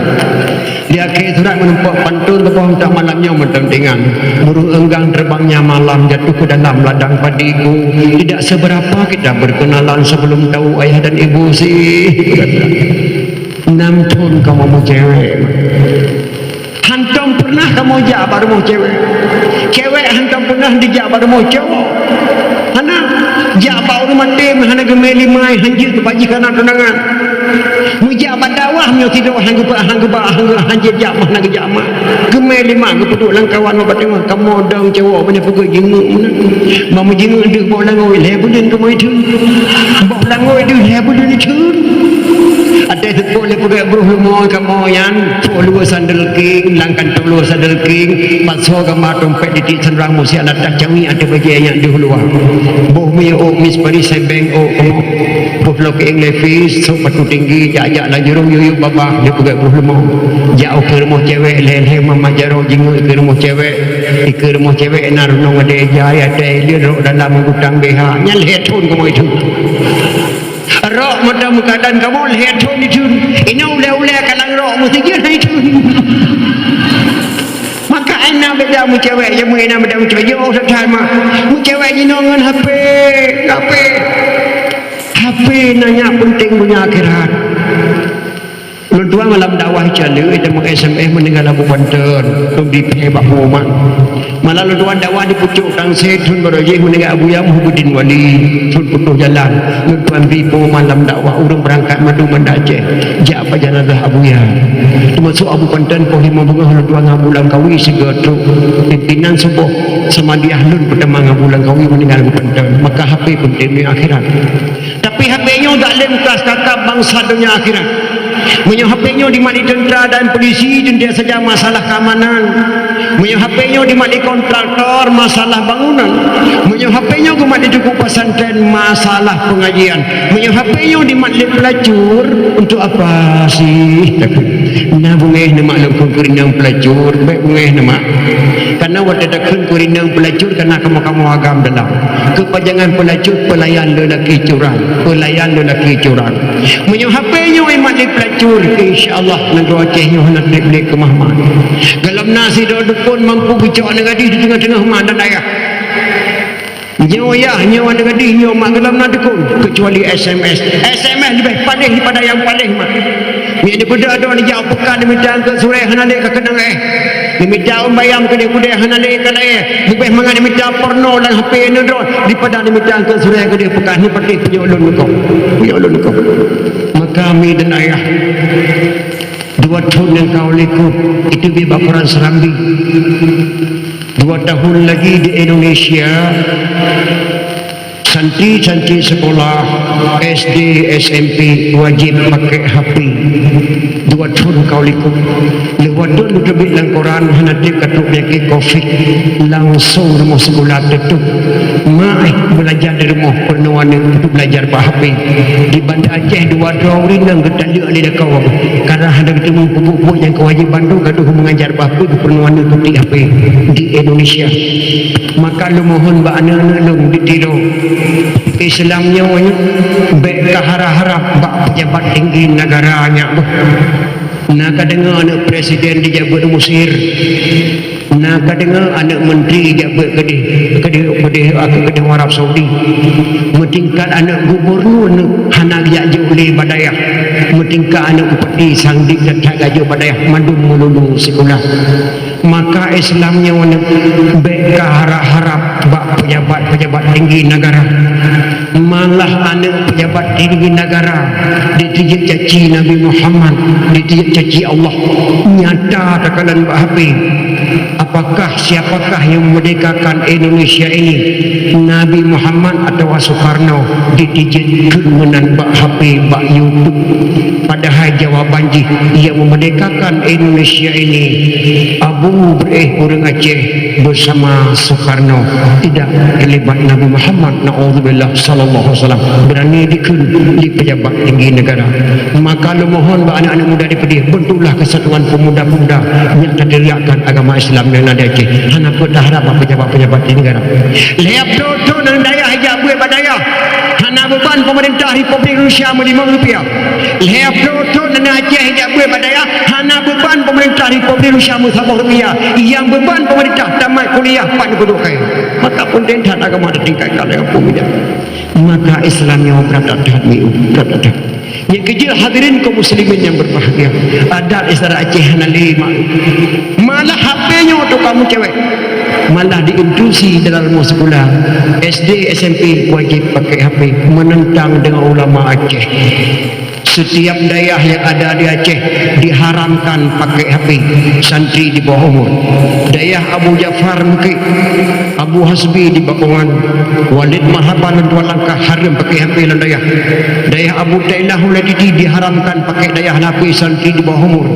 Di akhé surat meurumpok pantôn saboh, untuk malam nyoe mantong tingan. Burung enggang terbangnya malam, jatuh ke dalam ladang padiku. Tidak seberapa kita berkenalan sebelum tahu ayah dan ibu sih. Enam thôn kamoe meucewek. Hantom pernah kamoe jak bak rumoh cewek. Cewek hantom pernah dijak bak rumoh cowok. Hana, jak bak ureueng maté meuhana geumé limai, hanjeuet keu bajih kana tunangan. Meujak bak dakwah meunyoe sidroe han geuba, han geuba, han geu-, hanjeuet jak meuhana geujak mak. Geumé limai geupeuduek lam kawan bak teungoh, kamoe dong cowok beuneuh peugöt jingeuk meunan. Ban meujingeuk deuh boh langôi lhèe buleuen kamoe itheun. Boh langôi deuh lhèe buleuen itheun. Até seupôt lé peugöt broh leumo kamoe nyan, poh luwa sandal king, lam kantô luwa sandal king, pasoe gamba tompet di tiek sandrang musiak latah cawi ateueh bajèe nyan deuh luwa. Boh mi ôk mis pari sebeng ôk kamoe. Boh lo keueng levis, sôk batu tinggi, jak-jak lam jurông yuyup babah, lé peugöt broh leumo. Jak u keu rumoh cewek lhèe-lhèe mamat jaroe jingeuk keu rumoh cewek. Di keu rumoh cewek na runong adé jai, até lé rok dalam gutang B H. Nyan lhèe thôn kamoe itheun. Rok mata meukadan kamoe lhèe thôn itheun. Inoe ulèe-ulèe kalang rok meusijeuen hai thôn. Maka ai na beda meucewek, ya meuina beda meucewek. Ya Allah, that-that mah. Meucewek jinoe ngon H P, H P. H P na nyak peunteng donya akhirat. Lôn tuan malam dakwah Cale, teuma S M S meuninggai lagu pantôn, lôn bi phé bak pengumuman. Malam lôn tuan dakwah di pucôk Tangse, thôn baroe jih meuninggai Abuya Muhyiddin Wali, thôn putôh jalan. Lôn tuan bi pengumuman lam dakwah, ureueng beurangkat mandum Banda Aceh, jak bak janazah Abuya. Teumasok Abu Panton poh limong beungoh lôn tuan ngon Abu Langkawi sigoe trok. Pimpinan suboh Samadiyah lôn peutamong ngon Abu Langkawi meuninggai lagu pantôn. Maka H P peunteng donya akhirat. Tapi H P nyoe dak lé meukas kakab bansa donya akhirat. Meunyoe H P nyoe dimat lé teuntra dan polisi, teuntèe saja masalah keamanan. Meunyoe H P nyoe dimat lé kontraktor, masalah bangunan. Meunyoe H P nyoe geumat lé teungku pesantren, masalah pengajian. Meunyoe H P nyoe dimat lé pelacur, untuk apa sih? Na beungéh neuh mak lôn kheun keu inong pelacur, bèk beungéh neuh mak. Karena watèe takheun keu inong pelacur, karena kamoe-kamoe agam dalam. Keupanjangan pelacur, pelayan lelaki curang. Pelayan lelaki curang. Meunyoe H P nyoe imat lé pelacur, insya Allah nanggroe Aceh nyoe hana trép lé keumah-mah. Golom na sidroe dukon mampu geucok aneuk gadih di teungoh-teungoh ma dan ayah. Nyoe yah, nyoe aneuk gadih, nyoe mak, golom na dukon, kecuali S M S. S M S leubeh padeh daripada nyang padeh mak. Nyoe dipeudeuh droe neujak peukan, neumita eungkôt surèe hana lé ka keunong éh. Neumita ôn bayam keudéh-keudéh hana lé ka laée. Leubeh mangat neumita porno lam H P neuh droe daripada neumita eungkôt surèe keudéh peukan. Nyoe patéh punyok lôn neukoh. Punyok lôn neukoh. Maka mi dan ayah, dua thôn nyang ka u likôt, itu bak koran Serambi. Dua tahun lagi di Indonesia, santri-santri sekolah S D, S M P wajib pakai H P. Dua thôn ka u likôt. Lheueh watèe neuteubiet lam koran hana trép ka trok peunyakét covid, langsong rumoh sikula teutôp. Mak éh beulajar di rumoh, peurunoe aneuk beulajar bak H P. Di Banda Aceh dua droe ureueng inong geutaleuek lé lakoe. Karena hana geuteumeung peubuet-buet nyang keu wajéb bandum, gadôh mengajar bak H P geupeurunoe aneuk peutik H P di Indonesia. Maka lôn mohon bak aneuk-aneuk lôn di Tiro, Islam nyoe bèk ka harap-harap bak pejabat tinggi negara nyak boh. Na ka deungoe aneuk presiden dijak beuet u Mesir. Na ka deungoe aneuk menteri jak beuet keudéh, keudéh, keudéh, keudéh Arab Saudi. Meutingkat aneuk gubernur hana jak jok lé bak dayah. Meutingkat aneuk bupati sangdit that-that jak jok bak dayah, mandum meululu sikula. Maka Islam nyoe bèk ka harap-harap bak pejabat-pejabat tinggi negara. Malah aneuk pejabat tinggi negara ditijak caci Nabi Muhammad, ditijak caci Allah. Nyata takalon bak H P. Apakah, siapakah yang memerdekakan Indonesia ini? Nabi Muhammad atawa Soekarno? Ditijak keunan bak H P, bak YouTube. Padahai jawaban jih, yang memerdekakan Indonesia ini Abu beureuéh ureuëng Aceh beusama Soekarno tidak terlibat Nabi Muhammad, naudzubillah, sallallahu alaihi wasallam, beurani dikheun di pejabat tinggi negara. Maka lôn mohon bak aneuk-aneuk muda di Pidie, bentuklah kesatuan pemuda-pemuda nyang tateuegakkan agama Islam nyang na di Aceh. Hana peue taharab bak pejabat-pejabat di negara. Lheueh ploh thon aneuk dayah ijak beuet bak dayah, hana beuban pemerintah Republik Indonesia meulimong rupiah. Lheueh ploh thon aneuk Aceh ijak beuet bak dayah, hana beuban pemerintah Republik Indonesia meusaboh rupiah. Nyang beuban pemerintah tamat kuliah pat geuduek kaya. Maka peunteng that agama ditingkatkan dalam pemuda. Maka Islam nyoe brat that-that miu, brat that-that. Nyang keujeuet hadirin kaum muslimin yang berbahagia, adat istiadat Aceh hana lé mak. Malah H P nyoe tukang meucewek. Malah diinstruksi dalam rumoh sikula, S D, S M P wajib pakai H P, menentang dengan ulama Aceh. Setiap dayah yang ada di Aceh diharamkan pakai H P santri di bawah umur. Dayah Abu Ja'far Bukit, Abu Hasbi di Bakongan, Walid Marhaba lôn tuan Langkah haram pakai H P lam dayah. Dayah Abu Tailah Uladidi diharamkan pakai dayah H P santri di bawah umur.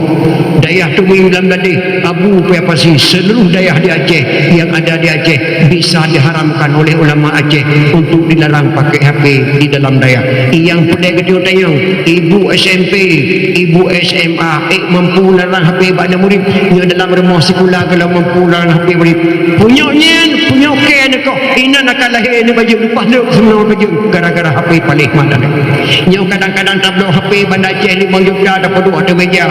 Dayah Tumi Lam Gadeh, Abu Paya Pasi, seluruh dayah di Aceh yang ada di Aceh bisa diharamkan oleh ulama Aceh untuk dilarang pakai H P di dalam dayah. Nyang peureulée geutanyoe tanyong, ibu S M P, ibu S M A, ék mampu larang H P bak aneuk murit, nyoe dalam rumoh sikula golom mampu larang H P murit. Punyok nyan, punyok kée neukoh, inan akan lahé neubajeuen, leupah leuek seunoe bajeuen gara-gara H P paléh mat aneuk. Nyoe kadang-kadang tabloe H P Banda Aceh limong juta tapeuduek ateueh meja.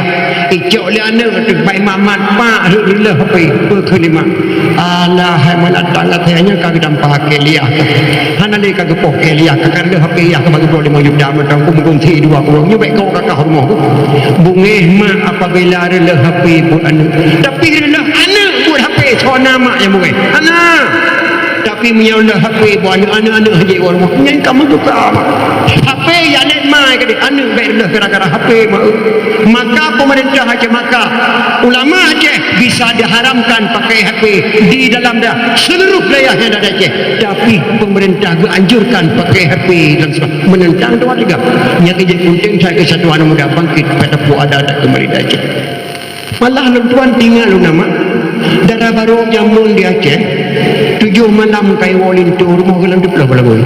Icok lé aneuk teuh bai mamat mak reuloh H P, peue kheun lé mak. Alah, hai meulatang, até nyoe ka geudampa kée liah ka. Hana lé ka geupoh kée liah ka, ka reuloh H P yah ka bak geubloe limong juta mantong, ku meugunti dua puluh. Nyoe bék kok ka kah rumoh. Beungéh mak apabila reuloh H P buet aneuk. Tapi reuloh aneuk buet H P, soe na mak nyang beungéh? Hana. Tapi meunyoe lheueh H P buet aneuk, aneuk-aneuk hana jiwoe rumoh, nyan ka meutuka mak. H P jak lét mai keudéh, aneuk bék lheueh gara-gara H P mak. Maka pemerintah Aceh, maka ulama Aceh bisa diharamkan pakai H P di dalam da-, seluruh wilayah yang ada di Aceh. Tapi pemerintah geuanjurkan pakai H P dan sebagainya, menentang dua tiga. Nyang keujeut penting that keu satu aneuk muda bangkit pada pu ada-ada kembali di Aceh. Malah lôn tuan teuingat lôn nama, dara barô jameun di Aceh, tujoh malam ka iwoe linto rumoh golom teuploh boh langôi.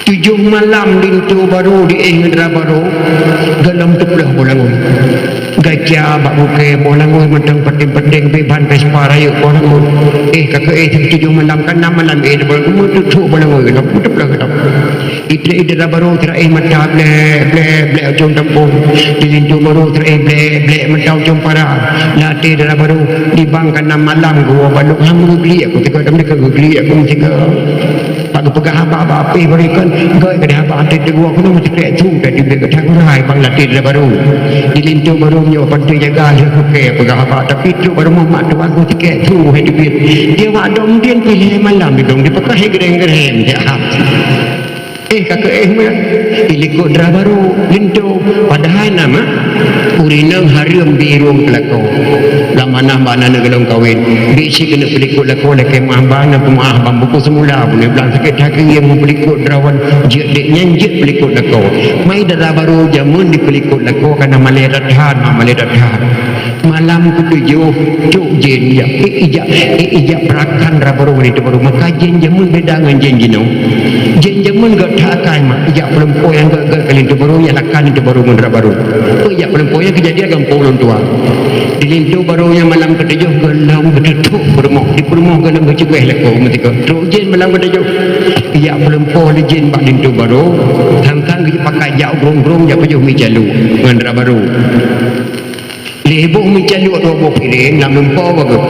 Tujoh malam linto barô diéh ngon dara barô, golom teuploh boh langôi. Gaca bak bukée boh langôi mantong, paténg-paténg bak ban Vespa rayeuk boh langôi. Éh, ka keuéh tujoh malam, ka nam malam éh boh langôi, meuteuploh boh langôi golom, meuteuploh golom. Itrek dara barô teuéh mata blek, blek, blek ujong tampông. Di linto barô teuéh blek, blek mata ujong para. Lam até dara barô, di bang ka nam malam geuwoe balok, han geugliek aku teuka, dan mereka geugliek aku teuka. Bak geupeugah haba bak apéh barô ikon, goi ka haba até teugua aku nama teukrek tu, dan di blek geutangurai bang lam até dara barô. Di linto barô nyoe bantu jaga lheueh kukée peugah haba, tapi trok barô mak tuan ku teukrek tu hai teubiet. Dia wak dong din pih lhée malam di dong, di peugah hai gereng-gereng dia. Éh, ka keuéh meunan, ilikot dara barô, linto. Padahai na mak, ureueng inong hareuem bi rueng peulako. Lam manah bak aneuk golom kawen, bi cit keuneuk peulikot lakoe lé keumaih bak aneuk peumaah bak buku seumula, bunoe blang sakét hati nyang peulikot dara wan jeuet dék nyan jeuet peulikot lakoe. Mai dara barô jameun dipeulikot lakoe ka na malée that-that, mak, malée that-that. Malam keutujoh, trok jén ijak, éh, ijak, éh, ijak peurakan dara barô ngon linto barô. Maka jén jameun beda ngon jén jinoe. Jén jameun gét that akai mak, ijak peuleumpoi nyang gét-gét keu linto barô, ijak lakan linto barô ngon dara barô. Peue ijak peuleumpoi nyang keujadian gampông lôn tuan. Di linto barô nyang malam keutujoh golom geututup peurumoh, di peurumoh golom geucugah lakoe meutika. Trok jén malam keutujoh, ijak peuleumpoi lé jén bak linto barô, thang-thang geupakat jak grong-grong jak pajoh mi caluek ngon dara barô. Lhée boh mi caluek dua boh piléng lam lumpo bagoe.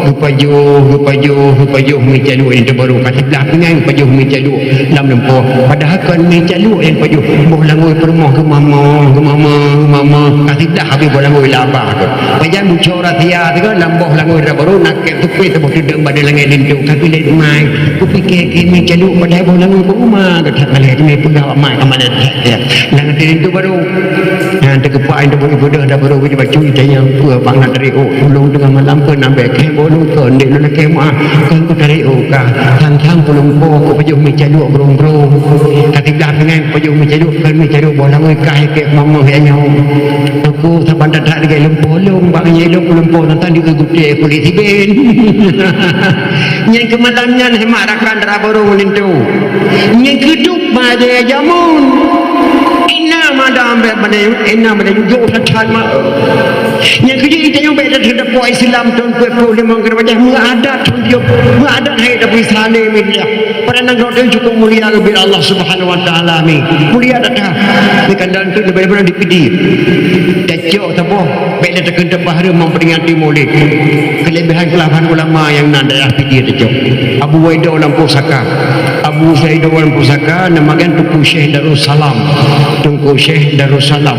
Geupajoh, geupajoh, geupajoh mi caluek linto barô, ka siblah pinggai geupajoh mi caluek lam lumpo. Padahai kon mi caluek nyang pajoh, boh langôi peurumoh geumama, geumama, geumama, ka siblah habéh boh langôi lam babah tu. Pajan bucok rahsia teuka lam boh langôi dara barô na kép teupée saboh teudong bak di langét linto, ka piléng mai. Kupike keu mi caluek padahai boh langôi bak uma, geutak malée keu mi peugah bak mai ka malée that. Lam até linto barô. Nyan teukeupak linto barô, ipeudeuh dara barô, ibacut Nyang peue bang na tariôk, ulôn teungoh malam keu nambah kèe boh lôn keu ndék lôn lakèe meuah, kon keu tariôk ka. Sang-sang ulôn po keu pajoh meucaluek brong-brong. Ka siblah pingai pajoh meucaluek, kon meucaluek boh langôi ka hikek mamah ya nyoe. Aku saban that-that lagèe lôn po lôn, bak nyan lôn, lôn po tantang di gutèe kulit siben. Nyang keu malam nyan hemat rakan dara barô linto. Nyang keu dup Pada jameun, ina madam bèk bane, ina bane jujok that-that ma. Nyang keujeuet tanyoe bèk that-that po Islam thôn peuet ploh limong keu wajah meuadat thôn tiep, meuadat hai tapi saleh media. Pada nanggroe teuh cukup mulia geubri Allah Subhanahu wa Taala mi. Mulia that-that. Ni kan dalam tu leubeh-leubeh di Pidie. Tacok saboh, bèk that-that keu teubah hareuem memperingati Maulid. Kelebihan keulafahan ulama nyang na daerah Pidie tacok. Abu Waido lam pusaka. Abu Saido wan Pusaka, nama geuh Teungku Syekh Darussalam. Teungku Syekh Darussalam.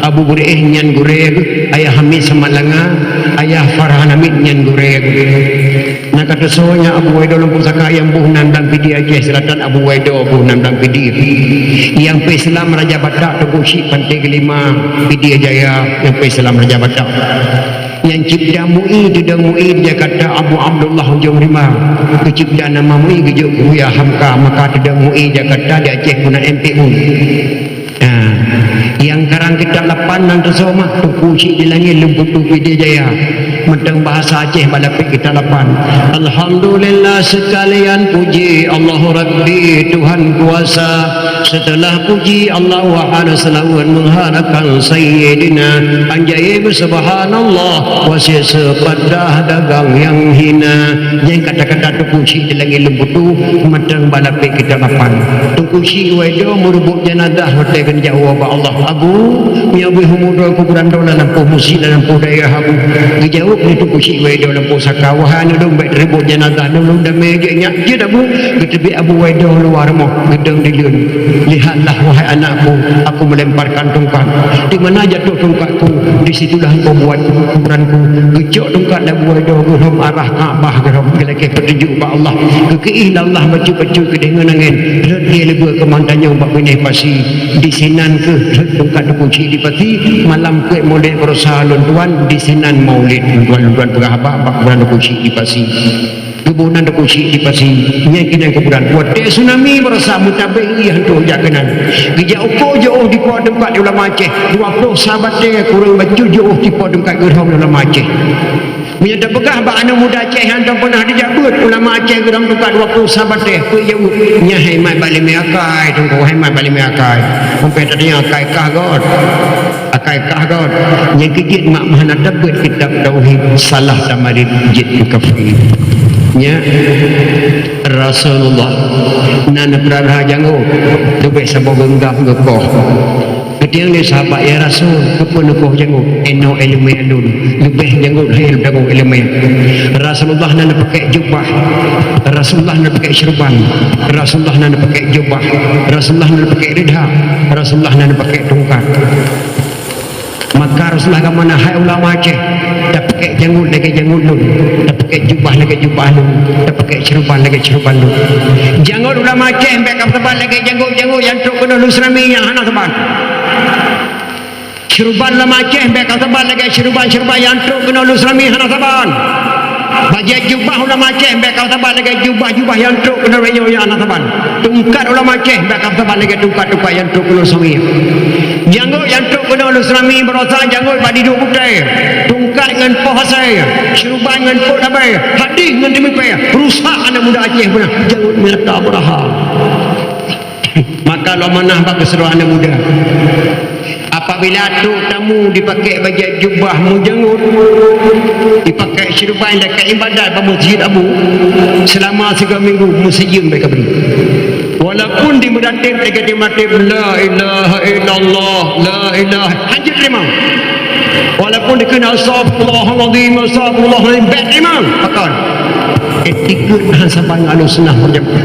Abu Beureueh nyan gurèe geuh, Ayah Hamid Samalanga, Ayah Farhan Hamid nyan gurèe geuh. Na ka teusoe nyan Abu Waido lam Pusaka nyang boh nan lam Pidie Aceh Selatan, Abu Waido boh nan lam Pidie. Nyang peuislam Raja Batak Teungku Chik Panté Geulima, Pidie Jaya, nyang peuislam Raja Batak. Nyang cebda MUI, teudong MUI di Jakarta, Abu Abdullah Ujong Rimba. Geucebda nama MUI, geujok Buya Hamka, maka teudong MUI Jakarta, di Aceh puna M P U. Nah, nyang karang kitab lapan nan teusoe mah, Teungku Chik di Langèt Lôn Putu Pidie Jaya. Mantong bahasa Aceh bak lapék kitab lapan. Alhamdulillah sekalian puji Allahu Rabbi Tuhan kuasa. Seuteulah puji Allah, wahana seulaweuet meuharakan Sayyidina, anjai beusubhanallah, wasiet seupadah dagang nyang hina. Nyang kata-kata Teungku Chik di Langèt Lôn Putu, mantong bak lapék kitab lapan. Teungku Chik Waido meurubuek janazah watèe geujak woe bak Allah. Abu, meunyoe beuh umu droe kuburan droe lam lampôh musik, lam lampôh daerah Abu. Geujaweueb lé Teungku Chik Waido lam pusaka, "Wahai aneuk lôn, bèk teurubuek janazah lôn, lôn damé jeuet nyak jeuet Abu." Geuteubiet Abu Waido luwa rumoh, geudong di leuen. "Lihatlah, wahai anakku, aku melemparkan tongkat. Di mana jatuh tongkatku, di situlah engkau buat kuburanku." Geucok tongkat lé Abu Waido, geurhom arah Ka'bah, geurhom geulakèe peutunjuk bak Allah. Geukeuih lé Allah bacut-bacut keudéh ngon angén, rhot lé leubeh keuman tanyong bak binéh pasi. Disinan kheueh rhot tongkat Teungku Chik di pasi, malam peuet Maulid baroesa lôn tuan, disinan Maulid lôn tuan, lôn tuan peugah haba bak kuburan Teungku Chik di pasi. Kuburan Teungku Chik di pasi, nyan keunan kuburan. Watèe tsunami baroesa meutabeng ié hantom jak keunan. Geujak uko jiôh di po tongkat ulama Aceh, dua ploh sa batèe kureueng bacut jiôh di po tongkat geurhom ulama Aceh. Meunyoe tapeugah bak aneuk muda Aceh nyang hana peunah jijak beuet, ulama Aceh geurhom tongkat dua ploh sa batèe, peue jaweueb? Nyan hai mat bak limé akai, Teungku, hai mat bak limé akai. Sampai tadi akai kah göt. Akai kah göt. Nyang keujeuet mak meuhana tabeuet kitab tauhid, salah tamarit jeuet keu kafé. Nyan Rasulullah na neupeurara jangôt, leubeh saboh geunggam geukoh. Geutanyong lé sahabat, "Ya Rasul, keupeue neukoh jangôt?" "Inoe ileumèe lôn, leubeh jangôt hai lôn tanggong ileumèe." Rasulullah na neupakék jubah, Rasulullah na neupakék syeuruban, Rasulullah na neupakék jubah, Rasulullah na neupakék ridha, Rasulullah na neupakék tongkat. Maka Rasulullah ka manah, "Hai ulama Aceh, tapakék jangôt lagèe jangôt lôn, tapakék jubah lagèe jubah lôn, tapakék syeuruban lagèe syeuruban lôn." Jangôt ulama Aceh bèk ka saban lagèe jangôt-jangôt nyang trok keunoe lôn seurami nyan, hana saban. Syeuruban ulama Aceh bèk ka saban lagèe syeuruban-syeuruban nyang trok keunoe lôn seurami, hana saban. Bajèe jubah ulama Aceh bèk ka saban lagèe jubah-jubah nyang trok keunoe lôn seurami, hana saban. Tungkat ulama Aceh bèk ka saban lagèe tungkat-tungkat nyang trok keunoe lôn seurami. Jangôt nyang trok keunoe lôn seurami baroesa jangôt bak diduek putéh, tungkat ngon poh asèe, syeuruban ngon pok dabèe, hadih ngon teumipèe, rusak aneuk muda Aceh beuna jangôt mirta beuraha. Maka lôn manah bak keuseuluruhan aneuk muda. Apabila trok tamu dipakék bajèe jubah meujangôt, dipakék syeuruban lakèe ibadat bak meuseujid Abu, seulama sigoe minggu meusijeuem bèk kabri. Walaupun dimeuratib lagèe dimeuratib, "La ilaha illallah, la ilaha," hanjeuet teurimong. Walaupun dikheun, "Astagfirullahalazim, astagfirullahalazim," bèk teurimong. Pakon? Etikeuet han saban ngon Ahlussunnah wal Jamaah.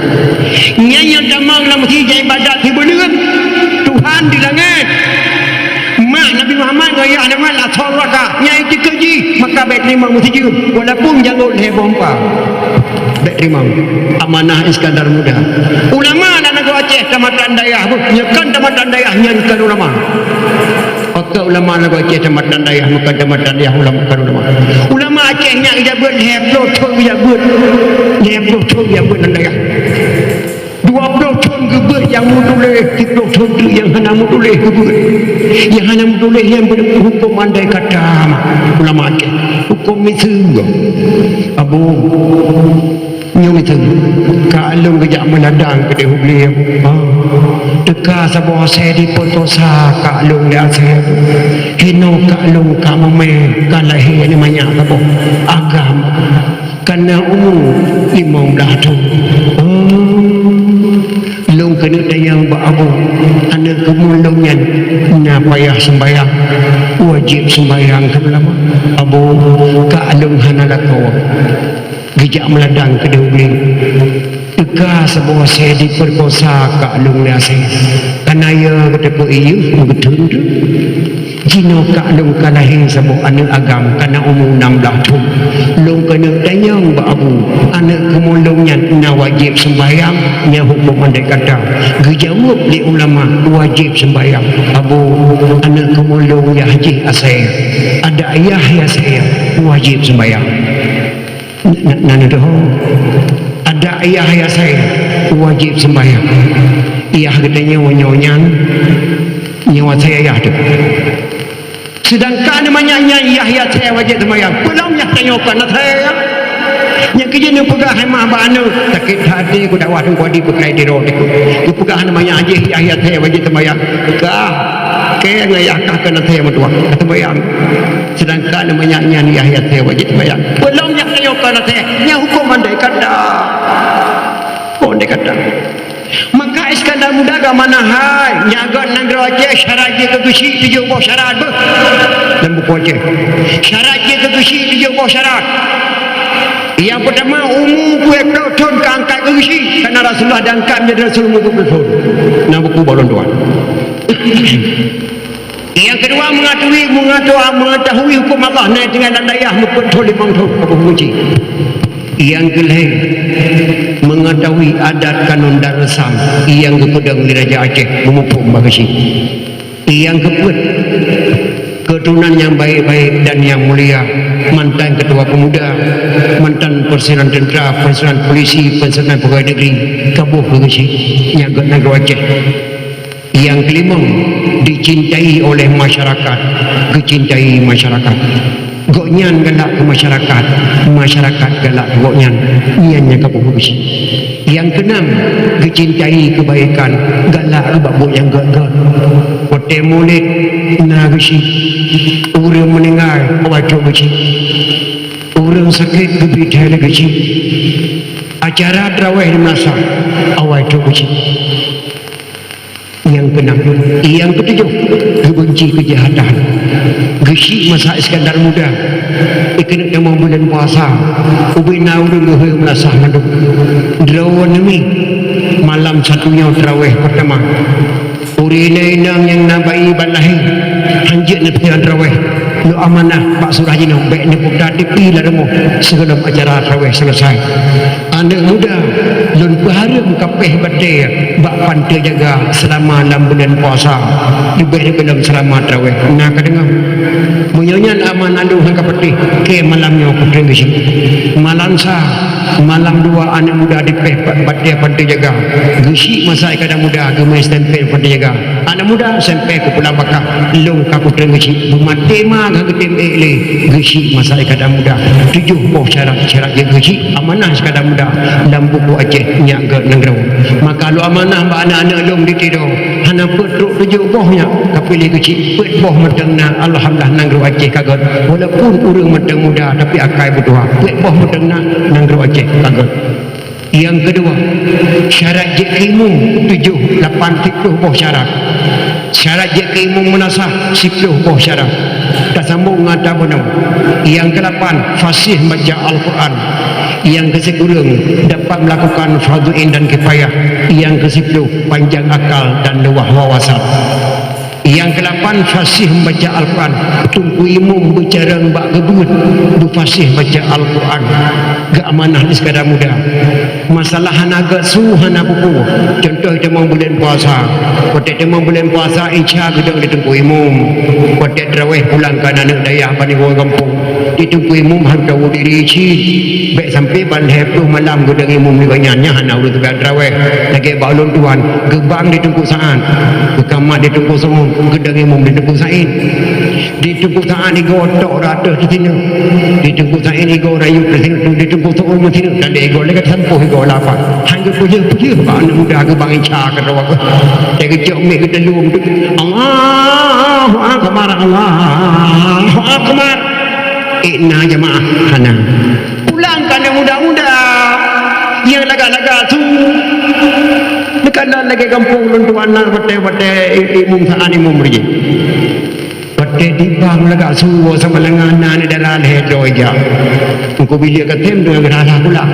Nyan nyang tamong lam meuseujid ibadat sibuleuen, Tuhan di langèt. Mak Nabi Muhammad ngon Yahya Muhammad lam raka. Nyan etikeuet jih, maka bèk teurimong meusijeuem, walaupun jangôt lhèe boh empa. Bèk teurimong. Amanah Iskandar Muda. Ulama lam nanggroe Aceh Tamatan dayah, beuh, nyoe kon tamatan dayah, nyan kon ulama. Pakon ulama lagoe Aceh tamatan dayah, bukan tamatan dayah ulama, kon ulama. Ulama Aceh nyan geujak beuet lhèe ploh thon geujak beuet. Lhèe ploh thon geujak beuet lam dayah. Dua ploh thon geubeuet nyang meutuléh, siplôh thon teuk nyang hana meutuléh geubeuet. Nyang hana meutuléh nyan beu-, hukôm andai kata mah ulama Aceh. Hukôm miseue. Abu, nyoe miseue. Ka lôn geujak meuladang keudéh u glé. Ah. Teuka saboh asèe jipeukosa ka lôn lé asèe. Hinoe ka lôn ka meumè, ka lahé aneuk manyak saboh. Agam. Ka na umu limong blaih thon. Oh, lôn keuneuk tanyong bak Abu, aneuk keumuen lôn nyan na payah seumbahyang, wajéb seumbahyang keu ulama. Abu, ka lôn hana lakoe. Geujak meuladang keudéh u glé. Teuka saboh asèe jipeukosa ka lôn lé asèe. Ka na yö geuteupeue ié meugeuteuntèe. Jinoe ka lôn ka lahé saboh aneuk agam ka na umu nam blaih thon. Lôn keuneuk tanyong bak Abu, aneuk keumuen lôn nyan na wajéb seumbahyang, nyan hukôm andai kata. Geujaweueb lé ulama, wajéb seumbahyang. Abu, aneuk keumuen lôn yah jih asèe. Adak yah asèe, wajéb seumbahyang. Na, na, na, na, adak yah asèe wajéb seumbahyang. Yah geutanyoe nyoe nyan, nyoe asèe yah teuh. Seudangkan manyak nyan yah asèe wajéb seumbahyang. Peulom yah tanyoe kon asèe. Nyang keujeuet neupeugah hai mah bak aneuk, sakét hati ku dakwah teungku di peukai tiro teuk. Neupeugah manyak jih yah asèe wajéb seumbahyang. Kah, kèe ngon yah kah kon asèe meutuah. Seumbahyang. Seudangkan manyak nyan yah asèe wajéb seumbahyang. Peulom yah tanyoe kon asèe, nyan hukôm andai kata. Oh, andai kata. Maka Iskandar Muda geuamanah hai, nyan gèt nanggroe Aceh syarat jih keu geuchik tujoh boh syarat beuh. Lam buku Aceh. Syarat jih keu geuchik tujoh boh syarat. Nyang peutama, umu peuet ploh thon ka angkat keu geuchik, karena Rasulullah diangkat menjadi Rasul umu peuet ploh thon. Lam buku bak lôn tuan. Nyang keudua, meungatui, meungatui, meungatui hukôm Allah na tinggai lam dayah meupeuet thon limong thon, ka boh geuchik. Nyang keulhèe, meungatui adat kanun dan reusam nyang geupeudong di Raja Aceh meumuphom bak geuchik. Nyang keupeuet, keuturonan nyang baik-baik dan nyang mulia, mantan keutua peumuda, mantan peusinan teuntra, peusinan polisi, peusinan pegawai negeri, ka boh keu geuchik nyang gèt nanggroe Aceh. Nyang keulimong, dicintai oleh masyarakat, geucintai masyarakat. Gobnyan galak keu masyarakat, masyarakat galak keu gobnyan, nyan nyang ka boh geuchik. Nyang keunam, geucintai keubaikan, galak keu bak buet nyang gèt-gèt. Watèe mulod na geuchik, ureueng meuninggai awai trok geuchik, ureueng sakét geubiet hai lé geuchik, acara traweh di meunasah awai trok geuchik. Nyang keunam, nyang keutujoh, geubeunci keujahatan. Geuchik masa Iskandar Muda, ikeuneuk tamong buleuen puasa, ubé na ureueng geuhôi meunasah mandum. Droeneuh mi, malam satu nyoe traweh peurtama. Ureueng inong nyang na bayi ban lahé, hanjeuet neuteupeue traweh. Lôn amanah bak surah jinoe, bèk neuputa tipi lam rumoh sigohlom acara traweh seuleusai. Aneuk muda, lôn peuhareuem kapéh batèe bak panteue jaga seulama lam buleuen puasa, leubeh-leubeh lom seulama traweh. Na ka deungoe? Meunyoe nyan amanah lôn han ka patéh, kèe malam nyoe kutrön geuchik. Malam sa, malam dua aneuk muda dipéh bak batèe panteue jaga. Geuchik masa Iskandar Muda geumè stempel panteue jaga. Aneuk muda, sampoe keu pulang baka, lôn ka kutrön geuchik. Beumaté ma ka geutem ék lé geuchik masa Iskandar Muda. Tujoh boh syarat, syarat jeuet geuchik amanah Iskandar Muda lam buku Aceh nyak gèt nanggroe. Maka lôn amanah bak aneuk-aneuk lôn di Tido, hana peuet trok tujoh boh nyak ka piléh geuchik, peuet boh mantong na, alhamdulillah nanggroe Aceh ka gèt. Walaupun ureueng mantong muda, tapi akai beutuha, peuet boh mantong na, nanggroe Aceh ka gèt. Nyang keudua, syarat jeuet keu imum tujoh, lapan, siplôh boh syarat. Syarat jeuet keu imum meunasah siplôh boh syarat. Tasambong ngon ata bunoe. Nyang keulapan, fasih baca Al-Quran. Nyang keusikureueng, dapat melakukan fardhu ain dan kifayah. Nyang keusiplôh, panjang akal dan luwah wawasan. Nyang keulapan, fasih membaca Al-Quran. Teungku imum beucarông bak keubeuen, beufasih baca Al-Quran. Geuamanah di Sekadar Muda. Masalah hana geusu, hana peue-peue. Contoh, tamong buleuen puasa. Watèe tamong buleuen puasa, Isya geudong di teungku imum. Watèe tarawèh pulang keu aneuk dayah ban iwoe gampông. Di teungku imum han tawoe diri cit. Bèk sampai ban lhèe ploh malam geudong imum di gobnyan, nyan hana ureueng teubiet tarawèh. Lagèe bak ulôn tuan, geubang di Teungku Sa'ad, geukamat di Teungku Seu'uem, geudong imum di Teungku Sa'id. Di Teungku Sa'ad igoe tok rot ateueh teuh sineuk. Di Teungku Sa'id igoe rayeuk teuh sineuk, di Teungku Seu'uem sineuk, dan di igoe lagèe sampôh igoe lapan. Han geupeujeuh-peujeuh bak aneuk muda geubang Isya keudroe. Watèe geucok mic geuteulom tu, "Allahu Akbar, Allahu Akbar." Ék na jamaah hana. Pulang keu aneuk muda-muda nyang lagak-lagak su. Neukalon lagèe gampông lôn tuan na watèe-watèe i-, imum Sa'ad imum rijek. Watèe dibang lagak su, sama lengan na aneuk dara lhèe droe jak. Teungku Billy ka tem deungon geurasa pula.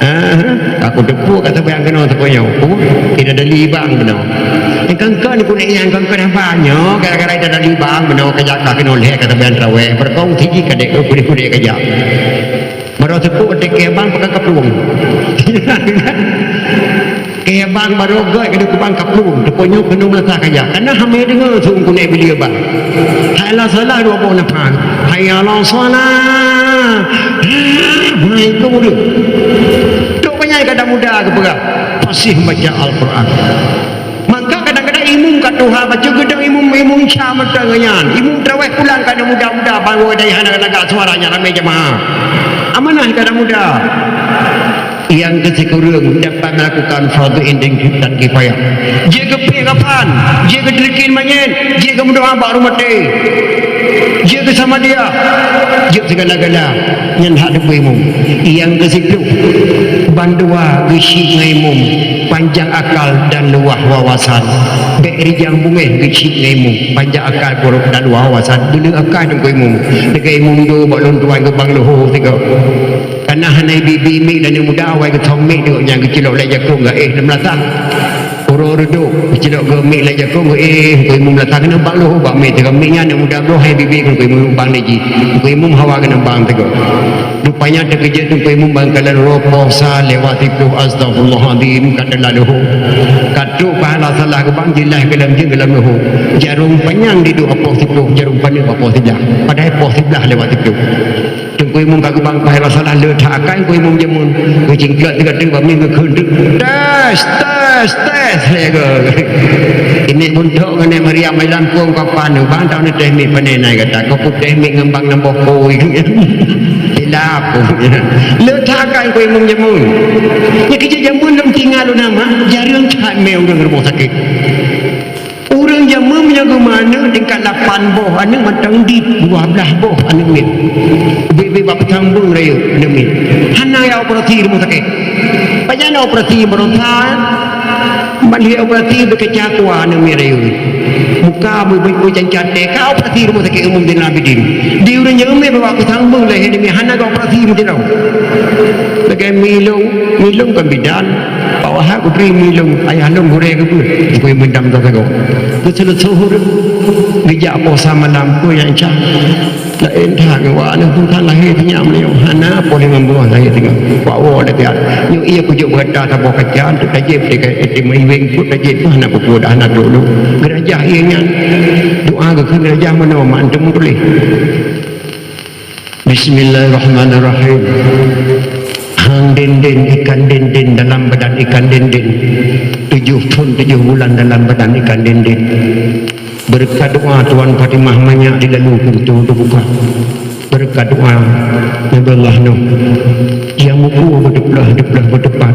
Ah, aku teupeue ka saban keunoe teupeu nyoe. Oh, tidak ada libang keunoe. Nyang kangkon ku nak nyang kangkon haba nyoe, gara-gara tidak ada libang keunoe ka jak ka keunoe lhèe ka saban tarawèh. Berkongsi ji kadek, oh, kudek-kudek ka jak. Baru teupeue teuke bang pakai kaplueng. Ke bang baru goi kena kubang kaplueng. Teupeu nyoe keunoe meunasah ka jak. Karena hana deungoe su ku nak Billy bang. Hai la salah dua boh nafah. Hayya 'alas shalah. Ah, hai tu muda. Tok banyak kata muda ke peugah. Fasih membaca Al-Quran. Maka kadang-kadang imum ka tuha baca geudong imum, imum Isya mantong nyan. Imum tarawèh pulang ka aneuk muda-muda ban woe dayah hana lagak suara nyan ramè jamaah. Amanah keu aneuk muda. Nyang keu sikureueng dapat melakukan fardu ain dan kifayah. Jeuet geupiek kafan, jeuet geuteukin manyét, jeuet geumeudoa bak ureueng maté. Jeuet geusamadiah, jeuet sigala-gala, nyan hak teungku imum. Nyang keu siplôh, bandua geusyik ngon imum, panjang akal dan luwah wawasan. Bèk rijang beungèh geusyik ngon imum, panjang akal dan luwah wawasan. Beuleueh akal teungku imum. Lagèe imum dua bak lôn tuan geubang leuhô sigoe. Kana hana bibi mic dan aneuk muda awai geuthom mic teuk nyan geucilok lé jakong geuéh lam lasah. Uroe reudôk geucilok geuh mic lé jakong geuéh, teungku imum lasah keuneuk bang leuhô bak mic teuk. Mic nyan aneuk muda bloh hai bibi keu teungku imum bang lé jih. Teungku imum hawa keuneuk bang teuk. Rupanya teukeujot teungku imum ban kalon uroe poh sa lewat siplôh, astagfirullahalazim, ka teulat leuhô. Ka trôk pahala salah geubang jilah keu lam jeuet keu lam leuhô. Jarôm panyang diduek poh siplôh, jarôm paneuk poh siblaih. Padahai poh siblaih lewat siplôh. Teungku imum ka geubang pahala salah le that akai teungku imum jameun. Geucingklot teuka teuk bak mic geukheun teuk. Tes, tes, tes. Lé go. Inék buntok ngon nék Mariam ai lampôh ka pan bang tau neutéh mic pané nai gata. Ka putéh mic ngon bang nam boh kôi. Silap. Le that akai teungku imum jameun. Nyan keuh jih jameun lom tinggai lôn nama, jareueng that mé ureueng rumoh sakét. Ureueng jameun meunyoe geumeuaneuk tingkat lapan boh aneuk mantong dit, dua blaih boh aneuk miet. Ubit-ubit bak peusambong rayeuk aneuk miet. Hana ya operasi rumoh sakét. Pajan operasi baroesa, ban lheueh operasi beukeca kuah aneuk miet rayeuk. Muka beu-beu cancat teh ka operasi rumoh sakét Umum Zainal Abidin. Di ureueng jameun bak peusambong lé aneuk miet hana ga operasi meusidroe. Lagèe milong, milong kan bidan. Pak Wahab geubri milong, ayah lôn gurèe geubeuet, bukon mendam sagoe. Keu seuleusoe ureueng geujak poh sa malam, peue nyang cah. Laén that ngon wak aneuk phon that lahé sinyak meunyoe hana poh limong buleuen lahé singoh. Wak woe lagèe nyoe, ie kujok beurata saboh kaca, untuk tajép di, di meuiweng pun tajép pun hana peue-peue dah, hana trok lom. Geurajah ie nyan. Doa geukheun geurajah meunoe mak antom tuléh. Bismillahirrahmanirrahim. Hang dindin, ikan dindin dalam badan ikan dindin. Tujoh thon tujoh bulan dalam badan ikan dindin. Beureukat doa Tuan Fatimah manyak dilalu pintoe teubuka. Beureukat doa Nabi Allah Nuh. Nyang mupu beuteupeuleueh-teupeuleueh beuteupat.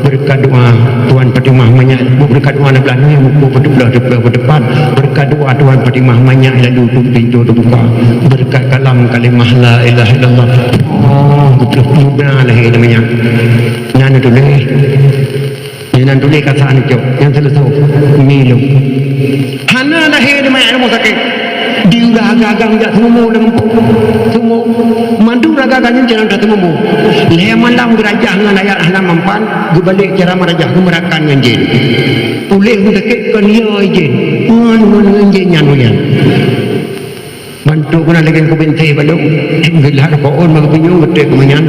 Beureukat doa Tuan Fatimah manyak, beureukat doa Nabi Allah Nuh nyang mupu beuteupeuleueh-teupeuleueh beuteupat. Beureukat doa Tuan Fatimah manyak lalu pintoe teubuka. Beureukat kalam kalimah la ilaha illallah. Oh, beuteupeuleueh muda lahé manyak. Nyan tuléh. Nyan tuléh kasa neucok. Nyan seuleusoe. Milong. Hana lahé manyak rumoh sakét. Di udah agak-agak jak seumu lam seumu. Mandum Agak-agak nyan cara tateumumbu. Lhèe malam geurajah ngon ayat hana mampan, geubalek cara meurajah, geumeurakan ngon jén. Puléh ureueng sakét kon yo jén. Ngon, ngon, ngon jén nyan, ngon nyan. Bantuk keunan lagèe kubintéh balong. Geulah rukok on bak geupunyueng geutek keu nyan.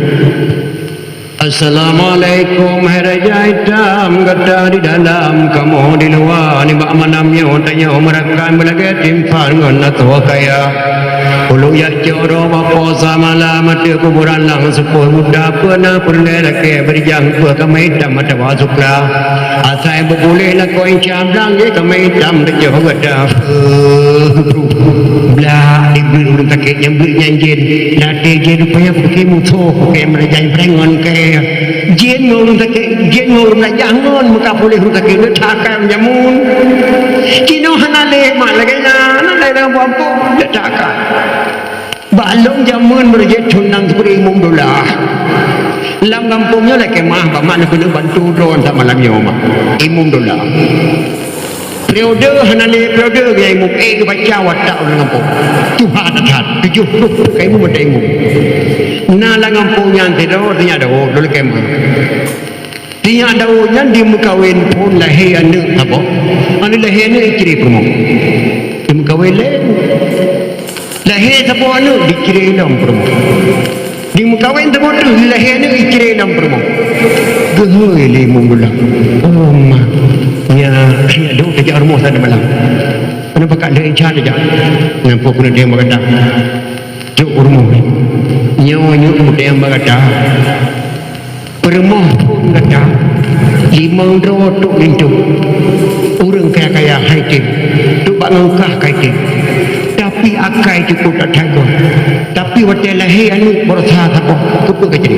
Assalamualaikum, hai raja itam, gata di dalam, kamoe di luwa, nibak malam nyoe tanyoe meurakan beulagèe timphan ngon atoe kaya. Ulôn jak cok droe bak po Samala, ateueh kuburan Lang Seupôt Muda, peue na peureulèe lakèe beurijang, peue kamè itam atawa sukla. Asai beupuléh lakoe inca blang, jih kamè itam teujoh gata. Blah, di ureueng sakét nyan, beuet nyan jén. Latèe jén rupanya pike musoh, pike meuraja prank ngon kèe. Jén ngon ureueng sakét, jén ngon ureueng meuraja ngon, meuka puléh ureueng sakét, nyoe that akai jameun. Jinoe hana lé mat lagèe nyan, hana lé lam gampông, that akai. Bak lôn jameun meurajah thon nang seupôt Imum Dolah. Lam gampông nyoe lakèe meu'ah, bak mak neukeuneuk bantu droe that malam nyoe mak. Imum Dolah. Periode hana lé periode nyan imum, eh, geubaca watak ureueng gampông. Tuha that-that, tujoh ploh ka imum, ada imum. Na lam gampông nyan sidroe, sinyak Daud, lôn lakèe meu'ah. Sinyak Daud nyan dimeukawen phôn lahé aneuk saboh. Aneuk lahé aneuk dicré peurumoh. Dimeukawen lé. Lahé saboh aneuk dicré lom peurumoh. Dimeukawen saboh teuk, lahé aneuk dicré lom peurumoh. Geuhôi lé Imum Dolah. Oh ma, nyak, nyak Daud tajak rumoh saboh malam. Kenapa kat lheueh inca tajak? Nyan po keuneuk deng bak gata. Jok u rumoh. Nyoe nyok keuneuk deng bak gata. Peurumoh phôn gata, limong droe trok linto. Ureueng kaya-kaya han item, trok bak ngon kah ka item. Tapi akai cukôp that-that goe. Tapi watèe lahé aneuk baroesa saboh, keupeue ka jri?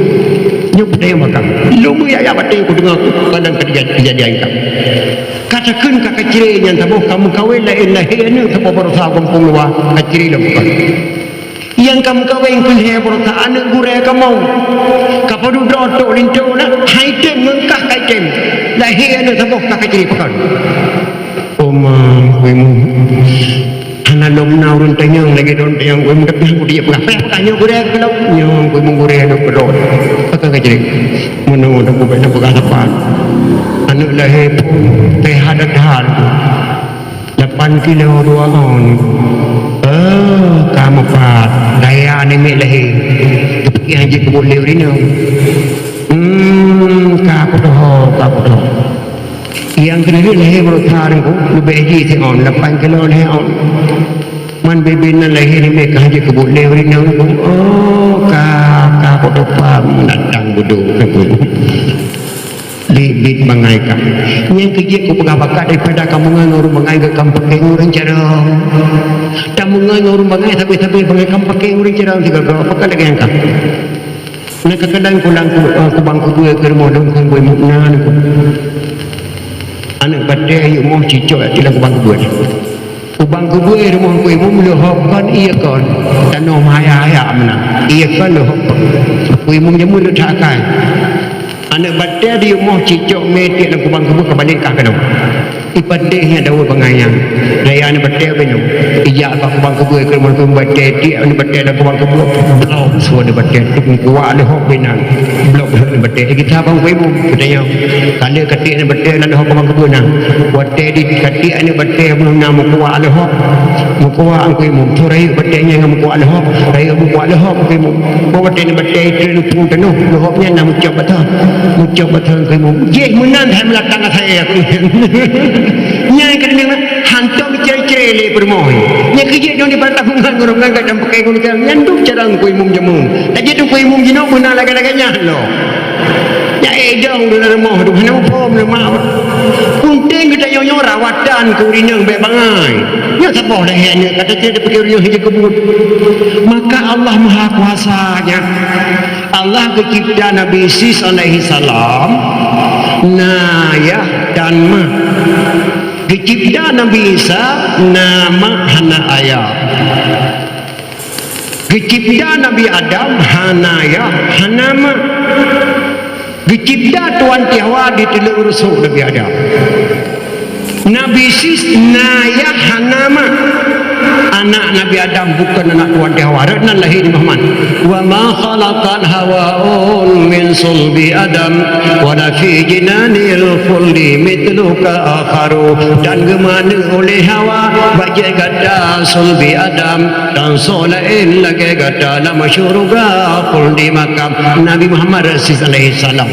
Nyoe peue nyang bakang. Lôn meuyak-yak batèe kudeungö kadang ka teujadi-jadi nyan. Ka takheun ka kacré nyan saboh, ka meukawen laén lahé aneuk saboh baroesa gampông luwa, kacré lom bukon. Nyang ka meukawen keu lhèe baroesa aneuk gurèe kamoe. Ka padub droe trok linto na, han item ngon kah ka item. Lahé aneuk saboh ka kacré pakon. Oh ma, Teungku Imum. Hana lom na ureueng tanyong lagèe droen tanyong Teungku Imum, tapi han kujak peugah. Payah peugah nyoe gurèe keu lôn. Nyoe Teungku Imum gurèe lôn keudroe. Pakon kacré. Meunoe Teungku bèk tapeugah sapat. Aneuk lahé phôn sehat that-that. Lapan kilo dua on. Oh, ka meupat. Daya namiet lahé. Teupike han jeuet keubuet lé ureueng inong. Hmm, ka putôh, ka putôh. Nyang keudua lahé baroesa Teungku, leubeh jih si on, lapan kilo lahé on. Man bebe nan lahé namiet ka han jeuet keubuet lé ureueng inong Teungku. Oh, ka, ka putôh pam, datang budok Teungku. Bit-bit bangai ka. Nyang keu jeuet kupeugah bakat daripada kamoe ngon ureueng bangai geuh kam paké ngon ureueng carông. Kamoe ngon ureueng bangai sabe-sabe bangai kam paké ngon ureueng carông sigoe-goe. Pakon lagèe nyan ka? Na kadang-kadang kulang ku, eh, kubang kubeue keu rumoh lôn keu bui mukna niko. Aneuk batèe ayeuek moh cicok lam kubang kubeue. Kubang kubeue rumoh Teungku Imum leuhop kon, ié kon. Tanoh meuhayak-hayak meunan. Ié kon leuhop kon. Teungku Imum jameun rhot that akai. Aneuk batèe di rumoh cicok mé tiek lam kubang kubeue ka balek kah keunoe. Ipatéh nyan dawa bangai nyan. Daya aneuk batèe binoe. Ijak bak kubang kubeue keu rumoh Teungku Imum batèe tiek aneuk batèe lam kubang kubeue. Blok su aneuk batèe tuk meukuah leuhop binan. Blok leuhop aneuk batèe. Kita bang Teungku Imum, katanya. Ka lheueh katiek aneuk batèe lam leuhop kubang kubeue na. Watèe di katiek aneuk batèe meunan meukuah leuhop. Meukuah Teungku Imum. Su rayeuk batèe nyan ngon meukuah leuhop. Rayeuk meukuah leuhop Teungku Imum. Boh watèe aneuk batèe itrön u tanoh, leuhop nyan na meucok bak thon. Meucok bak thon Teungku Imum. Jih meunan hai meulatang asai aku. Nyan keuneuk hantom cre-cre lé peurumoh. Nyan keuh jih nyoe di Batam ngon ureueng ngon gadang pakai ngon ikan. Nyan duek cara Teungku Imum jameun. Lagèe Teungku Imum jinoe meunan lagèe-lagèe nyan lom. Nyan ék dong di rumoh tu, hana muphom leumah. Penting geutanyoe nyoe rawatan keu ureueng inong bèk bangai. Nyoe saboh lagèe nyoe, kata dia dipikir nyoe hijau kebun. Maka Allah Maha Kuasa nyan. Allah geucipta Nabi Isis alaihi salam, na yah dan ma. Geucipta Nabi Isa, na ma hana ayah. Geucipta Nabi Adam hana yah, hana ma. Geucipta Tuan Tihawa di teuleueng rusok Nabi Adam. Nabi Sis na yah hana ma. Anak Nabi Adam bukon anak Tuan Tihawa. Rot nan lahé di Muhammad. Ma khalaqat Hawaun min sulbi Adam, wa la fi jinanil khuldi mithluka akharu. Dan geumaneuk oleh Hawa bak jih gata sulbi Adam, dan soe laén lagée gata lam syuruga khuldi makam. Nabi Muhammad Rasul alaihi salam.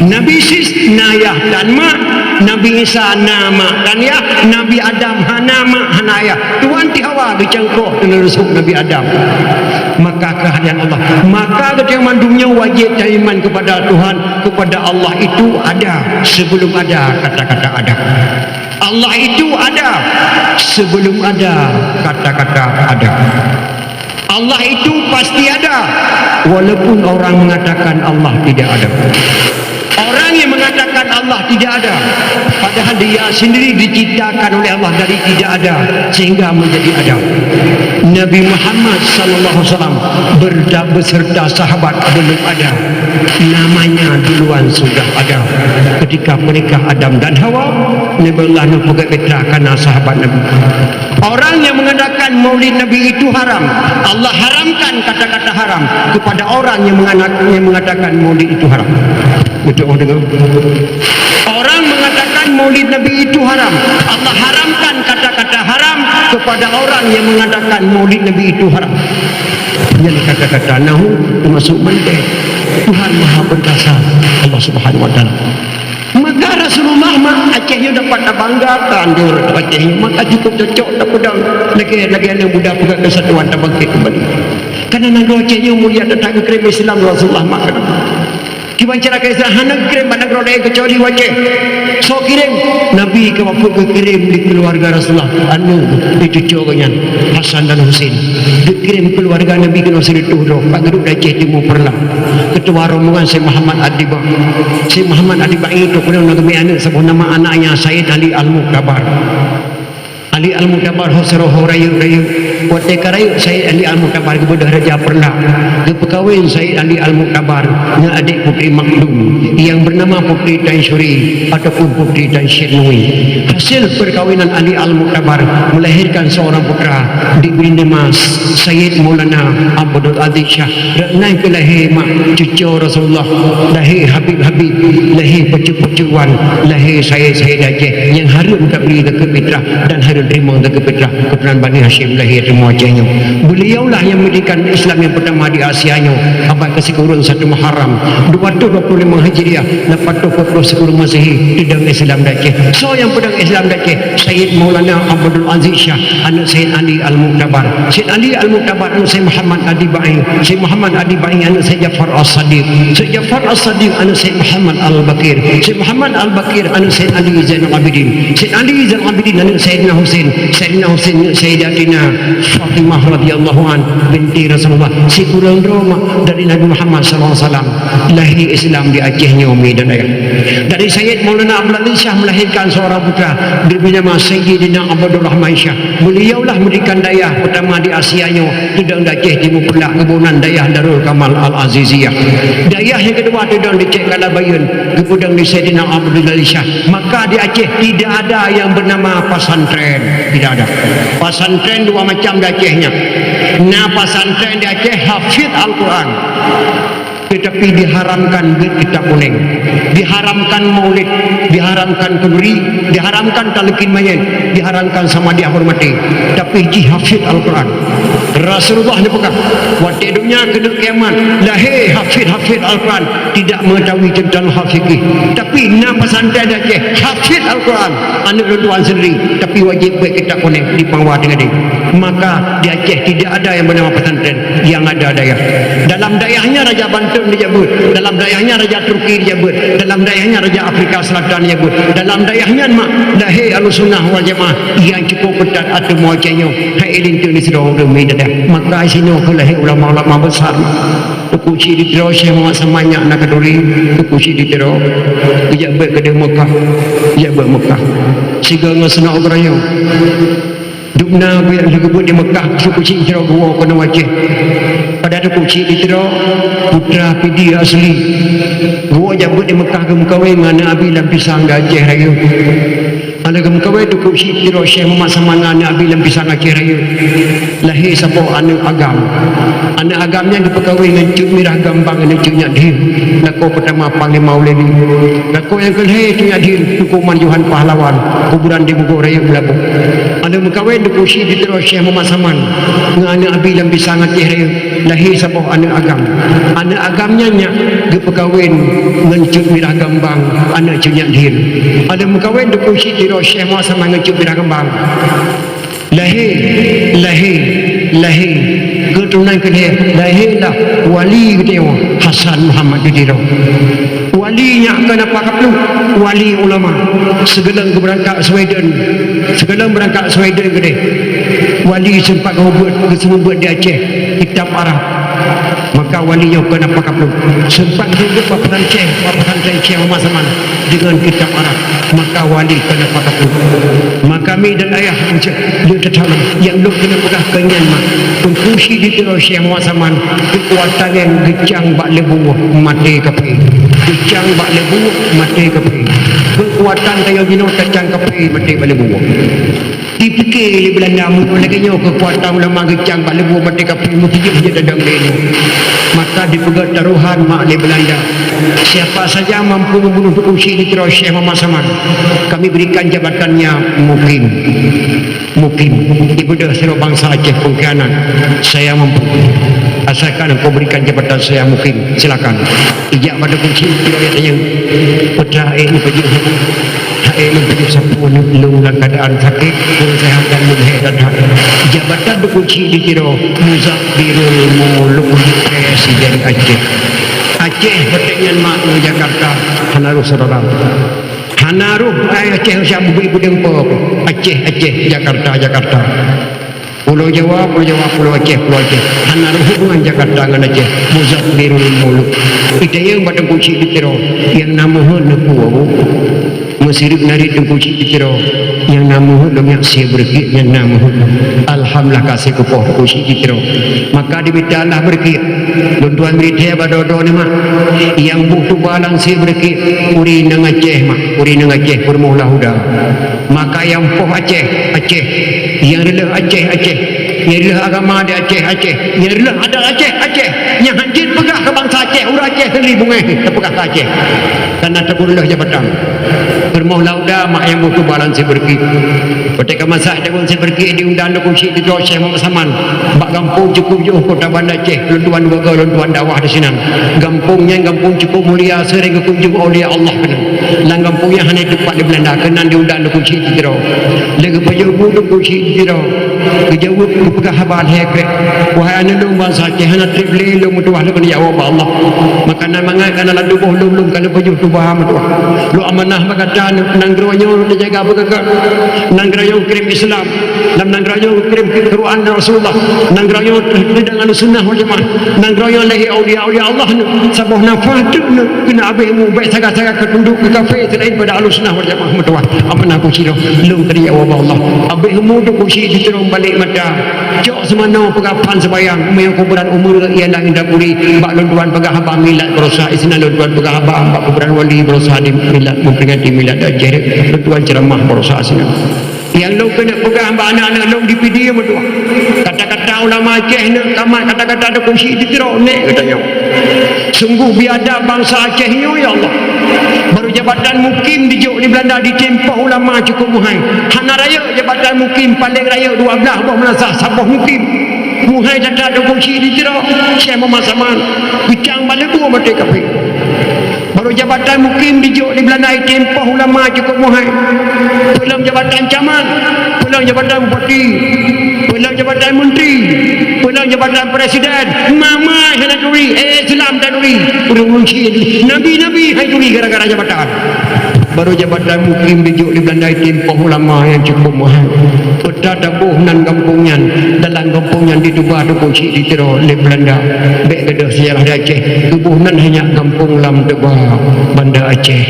Nabi Sis na yah tan mak, Nabi Isa na mak tan yah, Nabi Adam hana mak hana yah. Tuan ti Hawa geucangkok keuneuk reusôk Nabi Adam. Maka keuhadiran Allah. Maka geutanyoe mandum nyoe wajéb taiman kepada Tuhan, kepada Allah itu ada sebelum ada kata-kata ada. Allah itu ada sebelum ada kata-kata ada. Allah itu pasti ada, walaupun orang mengatakan Allah tidak ada. Orang yang mengatakan Allah tidak ada, padahal dia sendiri diciptakan oleh Allah dari tidak ada sehingga menjadi ada. Nabi Muhammad sallallahu alaihi wasallam berda-, beserta sahabat belum ada, namanya duluan sudah ada. Ketika mereka Adam dan Hawa, Nabi Allah Nuh peugah petra karena sahabat Nabi. Orang yang mengadakan maulid Nabi itu haram. Allah haramkan kata-kata haram kepada orang yang menganak-, yang mengadakan maulid itu haram. Betul orang dengar? Orang mengatakan maulid Nabi itu haram. Allah haramkan kata-kata haram kepada orang yang mengadakan maulid Nabi itu haram. Nyan kata-kata nahu termasuk mantek. Tuhan Maha Perkasa, Allah Subhanahu wa Taala. Maka Rasulullah mak Aceh nyoe dapat tabangga tandur Aceh nyoe, maka cukup cocok tapeudong lagée, lagée aneuk muda peugah keusatuan tabangkit kembali. Karena nanggroe Aceh nyoe mulia dan that geukirém Islam Rasulullah mak. Kiban cara keu Islam hana geukirém bak nanggroe laén keucuali Aceh. Soe kirém? Nabi ka bapak geukirém di keluarga Rasulullah, aneuk di cucu geuh nyan, Hasan dan Husein. Geukirém keluarga Nabi keunoe sireutôh droe, bak geuduek di Aceh Timu Peureulak. Ketua rombongan Syekh Muhammad Adiba. Syekh Muhammad Adiba itu pernah na geumé aneuk saboh nama anaknya Said Ali Al-Muktabar. Ali Al-Muktabar ho siroh ho rayeuk-rayeuk. Watée ka rayeuk Said Ali Al-Muktabar geubeudôh Raja Peureulak. Geupeukawen Said Ali Al-Muktabar ngon adék Putri Makdum yang bernama Putri Tan Syuri ataupun Putri Tan Syed Nui. Hasil perkawinan Ali Al-Muktabar melahirkan seorang putra diberi nama Sayyid Maulana Abdul Aziz Syah. Rot nyan keuh lahé mak cucu Rasulullah, lahé habib-habib, lahé pacut-pacut wan, lahé sayyid-sayyid Aceh nyang hareuem tabri zakeuet fitrah dan hareuem teurimong zakeuet fitrah keuturonan Bani Hasyim lahé teuma Aceh nyoe. Beliaulah yang mendirikan Islam yang pertama di Asia nyoe, abad keusikureueng satu Muharram, dua ratus dua puluh lima Hijriah, lapan ratus empat puluh sikureueng Masehi, teudong Islam di Aceh. Soe nyang peudong Islam di Aceh? Sayyid Maulana Abdul Aziz Syah, aneuk Sayyid Ali Al-Muktabar. Sayyid Ali Al-Muktabar, aneuk Sayyid Muhammad Adibai. Sayyid Muhammad Adibai, aneuk Sayyid Ja'far As-Sadiq. Sayyid Ja'far As-Sadiq, aneuk Sayyid Muhammad Al-Baqir. Sayyid Muhammad Al-Baqir, aneuk Sayyid Ali Zainal Abidin. Sayyid Ali Zainal Abidin, aneuk Sayyidina Husain. Sayyidina Husain, aneuk Sayyidatina Fatimah radhiyallahu an, binti Rasulullah. Sikureueng droe mak dari Nabi Muhammad sallallahu alaihi wasallam. Lahé Islam di Aceh nyoe, mi dan ayah. Dari Sayyid Maulana Abdul Aziz Syah melahirkan seorang putra, diberi nama Sayyidina Abdul Rahman Syah. Beliaulah mendirikan dayah pertama di Asia nyoe, teudong di Aceh Timu Peureulak, geuboh nan Dayah Darul Kamal Al-Aziziyah. Dayah nyang keudua teudong di Cek Kalabayeuen, geupeudong di Sayyidina Abdul Aziz Syah. Maka di Aceh tidak ada yang bernama pesantren, tidak ada. Pesantren dua macam di Aceh nyan. Na pesantren di Aceh hafiz Al-Quran. Tetapi diharamkan beuet kitab kuneng, diharamkan maulid, diharamkan kenduri, diharamkan talqin mayit, diharamkan samadiah hormati. Tapi jih hafiz Al-Quran. Rasulullah neupeugah, watée donya keuneuk kiamat, lahé hafiz-hafiz Al-Quran, tidak mengetahui tentang hal fikih. Tapi na pesantren di Aceh, hafiz Al-Quran, aneuk lôn tuan sendiri, tapi wajéb beuet kitab kuneng di Pangwa Teungadeng. Maka di Aceh tidak ada yang bernama pesantren. Yang ada dayah. Dalam dayahnya Raja Banten dijak beuet, dalam dayahnya Raja Turki dijak beuet, dalam dayahnya Raja Afrika Selatan dijak beuet, dalam dayahnya mak lahé Ahlussunnah wal Jamaah yang cukup ketat ateueh Aceh nyoe. Hai linto di sidroe ureueng mi dadah. Maka sinoe keuh lahé ulama-ulama besar. Teungku Chik di Tiro, Syekh Muhammad Samanyak na keuduri, Teungku Chik di Tiro. Dijak beuet keudeh Mekah, dijak beuet Mekah. Sigoe ngon Seunok Geurayeue. Dubna geubuet di Mekah, Teungku Chik di Tiro geuwoe keunoe Aceh. Padahai Teungku Chik di Tiro putra Pidie asli. Geuwoe jak beuet di Mekah geumeukawen ngon aneuk Abi Lam Pisang di Aceh Rayeuk. Aneuk geumeukawen Teungku Chik Tiro Syekh Muhammad Saman ngon aneuk Abi Lam Pisang Aceh Rayeuk. Lahé saboh aneuk agam. Aneuk agam nyan geupeukawen ngon Cut Mirah Gambang aneuk Cut Nyak Dhim, lakoe peutama Panglima Ulèe Lheue. Lakoe nyang keulhèe Cut Nyak Dhim, Teungku Marjohan Pahlawan, kuburan di Bugok Rayeuk Meulaboh. Aneuk meukawen Teungku Chik Tiro Syekh Muhammad Saman ngon aneuk Abi Lam Pisang Aceh Rayeuk. Lahé saboh aneuk agam. Aneuk agam nyan nyak geupeukawen ngon Cut Mirah Gambang, aneuk Cut Nyak Dhim. Aneuk meukawen Teungku Chik Tiro Syekh Muhammad Saman ngon Cut Mirah Gambang. Lahé, lahé, lahé. Keuturonan keulhèe, lahé lah wali geutanyoe Hasan Muhammad Cut Tiro. Wali nyak kon apa kapluek, wali ulama. Sigohlom geubeurangkat Sweden, sigohlom beurangkat Sweden keudéh. Wali seumpat geupeubuet, geuseumeubeuet di Aceh kitab Arab. Maka wali nyoe kon apa kapluek. Seumpat geupeubuet bak pesantren, bak pesantren Syekh Muhammad Saman deungon kitab Arab. Maka wali kon apa kapluek. Maka mi dan ayah, le teutab nyang lôn keuneuk peugah keu nyan mak. Teungku Chik Tiro Syekh Muhammad Saman, keukuatan nyang geucang bak leubu maté kafé. Geucang bak leubu maté kafé. Keukuatan tanyoe jinoe tacang kafé maté bak leubu. Dipike lé Beulanda meunyoe lagèe nyoe keukuatan ulama geucang bak leubu maté kafé meusijeuk jeuet dadong lé nyoe. Maka dipeugöt tarohan mak lé Beulanda. Siapa saja mampu membunuh Teungku Chik Tiro Syekh Muhammad Saman, kami berikan jabatannya mukim. Mukim. Ibeudôh sidroe bansa Aceh pengkhianat. Saya mampu. Asalkan engkau berikan jabatan saya mukim, silakan. Ijak bak Teungku Chik Tiro nyang tanyong, "Putra, eh, ni peujeuet sapu." Hai lôn tujoh sapu nyoe lôn lam keuadaan sakét, kurang seuhat dan lôn hék that-that. Jabatan Teungku Chik Tiro, Muzabbirul Muluk, Presiden Aceh. Aceh, watèe nyan mak, ngon Jakarta, hana roh syedara. Hana roh, ai Aceh siap bubé beudeueng po. Aceh, Aceh, Jakarta, Jakarta. Pulo Jawa, Pulo Jawa, Pulo Aceh, Pulo Aceh. Hana reuhubungan Jakarta ngon Aceh. Muzabbirul Muluk. Itanyong bak Teungku Chik Tiro, nyang na meuheuet neuku, Abu. Meusireuk nari Teungku Chik Tiro, nyang na meuheuet lom nyak sie beureukiek nyang na meuheuet. Alhamdulillah ka sie kupoh Teungku Chik Tiro. Maka dimita Allah beureukiek. Lôn tuan bri thèe bak droe-droe nyoe mak. Nyang boh tuba lam sie beureukiek, ureueng inong Aceh mak, ureueng inong Aceh peurumoh Lahuda. Maka nyang poh Aceh, Aceh. Nyang reuloh Aceh, Aceh. Nyang reuloh agama di Aceh, Aceh. Nyang reuloh adat Aceh, Aceh. Nyang han jeuet peugah keu bansa Aceh, ureueng Aceh seundiri beungéh teupeugah keu Aceh. Karena teupeu reuloh jabatan. Peurumoh Lahuda mak nyang boh tuba lam sie beureukiek. Watèe ka masak daun sie beureukiek diundang Teungku Chik Tiro Syekh Muhammad Saman. Bak gampông cukôp jiôh kota Banda Aceh, lôn tuan dua goe lôn tuan dakwah di sinan. Gampông nyan gampông cukôp mulia, seuring geukunjong aulia Allah keunan. Lam gampông nyan hana teumpat di Beulanda, keunan diundang Teungku Chik Tiro. Lé geupajoh bu Teungku Chik Tiro. Geujaweueb geupeugah haba lhèe krek, "Wahai aneuk lôn bansa Aceh, hana trép lé lôn meutuwah lôn keuneuk jak woe bak Allah. Makanan mangat ka na lam tuboh lôn, lôn ka lôn pajoh tuba meutuwah. Lôn amanah bak gata, nanggroe nyoe lôn jaga bak gata. Nanggroe nyoe geukirém Islam. Lam nanggroe nyoe geukirém Quran dan Rasulullah. Nanggroe nyoe teuridong Ahlussunnah wal Jamaah. Nanggroe nyoe lahé aulia-aulia Allah nyoe. Saboh nafah teuk nyoe keuneuk abéh mu bèk sagai-sagai keu tundok keu kafé seulaén pada Ahlussunnah wal Jamaah meutuwah." Amanah Teungku Chik Tiro, lôn keuneuk jak woe bak Allah. Abéh mu Teungku Chik Tiro balek mata. Cok seumanoe peugah phan seumayang, meunyoe kuburan umeue ia langit dan buri, bak lôn tuan peugah haba milad baroesa, isinan lôn tuan peugah haba bak kuburan wali baroesa di milad, memperingati milad Aceh, lôn tuan ceuramah baroesa isinan. Nyang lôn keuneuk peugah bak aneuk-aneuk lôn di Pidie meutuwah. Kata-kata ulama Aceh nyoe, kamat kata-kata Teungku Chik Tiro nèk geutanyoe. Sungguh biadab bansa Aceh nyoe, ya Allah. Baru jabatan mukim dijok di Beulanda, ditimpoh ulama cukôp meuhai. Hana rayeuk jabatan mukim, paléng rayeuk dua blaih boh meunasah, saboh mukim. Meuhai that-that Teungku Chik Tiro, Syekh Muhammad Saman, geucang bak leubu maté kafé. Baru jabatan mukim dijok di Beulanda, ditimpoh ulama cukôp meuhai. Peulom jabatan camat, peulom jabatan bupati, peulom jabatan menteri, peulom jabatan presiden. Mama hana turi, eh, Islam tak turi. Ureueng Aceh, nabi-nabi hai turi gara-gara jabatan. Baru jabatan mukim dijok di Beulanda, ditimpoh ulama nyang cukôp meuhai. Peuta taboh nan gampông nyan, dalam gampông nyan dituba Teungku Chik Tiro lé Beulanda. Bèk gadôh seujarah di Aceh, geuboh nan hanya Gampông Lam Teuba, Banda Aceh.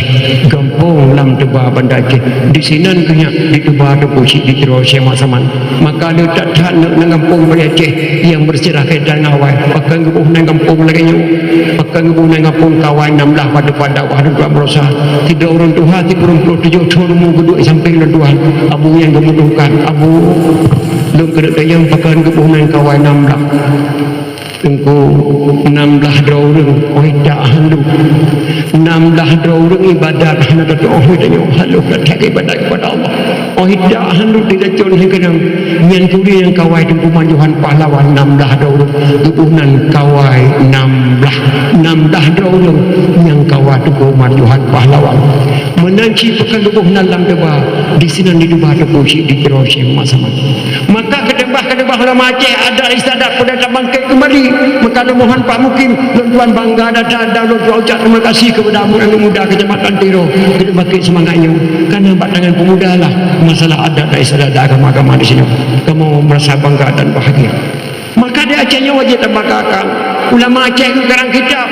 Gampông Lam Teuba, Banda Aceh. Di sinan geuhnyan dituba Teungku Chik Tiro Syekh Muhammad Saman. Maka le that-that nyoe nan gampông Banda Aceh nyang beuseujarah kaitan ngon awai. Pakon geuboh nan gampông lagèe nyoe? Pakon geuboh nan gampông keu awai nam blaih bak teumpat dakwah dan tukang baroesa? Sidroe ureueng tuha Sikureueng ploh tujoh thon umu geuduek sampéng lôn tuan, Abu nyang geumeutukan, Abu, lôn keuneuk tanyong pakon geuboh nan kawai nam blah. Teungku, nam blah droe ureuëng, oh, dak hana. Nam blah droe ureuëng ibadat hana teutuoh, tanyoe haloh that ibadat kepada Allah. Oh, dak hana dilacon lé keunong. Nyan keuh nyang kawai Teungku Umar Johan Pahlawan, nam blah droe ureuëng. Geuboh nan kawai nam blah, nam blah droe ureuëng nyang kawai Teungku Umar Johan Pahlawan. Meunan cit pakon geuboh nan lam deuba, disinan di deuba Teungku Chik di Tiro Syekh Muhammad Saman. Maka keudeumbah-keudeumbah ulama Aceh, adat istiadat peue tabangkét keumbali. Maka neumohon Pak Mukim, lôn tuan bangga dan, dan, dan lôn tuan ucap terima kasih kepada aneuk muda Kecamatan Tiro, keuneuk bangkét seumangat nyoe. Karena bak tangan pemuda lah masalah adat dan istiadat dan agama-agama di sini. Kamoe merasa bangga dan bahagia. Maka di Aceh nyoe wajéb tabanggakan. Ulama Aceh karang kitab.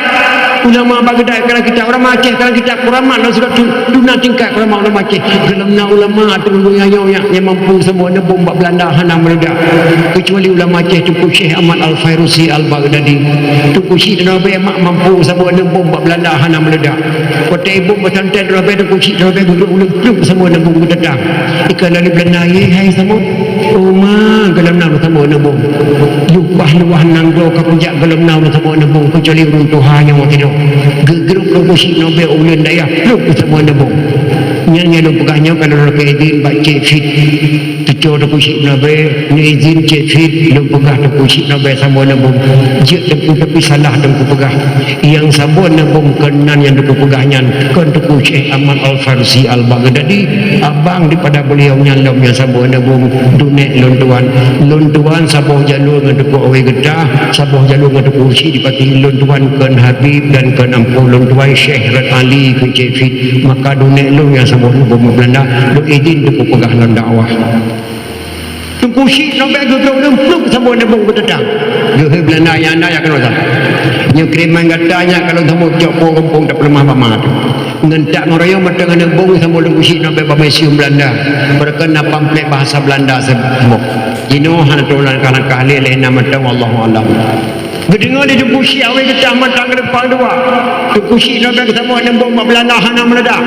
Ulama Baghdad karang kitab. Ulama Aceh karang kitab. Kuramat dan sudah tu, tuna tingkat kuramat ulama Aceh. Dalam na ulama tu nyoe nyang, nyang mampu saboh aneuk bom bak Belanda hana meuledak. Kecuali ulama Aceh Teungku Syekh Ahmad Al-Fairusi Al-Baghdadi. Teungku Chik Tiro Bèe mak mampu saboh aneuk bom bak Belanda hana meuledak. Watèe bom pesantren Tiro Bèe, Teungku Chik Tiro Bèe geugrôp ulôn pluk saboh aneuk bom geutatang. Ikan dari Belanda, ye hai saboh. Uma, gohlom na saboh aneuk bom. Luwah-luwah nanggroe ka kujak gohlom na saboh aneuk bom, kecuali ureuëng tuha nyang watèe nyoe. Geugrôp Teungku Chik Tiro Bèe ulôn dayah, pluk saboh aneuk bom. Nyan nyang lôn peugah nyoe ka lôn lakèe izin bak Cek Fit. Teucok Teungku Chik Tiro Bèe, neuizin Cek Fit, lôn peugah Teungku Chik Tiro Bèe saboh aneuk bom. Jeuet Teungku, tapi salah Teungku peugah. Nyang saboh aneuk bom keunan nyang Teungku peugah nyan, kon Teungku Syekh Ahmad Al-Farsi Al-Baghdadi, abang daripada beliau nyan lom nyang saboh aneuk bom, dunek lôn tuan. Lôn tuan saboh jalur ngon Teungku Awai Geutah, saboh jalur ngon Teungku Chik di Pati, lôn tuan kon Habib dan kon ampoh lôn tuan Syekh Red Ali keu Cek Fit. Maka dunek lôn nyang saboh aneuk bom Belanda, lôn izin Teungku peugah lôn dakwah. Teungku Chik Tiro Bèe geugrôp lôn pluk saboh aneuk bom geutatang. Geuhôi Belanda nyang na ya keunoe sa. Nyoe kiriman gata nyan ka lôn saboh cok po gampông tapeuleumah bak ma tu. Ngon tak ngon rayeuk mantong aneuk bom saboh Teungku Chik Tiro Bèe bak museum Belanda. Meureuka na pamflet bahasa Belanda saboh. Jinoe hana teulang langkah-langkah lé, lé na mantong, wallahu a'lam. Geudeungoe lé Teungku Chik Awai Geutah mantong geulumpang dua. Teungku Chik Tiro Bèe geusaboh aneuk bom bak Belanda hana meuledak.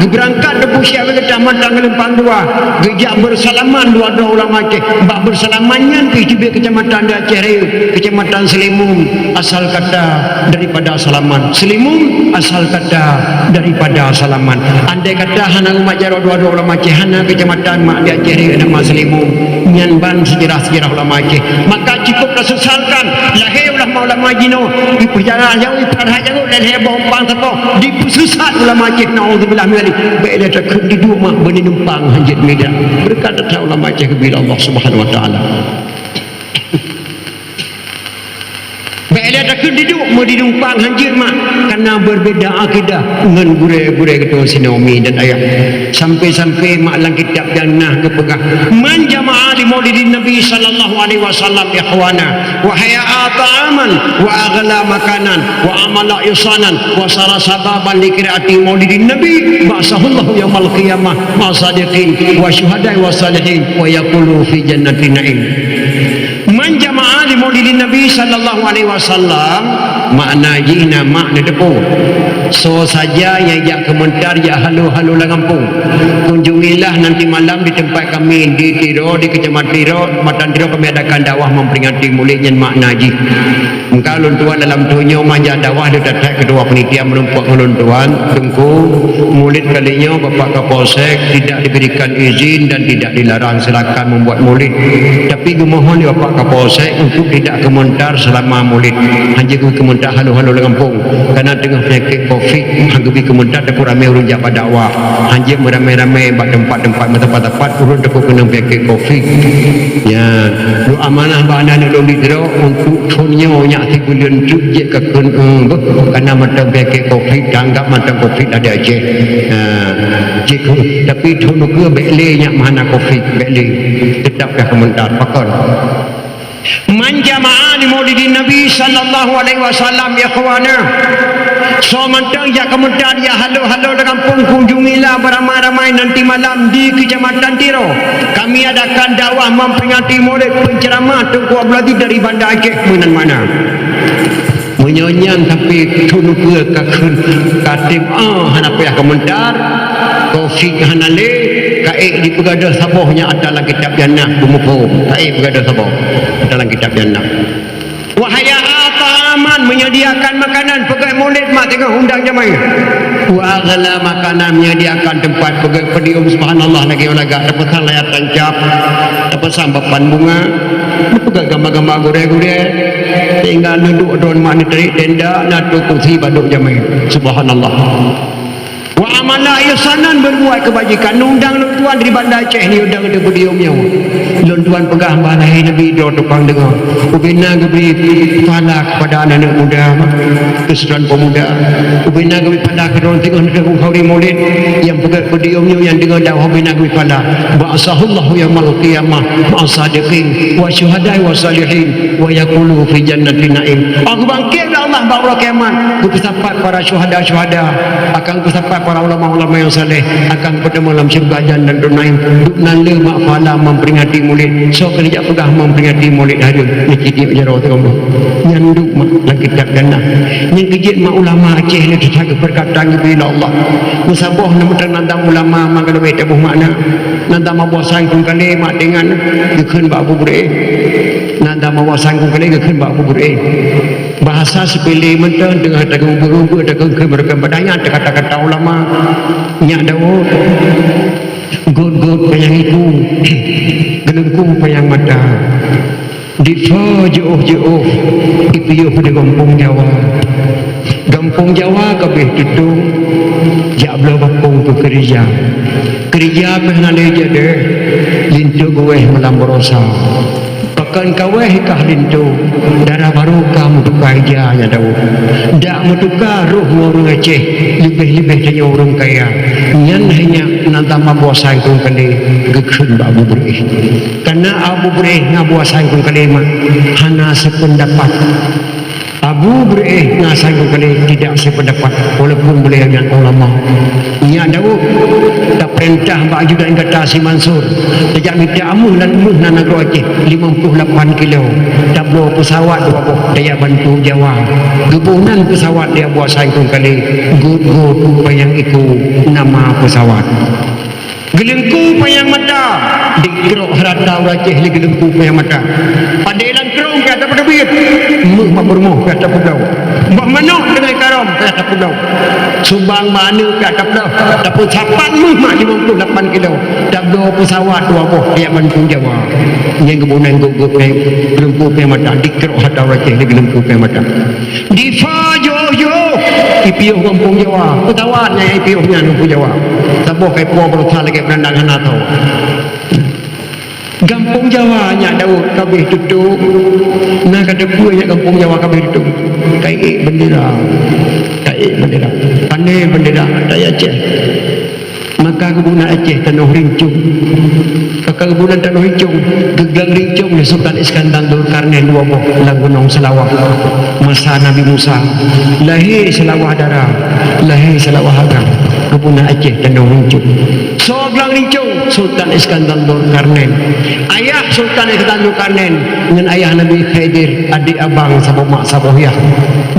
Geubeurangkat Teungku Chik Awai Geutah mantong geulumpang dua. Geujak beusalaman dua droe ulama Aceh. Bak beusalaman nyan pih teubiet keucamatan di Aceh Rayeuk, Keucamatan Seulimum, asal kata daripada salaman. Seulimum asal kata daripada salaman. Andai kata hana umat jaroe dua droe ulama Aceh, hana keucamatan mak di Aceh Rayeuk nama Seulimum. Nyan ban seujarah-seujarah ulama Aceh. Maka cukup tasesalkan lahé ulama-ulama jinoe, ipeujalan jauh, ipeuharap jauh, lhèe boh umpang sapoh, dipeususat ulama Aceh, naudzubillah min dzalik. Bèk lé takheun diduek mak beuneunumpang hanjeuet mida. Beureukat that ulama Aceh geubri lé Allah Subhanahu wa Taala. Bèk lé takheun diduek meudinumpang hanjeuet mak, karena berbeda akidah ngon gurèe-gurèe geutanyoe sinoe mi dan ayah. Sampai-sampai mak lam kitab nyang na geupeugah, "Man jama'a li maulidin Nabi sallallahu alaihi wasallam ikhwana, wa hayya'a ta'aman, wa aghla makanan, wa amala ihsanan, wa sara sababan li qiraati maulidin Nabi, ba'atsahullahu yaumal qiyamah ma'a sadiqin, wa syuhada'i wa salihin, wa yaqulu fi jannatin na'im." Man jama'a li maulidin Nabi sallallahu alaihi wasallam, makna jih na mak neuteupeue. Soe saja nyang jak keumeuntar, jak halo-halo lam gampông. Kunjungilah nanti malam di tempat kami di Tiro, di Kecamatan Tiro, Kecamatan Tiro kami adakan dakwah memperingati Maulid nyan makna jih. Engka lôn tuan dalam thôn nyoe manja dakwah di that-that ketua panitia meurumpok ngon lôn tuan, Teungku, Maulid kali nyoe Bapak Kapolsek tidak diberikan izin dan tidak dilarang silakan membuat Maulid. Tapi geumohon di Bapak Kapolsek untuk tidak keumeuntar selama Maulid. Hanjeuet keumeuntar halo-halo lam gampông. Karena teungoh peunyakét covid, han geubri keumeuntar takot ramé ureueng jak bak dakwah. Hanjeuet meuramé-ramé bak teumpat-teumpat meusapat-sapat ureueng takot keunong peunyakét covid. Nyan, lôn amanah bak aneuk-aneuk lôn di Tiro untuk thôn nyoe nyak sibuleuen teuk jeuet ka kheun, eh, beuh, kana mantong peunyakét covid, tanggap mantong covid ada Aceh. Ha, jeuet, tapi thôn ukeue bèk lé nyak meuhana covid, bèk lé. Teutap pih keumeuntar, pakon. Man jama'a li maulidin Nabi sallallahu alaihi wasallam, ikhwana. Soe mantong jak keumeuntar, jak halo-halo lam gampông, kunjungilah beramai-ramai nanti malam di Kecamatan Tiro. Kami adakan dakwah memperingati Maulid, penceramah Teungku Abdul Aziz dari Banda Aceh meunan makna. Meunyoe nyan tapi thôn ukeue ka kheun ka tem, ah, hana payah keumeuntar. Covid hana lé, ka ék jipeugadôh saboh nyang ata lam kitab Jannah beumuphom. Ka ék peugadôh saboh ata lam kitab Jannah. Wa hayya'a ta'aman, menyediakan makanan, peugét mulod mak teungoh undang jamé. Wa aghla makanan, menyediakan teumpat peugét podium, subhanallah, lagée lagak, tapasang layar tancap, tapasang papan bunga, peugét gamba-gamba gurée-gurée, sehingga neuduek droe mak neutarik tenda, na troh kursi bak duek jamé. Subhanallah. Wa amala ihsanan, berbuat kebajikan. Undang lôn tuan di Banda Aceh ni, undang di podium nyoe. Lôn tuan peugah bah lahé Nabi droe tukang deungoe. Ubena geubri pahala kepada aneuk muda, kesetuan pemuda. Ubena geubri pahala keudroe teungoh neuteuh khauri mulod, nyang peugét podium nyoe, nyang deungoe dakwah ubena geubri pahala. Ba'asahullahu yaumal qiyamah ma'as sadiqin wa syuhada'i wa salihin wa yaqulu fi jannatin na'im. Aku bangkit lé Allah bak uroe kiamat, geupeusapat para syuhada-syuhada, akan geupeusapat para ulama-ulama nyang saleh, akan geupeutamong lam syeuruga Jannatul Naim. Duek nan le mak pahala memperingati mulod. Soe keuneuk jak peugah memperingati mulod hareuem, nyan cit jaroe teuh Allah. Nyan duek mak lam kitab Jannah. Nyan keuh jeuet mak ulama Aceh nyoe that geupeurkata geubri lé Allah. Meusaboh na meuteunadam ulama mak ka leubeh taboh makna. Nadam Abu Hasan Krueng Kalé mak teuingat, geukheun bak Abu Beureueh. Nadam Abu Hasan Krueng Kalé geukheun bak Abu Beureueh. Bahasa sepele mantong, teungoh tageubeuet-geubeuet, tageukheun meureuka padahnya kata-kata ulama. Nyak Daud, gôt-gôt panyang iku, geuleungku panyang mata. Difa jiôh-jiôh, ipiôh di gampông Jawa. Gampông Jawa ka abéh tutong, jak bloe gampông keu keurija. Keurija pih hana lé jadeh, linto geuwéh malam baroesa. Pakon ka wéh kah linto, dara barô ka meutuka ija nyan Daud. Dak meutuka roh ngon ureuëng Aceh, leubeh-leubeh tanyoe ureuëng kaya. Nyan hai nyak Nadam Abu Hasan Krueng Kalé geukheun bak Abu Beureueh. Karena Abu Beureueh ngon Abu Hasan Krueng Kalé mak hana sependapat. Abu Beureueh ngon Hasan Krueng Kalé tidak sependapat, walaupun beliau nyan ulama. Nyak Daud, tapeurintah bak ajudan gata si Mansur, tajak mita méuh lam méuh lam nanggroe Aceh limong ploh lapan kilo. Tabloe peusawat dua boh tajak bantu Jawa. Geuboh nan peusawat lé Abu Hasan Krueng Kalé, gôt-gôt panyang iku nama peusawat. Geuleungku panyang mata, dikrok harata ureuëng Aceh lé geuleungku panyang mata. Padé lam krông pih ata peuteubiet, méuh mak peurumoh pih ata peubloe. Boh manok deungon karôm pih ata peubloe. Subang bak aneuk pih ata peubloe. Tapeusapat méuh mak limong ploh lapan kilo. Tabloe peusawat dua boh tajak bantu Jawa. Nyan geuboh nan gôt-gôt panyang, geuleungku panyang mata, dikrok harata ureuëng Aceh lé geuleungku panyang mata. Difa jiôh-jiôh, ipiôh gampông Jawa. Peusawat nyan ipiôh nyan gampông Jawa. Saboh ka ipuwoe baroesa lagée beurandang hana tho. Gampông Jawa nyak Daud ka abéh tutong. Na ka teupeue nyak gampông Jawa ka abéh tutong. Ka ék beundera. Ka ék beundera. Pané beundera. Ka ék Aceh. Maka geuboh nan Aceh tanoh rincong. Maka geuboh nan tanoh rincong, geuglang rincong lé Sultan Iskandar Zulkarnain dua boh lam Gunong Seulawah. Masa Nabi Musa, lahé Seulawah Dara, lahé Seulawah Agam, geuboh nan Aceh tanoh rincong. Soe glang rincong? Sultan Iskandar Zulkarnain. Ayah Sultan Iskandar Zulkarnain ngon ayah Nabi Khidir, adék abang saboh mak saboh yah.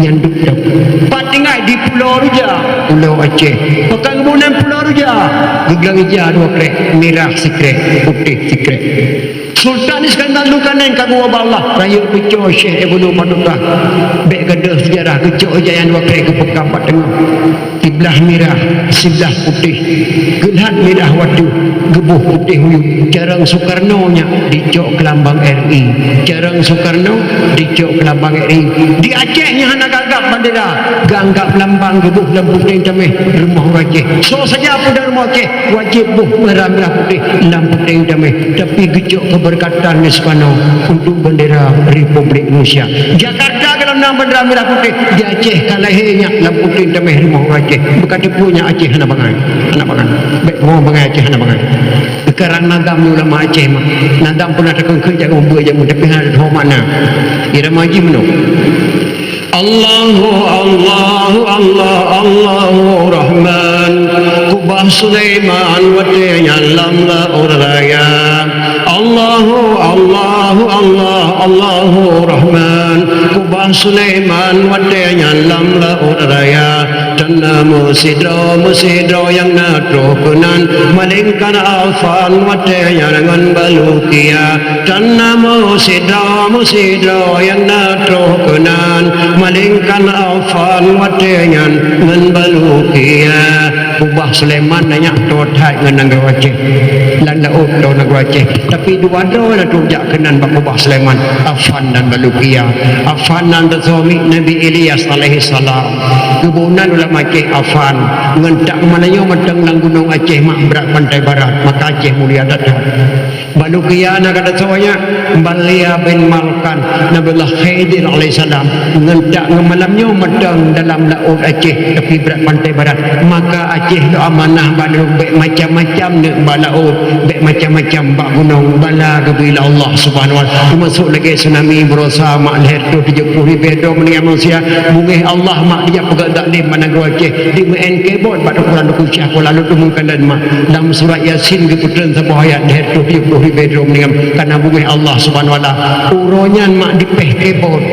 Nyan duek dap. Pat tinggai di Pulo Ruja, Pulo Aceh. Pakon geuboh nan Pulo Ruja, geuglang ija dua krek, mirah sikrék, putéh sikrék. Sultan Iskandar Zulkarnain ka geuwoe bak Allah, rayeuk peucok Syekh Ibnu Batutah. Bék gadôh seujarah, geucok ija nyan dua krek geupeugah bak teungoh. Siblah mirah, siblah putéh. Geulhat mirah watèe, geuboh putéh u yup. Carông Soekarno nyan dicok keu lambang R I. Carông Soekarno dicok keu lambang R I. Di Aceh nyan hana geuanggab bandera, geuanggab lambang geuboh lam putéh tameh rumoh ureueng Aceh. Soe saja peue dan rumoh Aceh, wajéb boh bandera mirah putéh lam putéh tameh. Tapi geucok keubeureukat Tan Soekarno untuk bendera Republik Indonesia. Jakarta golom na bendera merah putih, di Aceh ka lahé nyan lam putéh tameh rumoh ureueng Aceh. Bukon teupeu nyan Aceh hana bangai, hana bangai. Bèk mo bangai Aceh hana bangai. Sekarang nadam ulama Aceh mah. Nadam pernah takheun-kheun jak ubeut jak, tapi hana teuh makna. Irama jih meunoe. Allahu, Allahu, Allah, Allahu Rahman. Kubah Sulaiman watèe nyan lam laôt raya. Allahu, Allahu, Allah, Allahu Rahman. Kubah Sulaiman watée nyan lam laôt raya, tan na meusidroe-meusidroe nyang na troh keunan, melainkan Afan watée nyan ngon Balukia. Tan na meusidroe-meusidroe nyang na troh keunan, melainkan Afan watée nyan ngon Balukia. Kubah Sulaiman na nyak toe that ngon nanggroe Aceh. Lam laôt toe nanggroe Aceh. Tapi dua droe na troh jak keunan bak kubah Sulaiman, Afan dan Balukia. Afan nan teusuami Nabi Ilyas alaihissalam. Geuboh nan ulama Aceh Afan. Ngon tak meunan nyoe mantong lam gunong Aceh mak brat pantai barat, maka Aceh mulia that-that. Balukia na gata soe nyan, Balia bin Malkan, Nabiullah Khidir alaihissalam. Ngon tak ngon malam nyoe mantong dalam laôt Aceh, tapi brat pantai barat. Maka Aceh lôn amanah bak lôn, bék macam-macam neuk bak laôt, bék macam-macam bak gunong, bala geubri lé Allah Subhanahu wa Taala. Teumasuk lagée tsunami baroesa mak lhée reutôh tujoh ploh ribée droe meuninggai manusia, beungéh Allah mak dijak peugét zalim bak nanggroe Aceh, dimeu'en kebot bak ukuran Teungku Syiah Kuala Lumpur meukanan mak. Lam surat Yasin geupeutrön saboh ayat lhée reutôh tujoh ploh ribée droe meuninggai, kana beungéh Allah Subhanahu wa Taala. Uroe nyan mak dipéh kebot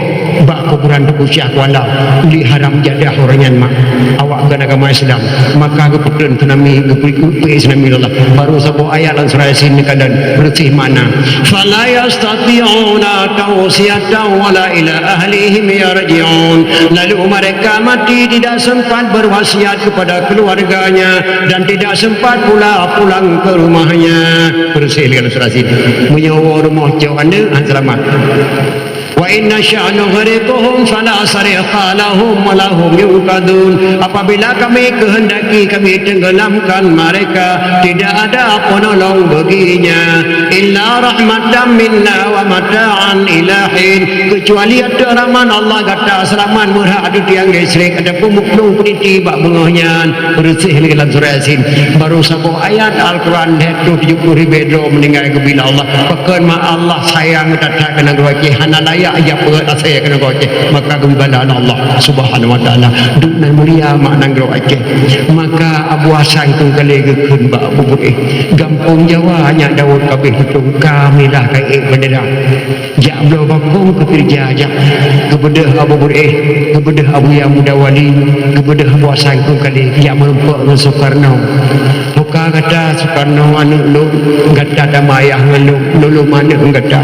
bak kuburan Teungku Syiah Kuala, ulih haram jadah uroe nyan mak. Awak bukan agama Islam. Maka geupeutrön tsunami, geupeu-, geupeu tsunami lé Allah. Baru saboh ayat lam surah Yasin meukanan, beureuséh makna. Fala yastati'una tawsiyatan wala ila ahlihim yarji'un. Lalu mereka mati tidak sempat berwasiat kepada keluarganya dan tidak sempat pula pulang ke rumahnya. Beureuséh lé Allah surah Yasin. Meunyoe woe rumoh cok aneuëk, han seulamat. Wa in nasya' nughriqhum fala sarikha lahum wa lahum yunqadhun. Apabila Kami kehendaki, Kami tenggelamkan mereka, tidak ada penolong baginya, illa rahmatan minna wa mata'an ila hin, kecuali ateueh rahmat Allah gata seulamat meuhrak ateueh tiang listrik ataupun meuplong peuniti bak beungoh nyan. Beureuséh lé lam surah Yasin. Baru saboh ayat Al-Quran lhée reutôh tujoh ploh ribée droe meuninggai geubri lé Allah. Pakon mak Allah sayang that-that keu nanggroe Aceh, hana layak jak peugét asée keu nanggroe Aceh, maka geubri bala lé Allah Subhanahu wa Taala. Duek nan mulia mak nanggroe Aceh. Maka Abu Hasan Krueng Kalé geukheun bak Abu Beureueh, gampông Jawa nyak Daud ka abéh tutong, ka mirah ka ék beundera. Jak bloe bakong keu keureuja jak. Geubeudôh Abu Beureueh, geubeudôh Abuya Muda Wali, geubeudôh Abu Hasan Krueng Kalé, jak meurumpok ngon Sukarno. Ho ka gata Sukarno aneuëk lôn, gata tamah ayah ngon lôn, lôn lôn aneuëk ngon gata.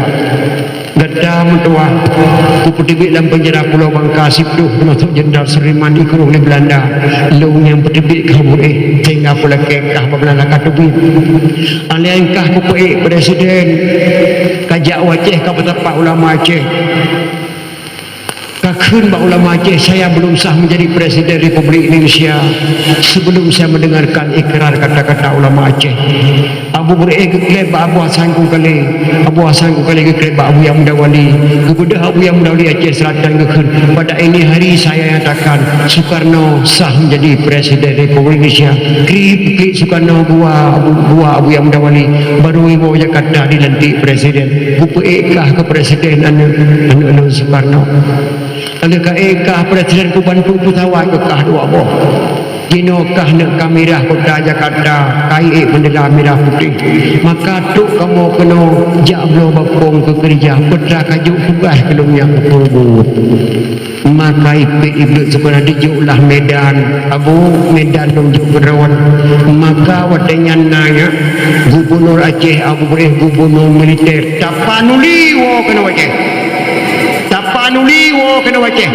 Gata meutuwah, kupeuteubiet lam peunjara Pulo Bangka siploh teumasok Jenderal Sudirman ikurong lé Beulanda. Lôn nyang peuteubiet keu Abu Beureueh, sehingga peulakée kah bak Beulanda ka teubiet. Alèh nyan kah kupeuék presiden, ka jak u Aceh ka peusapat ulama Aceh. Ka kheun bak ulama Aceh, "Saya belum sah menjadi Presiden Republik Indonesia sebelum saya mendengarkan ikrar kata-kata ulama Aceh." Abu Beureueh geukleb bak Abu Hasan Krueng Kalé, Abu Hasan Krueng Kalé geukleb bak Abuya Muda Wali, geubeudôh Abuya Muda Wali Aceh Selatan geukheun, "Pada ini hari saya nyatakan Sukarno sah menjadi Presiden Republik Indonesia." Kriet-kriet Sukarno geuwa Abu, geuwa Abuya Muda Wali, baru iwoe Jakarta dilantik presiden. Kupeuék kah keu presiden aneuëk, aneuëk lôn Sukarno. Lagée ka ék kah presiden kubantu peusawat keu kah dua boh. Jinoe kah neuk ka mirah kota Jakarta, ka ék beundera mirah putéh. Maka trok kamoe keunoe jak bloe bakong keu keureuja, peue teuma ka jok tugaih keu lôn nyang keu buet. Maka ipét ibleuet Sukarno dijok lah Medan. Abu, Medan lôn jok keudroe. Maka watée nyan na nyak gubunur Aceh, Abu Beureueh gubunur militer. Tapanuli woe keunoe Aceh. Tapanuli woe keunoe Aceh.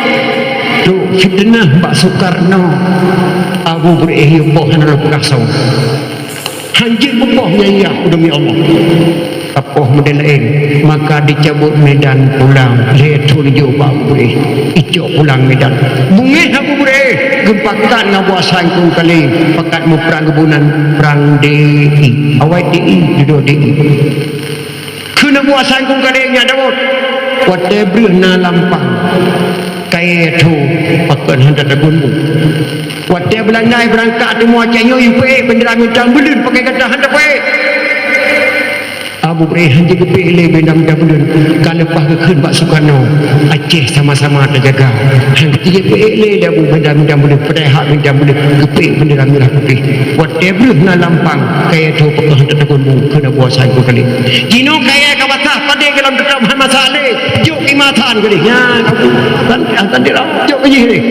Trok fiteunah bak Sukarno. Abu Beureueh yue boh hana lôn peugah soe. Hanjeuet beuboh nyang yah, demi Allah. Tapoh meudeh laén, maka dicabot Medan pulang. Lhée thon jok bak Abu Beureueh, icok pulang Medan. Beungéh Abu Beureueh geupakat ngon Abu Hasan Krueng Kalé, pakat muprang geuboh nan prang D I. Awai D I, dudoe D I. Kheun Abu Hasan Krueng Kalé nyak Daud, watée breueh na lampang, kayée tho pakon hana tagun bu. Watée Beulanda beurangkat teuma Aceh nyoe, yue peuék beundera bintang buleuen pakon gata hana tapeuék. Abu Beureueh han jeuet geupeuék lé beundera bintang buleuen, ka leupah geukheun bak Sukarno, Aceh sama-sama tajaga. Han jeuet geupeuék lé Abu beundera bintang buleuen, padahai hak bintang buleuen geupeuék beundera mirah putéh. Watée breueh na lampang, kayée tho pakon hana tagun bu, kheun Abu Hasan Krueng Kalé. Jinoe kayée ka basah, padé goh lom teutap hana masalah lé. Jok Matan keudeh nyan, tan, tan dira, jok keudeh deh.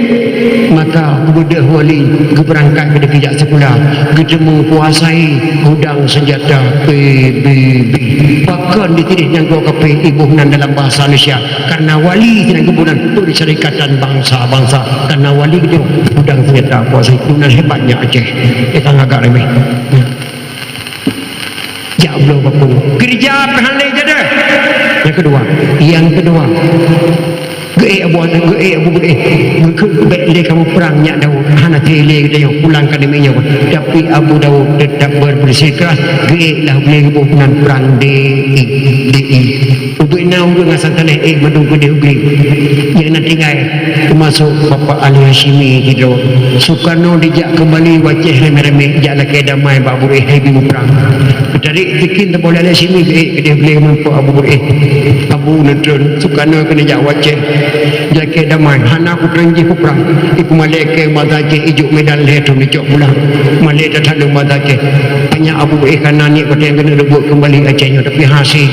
Maka geubeudôh wali geubeurangkat keudeh geujak sikula, geuteumeung kuasai gudang seunjata P B B. Pakon di tideh nyang goe kaphé iboh nan dalam bahasa Indonesia? Karena wali nyang geuboh nan Perserikatan Bangsa-Bangsa. Karena wali geuboh gudang seunjata kuasai. Gudang hebatnya Aceh. Kita ngagak remeh. Jak bloe bapung. Keureuja pih han lé jadeh. Nyang keudua, nyang keudua, geuék Abu, geuék Abu Beureueh. Geukheun bèk lé kamoe prang nyak Daud. Hana teuélé geutanyoe pulang ka namiet nyoe. Tapi Abu Daud teutap bersikeras, geuék lah lé geuboh nan prang D I, D I. Ubé na ureueng asai teuléh ék mandum keudeh u glé. Nyang na tinggai, teumasok Bapak Ali Hasyimi sidroe. Sukarno dijak keumbali u Aceh ramé-ramé, jak lakèe damai bak Abu Beureueh hai bi muprang. Geutarek sikin teubôh lé Ali Hasyimi geuék keudeh u glé meurumpok Abu Beureueh. Abu neutreun, Sukarno keuneuk jak u Aceh. Jak lakèe damai, hana kutrön jih kuprang. Ipeumalèe kèe banda Aceh, ijok Medan lhèe thôn icok pulang. Malèe that-that lôn banda Aceh. Nyak Abu Beureueh kana niet watèe keuneuk reubot keumbali Aceh nyoe, tapi hase.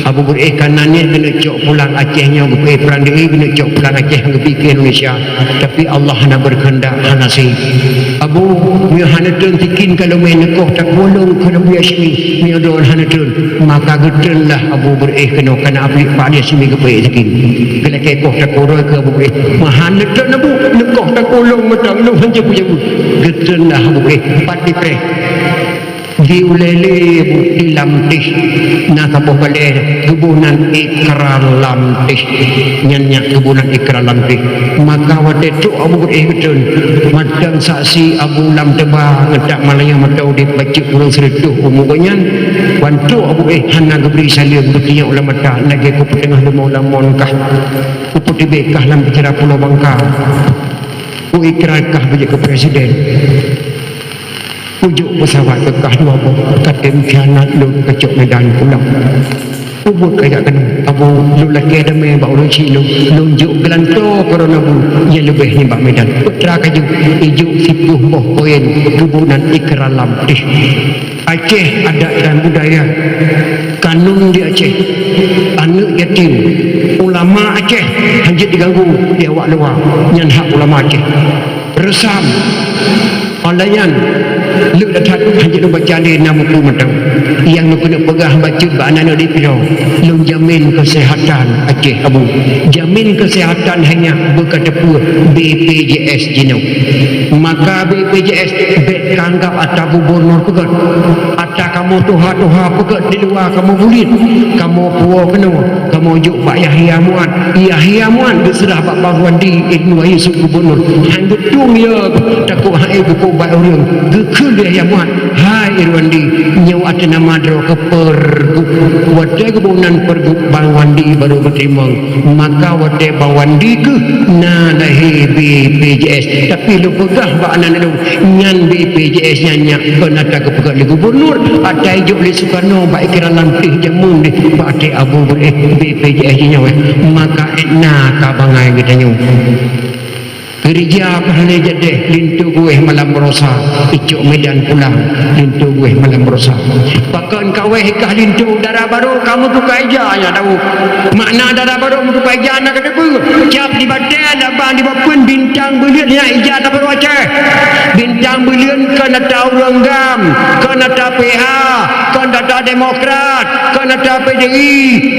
Abu Beureueh kana niet keuneuk cok pulang Aceh nyoe, geupeuék prang diri keuneuk cok pulang Aceh, geupike Indonesia. Tapi Allah hana berkehendak, hana sie. Abu, meunyoe hana treun sikin ka lôn mè neukoh takulông keu Nabi Hasyimi, meunyoe droen hana treun, maka geutreun lah Abu Beureueh keunoe, kana ablik Pak Hasyimi geupeuék sikin. Geulakèe koh takurôi keu Abu Beureueh. Meuhan neutreun Abu, neukoh takulông mantong lôn hanjeuet peue-peue. Geutreun lah Abu Beureueh, pat dipreh. Di ulèe lé bukti lam teh, na saboh balèe geuboh nan ikrar lam teh. Nyan nyak geuboh nan ikrar lam teh. Maka watèe trok Abu Beureueh geutreun, mantong saksi Abu Lam Teuba, geutak malayang mata udép bacut ureueng sireutôh umu gobnyan. Wan trok Abu Beureueh hana geubri saleuem, geutunyok lam mata lagèe kupeuteungoh leumo lam mon kah, kupeutibèe kah lam penjara Pulo Bangka, kuikrar kah beujeuet keu presiden. Ujok peusawat keu kah dua boh, ka tem khianat lôn keu cok Medan pulang. Ubot kajak keunoe, Abu, lôn lakèe damé bak ureueng chik lôn, lôn jok geulantoe keu droeneuh Abu, nyang leubeh nibak Medan. Peue teuma kajak, ijok siplôh boh poin geuboh nan ikrar lam teh. Aceh adat dan budaya, kanun di Aceh, aneuk yatim, ulama Aceh hanjeuet diganggu di awak luwa, nyan hak ulama Aceh. Reusam, alayan, leuh that-that hanjeuet lôn baca lé na buku mantong. Nyang lôn keuneuk peugah bacut bak aneuk-aneuk di Pidong, lôn jamin keuseuhatan Aceh Abu. Jamin keuseuhatan hai nyak beuka teupeue B P J S jinoe. Maka B P J S bèk ka anggab atra gubunur peugöt. Atra kamoe tuha-tuha peugöt di luwa kamoe buliet. Kamoe puwoe keunoe, kamoe jok bak Yahya Muat. Yahya Muat geuseurah bak Bang Wandi Ibnu Yusuf gubunur. Han geutueng ya, takot hai geupeubat ureueng. Geukheun lé Yahya Muat, "Hai Irwandi, nyoe ateueh nama droe keu Pergub." Watèe geuboh nan Pergub, Bang Wandi barô geuteurimong. Maka watèe Bang Wandi keuh na lahé B P J S. Tapi lôn peugah bak aneuk lôn, nyan B P J S nyan nyak kon atra geupeugah lé gubunur, atra ijok lé Sukarno bak ikrar lam teh jameun deh, bak até Abu Beureueh B P J S jih nyoe. Maka na ka bangai geutanyoe. Keureuja pih lé jadeh, linto geuwéh malam baroesa, icok Medan pulang, linto geuwéh malam baroesa. Pakon kawéh kah linto, dara barô ka meutuka ija nyan Daud. Makna dara barô meutuka ija na kateupeue, cap di batèe, laba di bapeuen, bintang buleuen nyan ija tabarô Aceh. Bintang buleuen kon atra ureueng GAM, kon atra P A, kon atra Demokrat, kon atra P D I,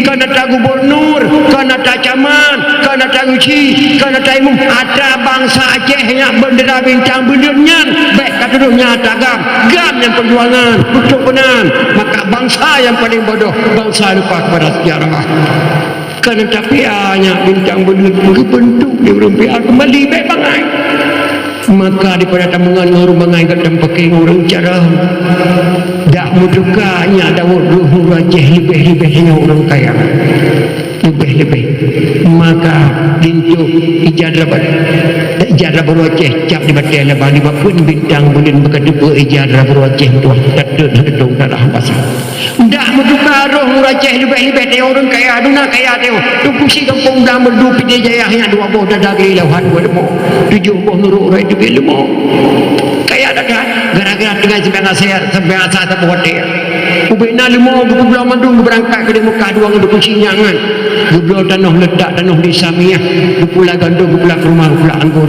kon atra gubunur, kon atra camat, kon atra geuchik, kon atra imum, atra bansa Aceh nyan beundera bintang buleuen nyan, bèk ka tudoh nyan atra GAM. GAM nyan peujuangan, putôh keunan. Maka bansa nyang paleng bodoh, bansa lupa kepada sejarah. Kon atra P A nyan bintang buleuen geubeuntuk di ureueng P A keumbali bèk bangai. Maka daripada tameungon ngon ureueng bangai, gata meupaké ngon ureueng carông. Dak meutuka nyak Daud rôh nurajih leubeh-leubeh nyoe ureueng kaya. Leubeh-leubeh. Maka linto ija dara ba-, ija dara barô Aceh cap di batèe laba, di bapeuen bintang buleuen beuka teupeue ija dara barô Aceh tuah tateun hana dong darah basa. Ndak meutuka rôh ureueng Aceh leubeh-leubeh tanyoe ureueng kaya, duna kaya tanyoe. Teungku Chik Gampông Blang Meureudu Pidie Jaya nyan dua boh dada geuh ilauhan dua leumo. Tujoh boh nurok uroe teubiet leumo. Kaya that-that, gara-gara tinggai seumayang asar, seumayang asar saboh watèe. Ubena leumo geubloe mandum geubeurangkat keu Mekah dua ngon dukun sinyak nyan. Geubloe tanoh leutak, tanoh di Samiyah, geupula gandom, geupula kurma, geupula anggô.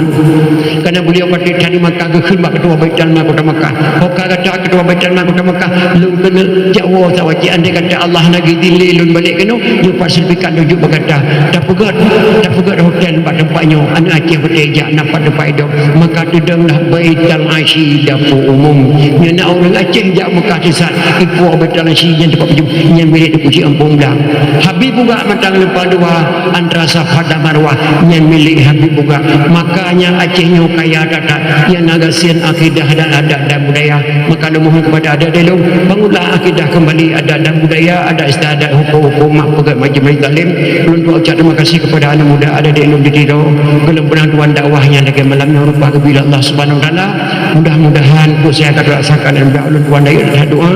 Karena beliau patéh that di Mekah geukheun bak ketua Baitul Mal kota Mekah. Ho ka gata ketua Baitul Mal kota Mekah, lôn keuneuk jak woe sawaci, andai kata Allah na geudilé lôn balek keunoe, nyoe pat sertifikat lôn jok bak gata. Tapeugét, tapeugét hotel bak teumpat nyoe, aneuk Aceh patéh jak na pat teumpat idong. Maka teudong lah Baitul Asyi dapur umum. Nyoe na ureueng Aceh jak Mekah teusat, ipo Baitul Asyi nyan teumpat baju, nyan milék Teungku Cik Ampong Blang. Habib Bugak Matang Leupah Dua, antara Safa dan Marwah, nyan milék Habib Bugak. Makanya Aceh nyoe kaya that-that, nyang na gasien akidah dan adat dan budaya. Maka lôn mohon kepada adat-adat lôn, bangunlah akidah kembali, adat dan budaya, adat istiadat, hukum-hukum, mak peugét macam zalim. Lôn tuan ucap terima kasih kepada anak muda adat-adat lôn di Tiro, golom peunah tuan dakwah nyang lagée malam nyoe rupa geubri lé Allah Subhanahu Wa Taala. Mudah-mudahan peue nyang ka teulaksanakan dan ulôn tuan dakwah doa,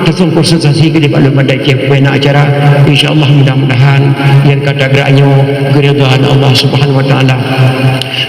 teuseumpurna sensasi keudeh bak lôn bandai céh peuena acara. Insya Allah mudah-mudahan nyang ka tagrak nyoe geuridhaan Allah Subhanahu Wa Taala.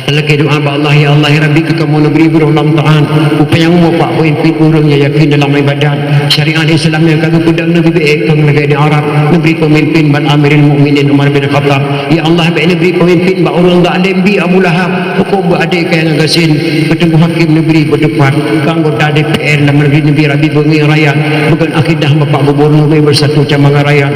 Talakée doa bak Allah, ya Allah, ya Rabbi, keu kamoe neubri beureulang taat, upaya umu pak peumimpin ureueng nyang yakin dalam ibadat, syariat Islam nyang ka geupeudong neubri ék keu lagée di Arab, neubri peumimpin ban Amirul Mukminin Umar bin Khattab. Ya Allah, bék neubri peumimpin bak ureueng zalim bi Abu Lahab, huköm beuadé keu nyang gasien, beuteumé hakim neubri beuteupat, keu anggota D P R lam neubri, neubri Rabbi beungieng rakyat, beugon akidah Bapak Gubernur beusatu camangan rakyat.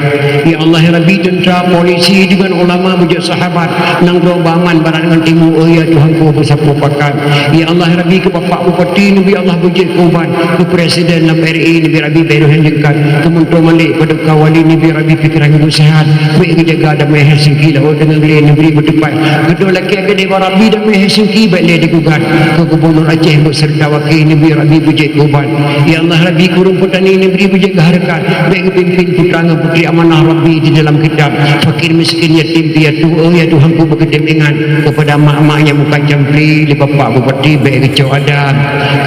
Ya Allah, ya Rabbi, teuntra, polisi, deungon ulama beujeuet sahabat, nanggroe beuaman barat ngon timu, oh ya Tuhanku, beusapoe pakat. Ya Allah, ya Rabbi, keu Bapak Bupati, neubri Allah beujeuet keu uban, keu Presiden lam R I, neubri Rabbi bék roh nyang jeungkat, keu Mentor Malik, Paduka Wali, neubri Rabbi pikiran nyang seuhat, bék geujaga damai Helsinki, laôt deungon glé neubri beuteupat. Keudua lakée keudeh bak Rabbi damai Helsinki bék lé digugat, keu Gubernur Aceh beuseureuta wakil, neubri Rabbi beujeuet keu uban. Ya Allah, Rabbi, keu ureueng peutani neubri beujeuet keu hareukat, bék geupimpin putra ngon putri amanah Rabbi di dalam kitab. Fakir miskin, yatim piatu, oh ya Tuhanku, beugeutem ingat keupada mak-mak nyang mukat campli lé Bapak Bupati, bék geucok adat.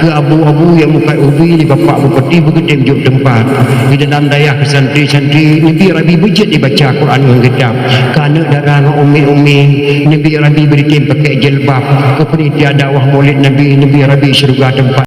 Keu abu-abu nyang mukat ubi lé Bapak Bupati, beugeutem jok teumpat. Di dalam dayah keu santri-santri, neubri Rabbi beujeuet dibaca Quran ngon kitab. Keu aneuk dara ngon umi-umi, neubri Rabbi beudeutem pakai jilbab. Keu panitia dakwah Maulid Nabi, neubri Rabbi syeuruga teumpat.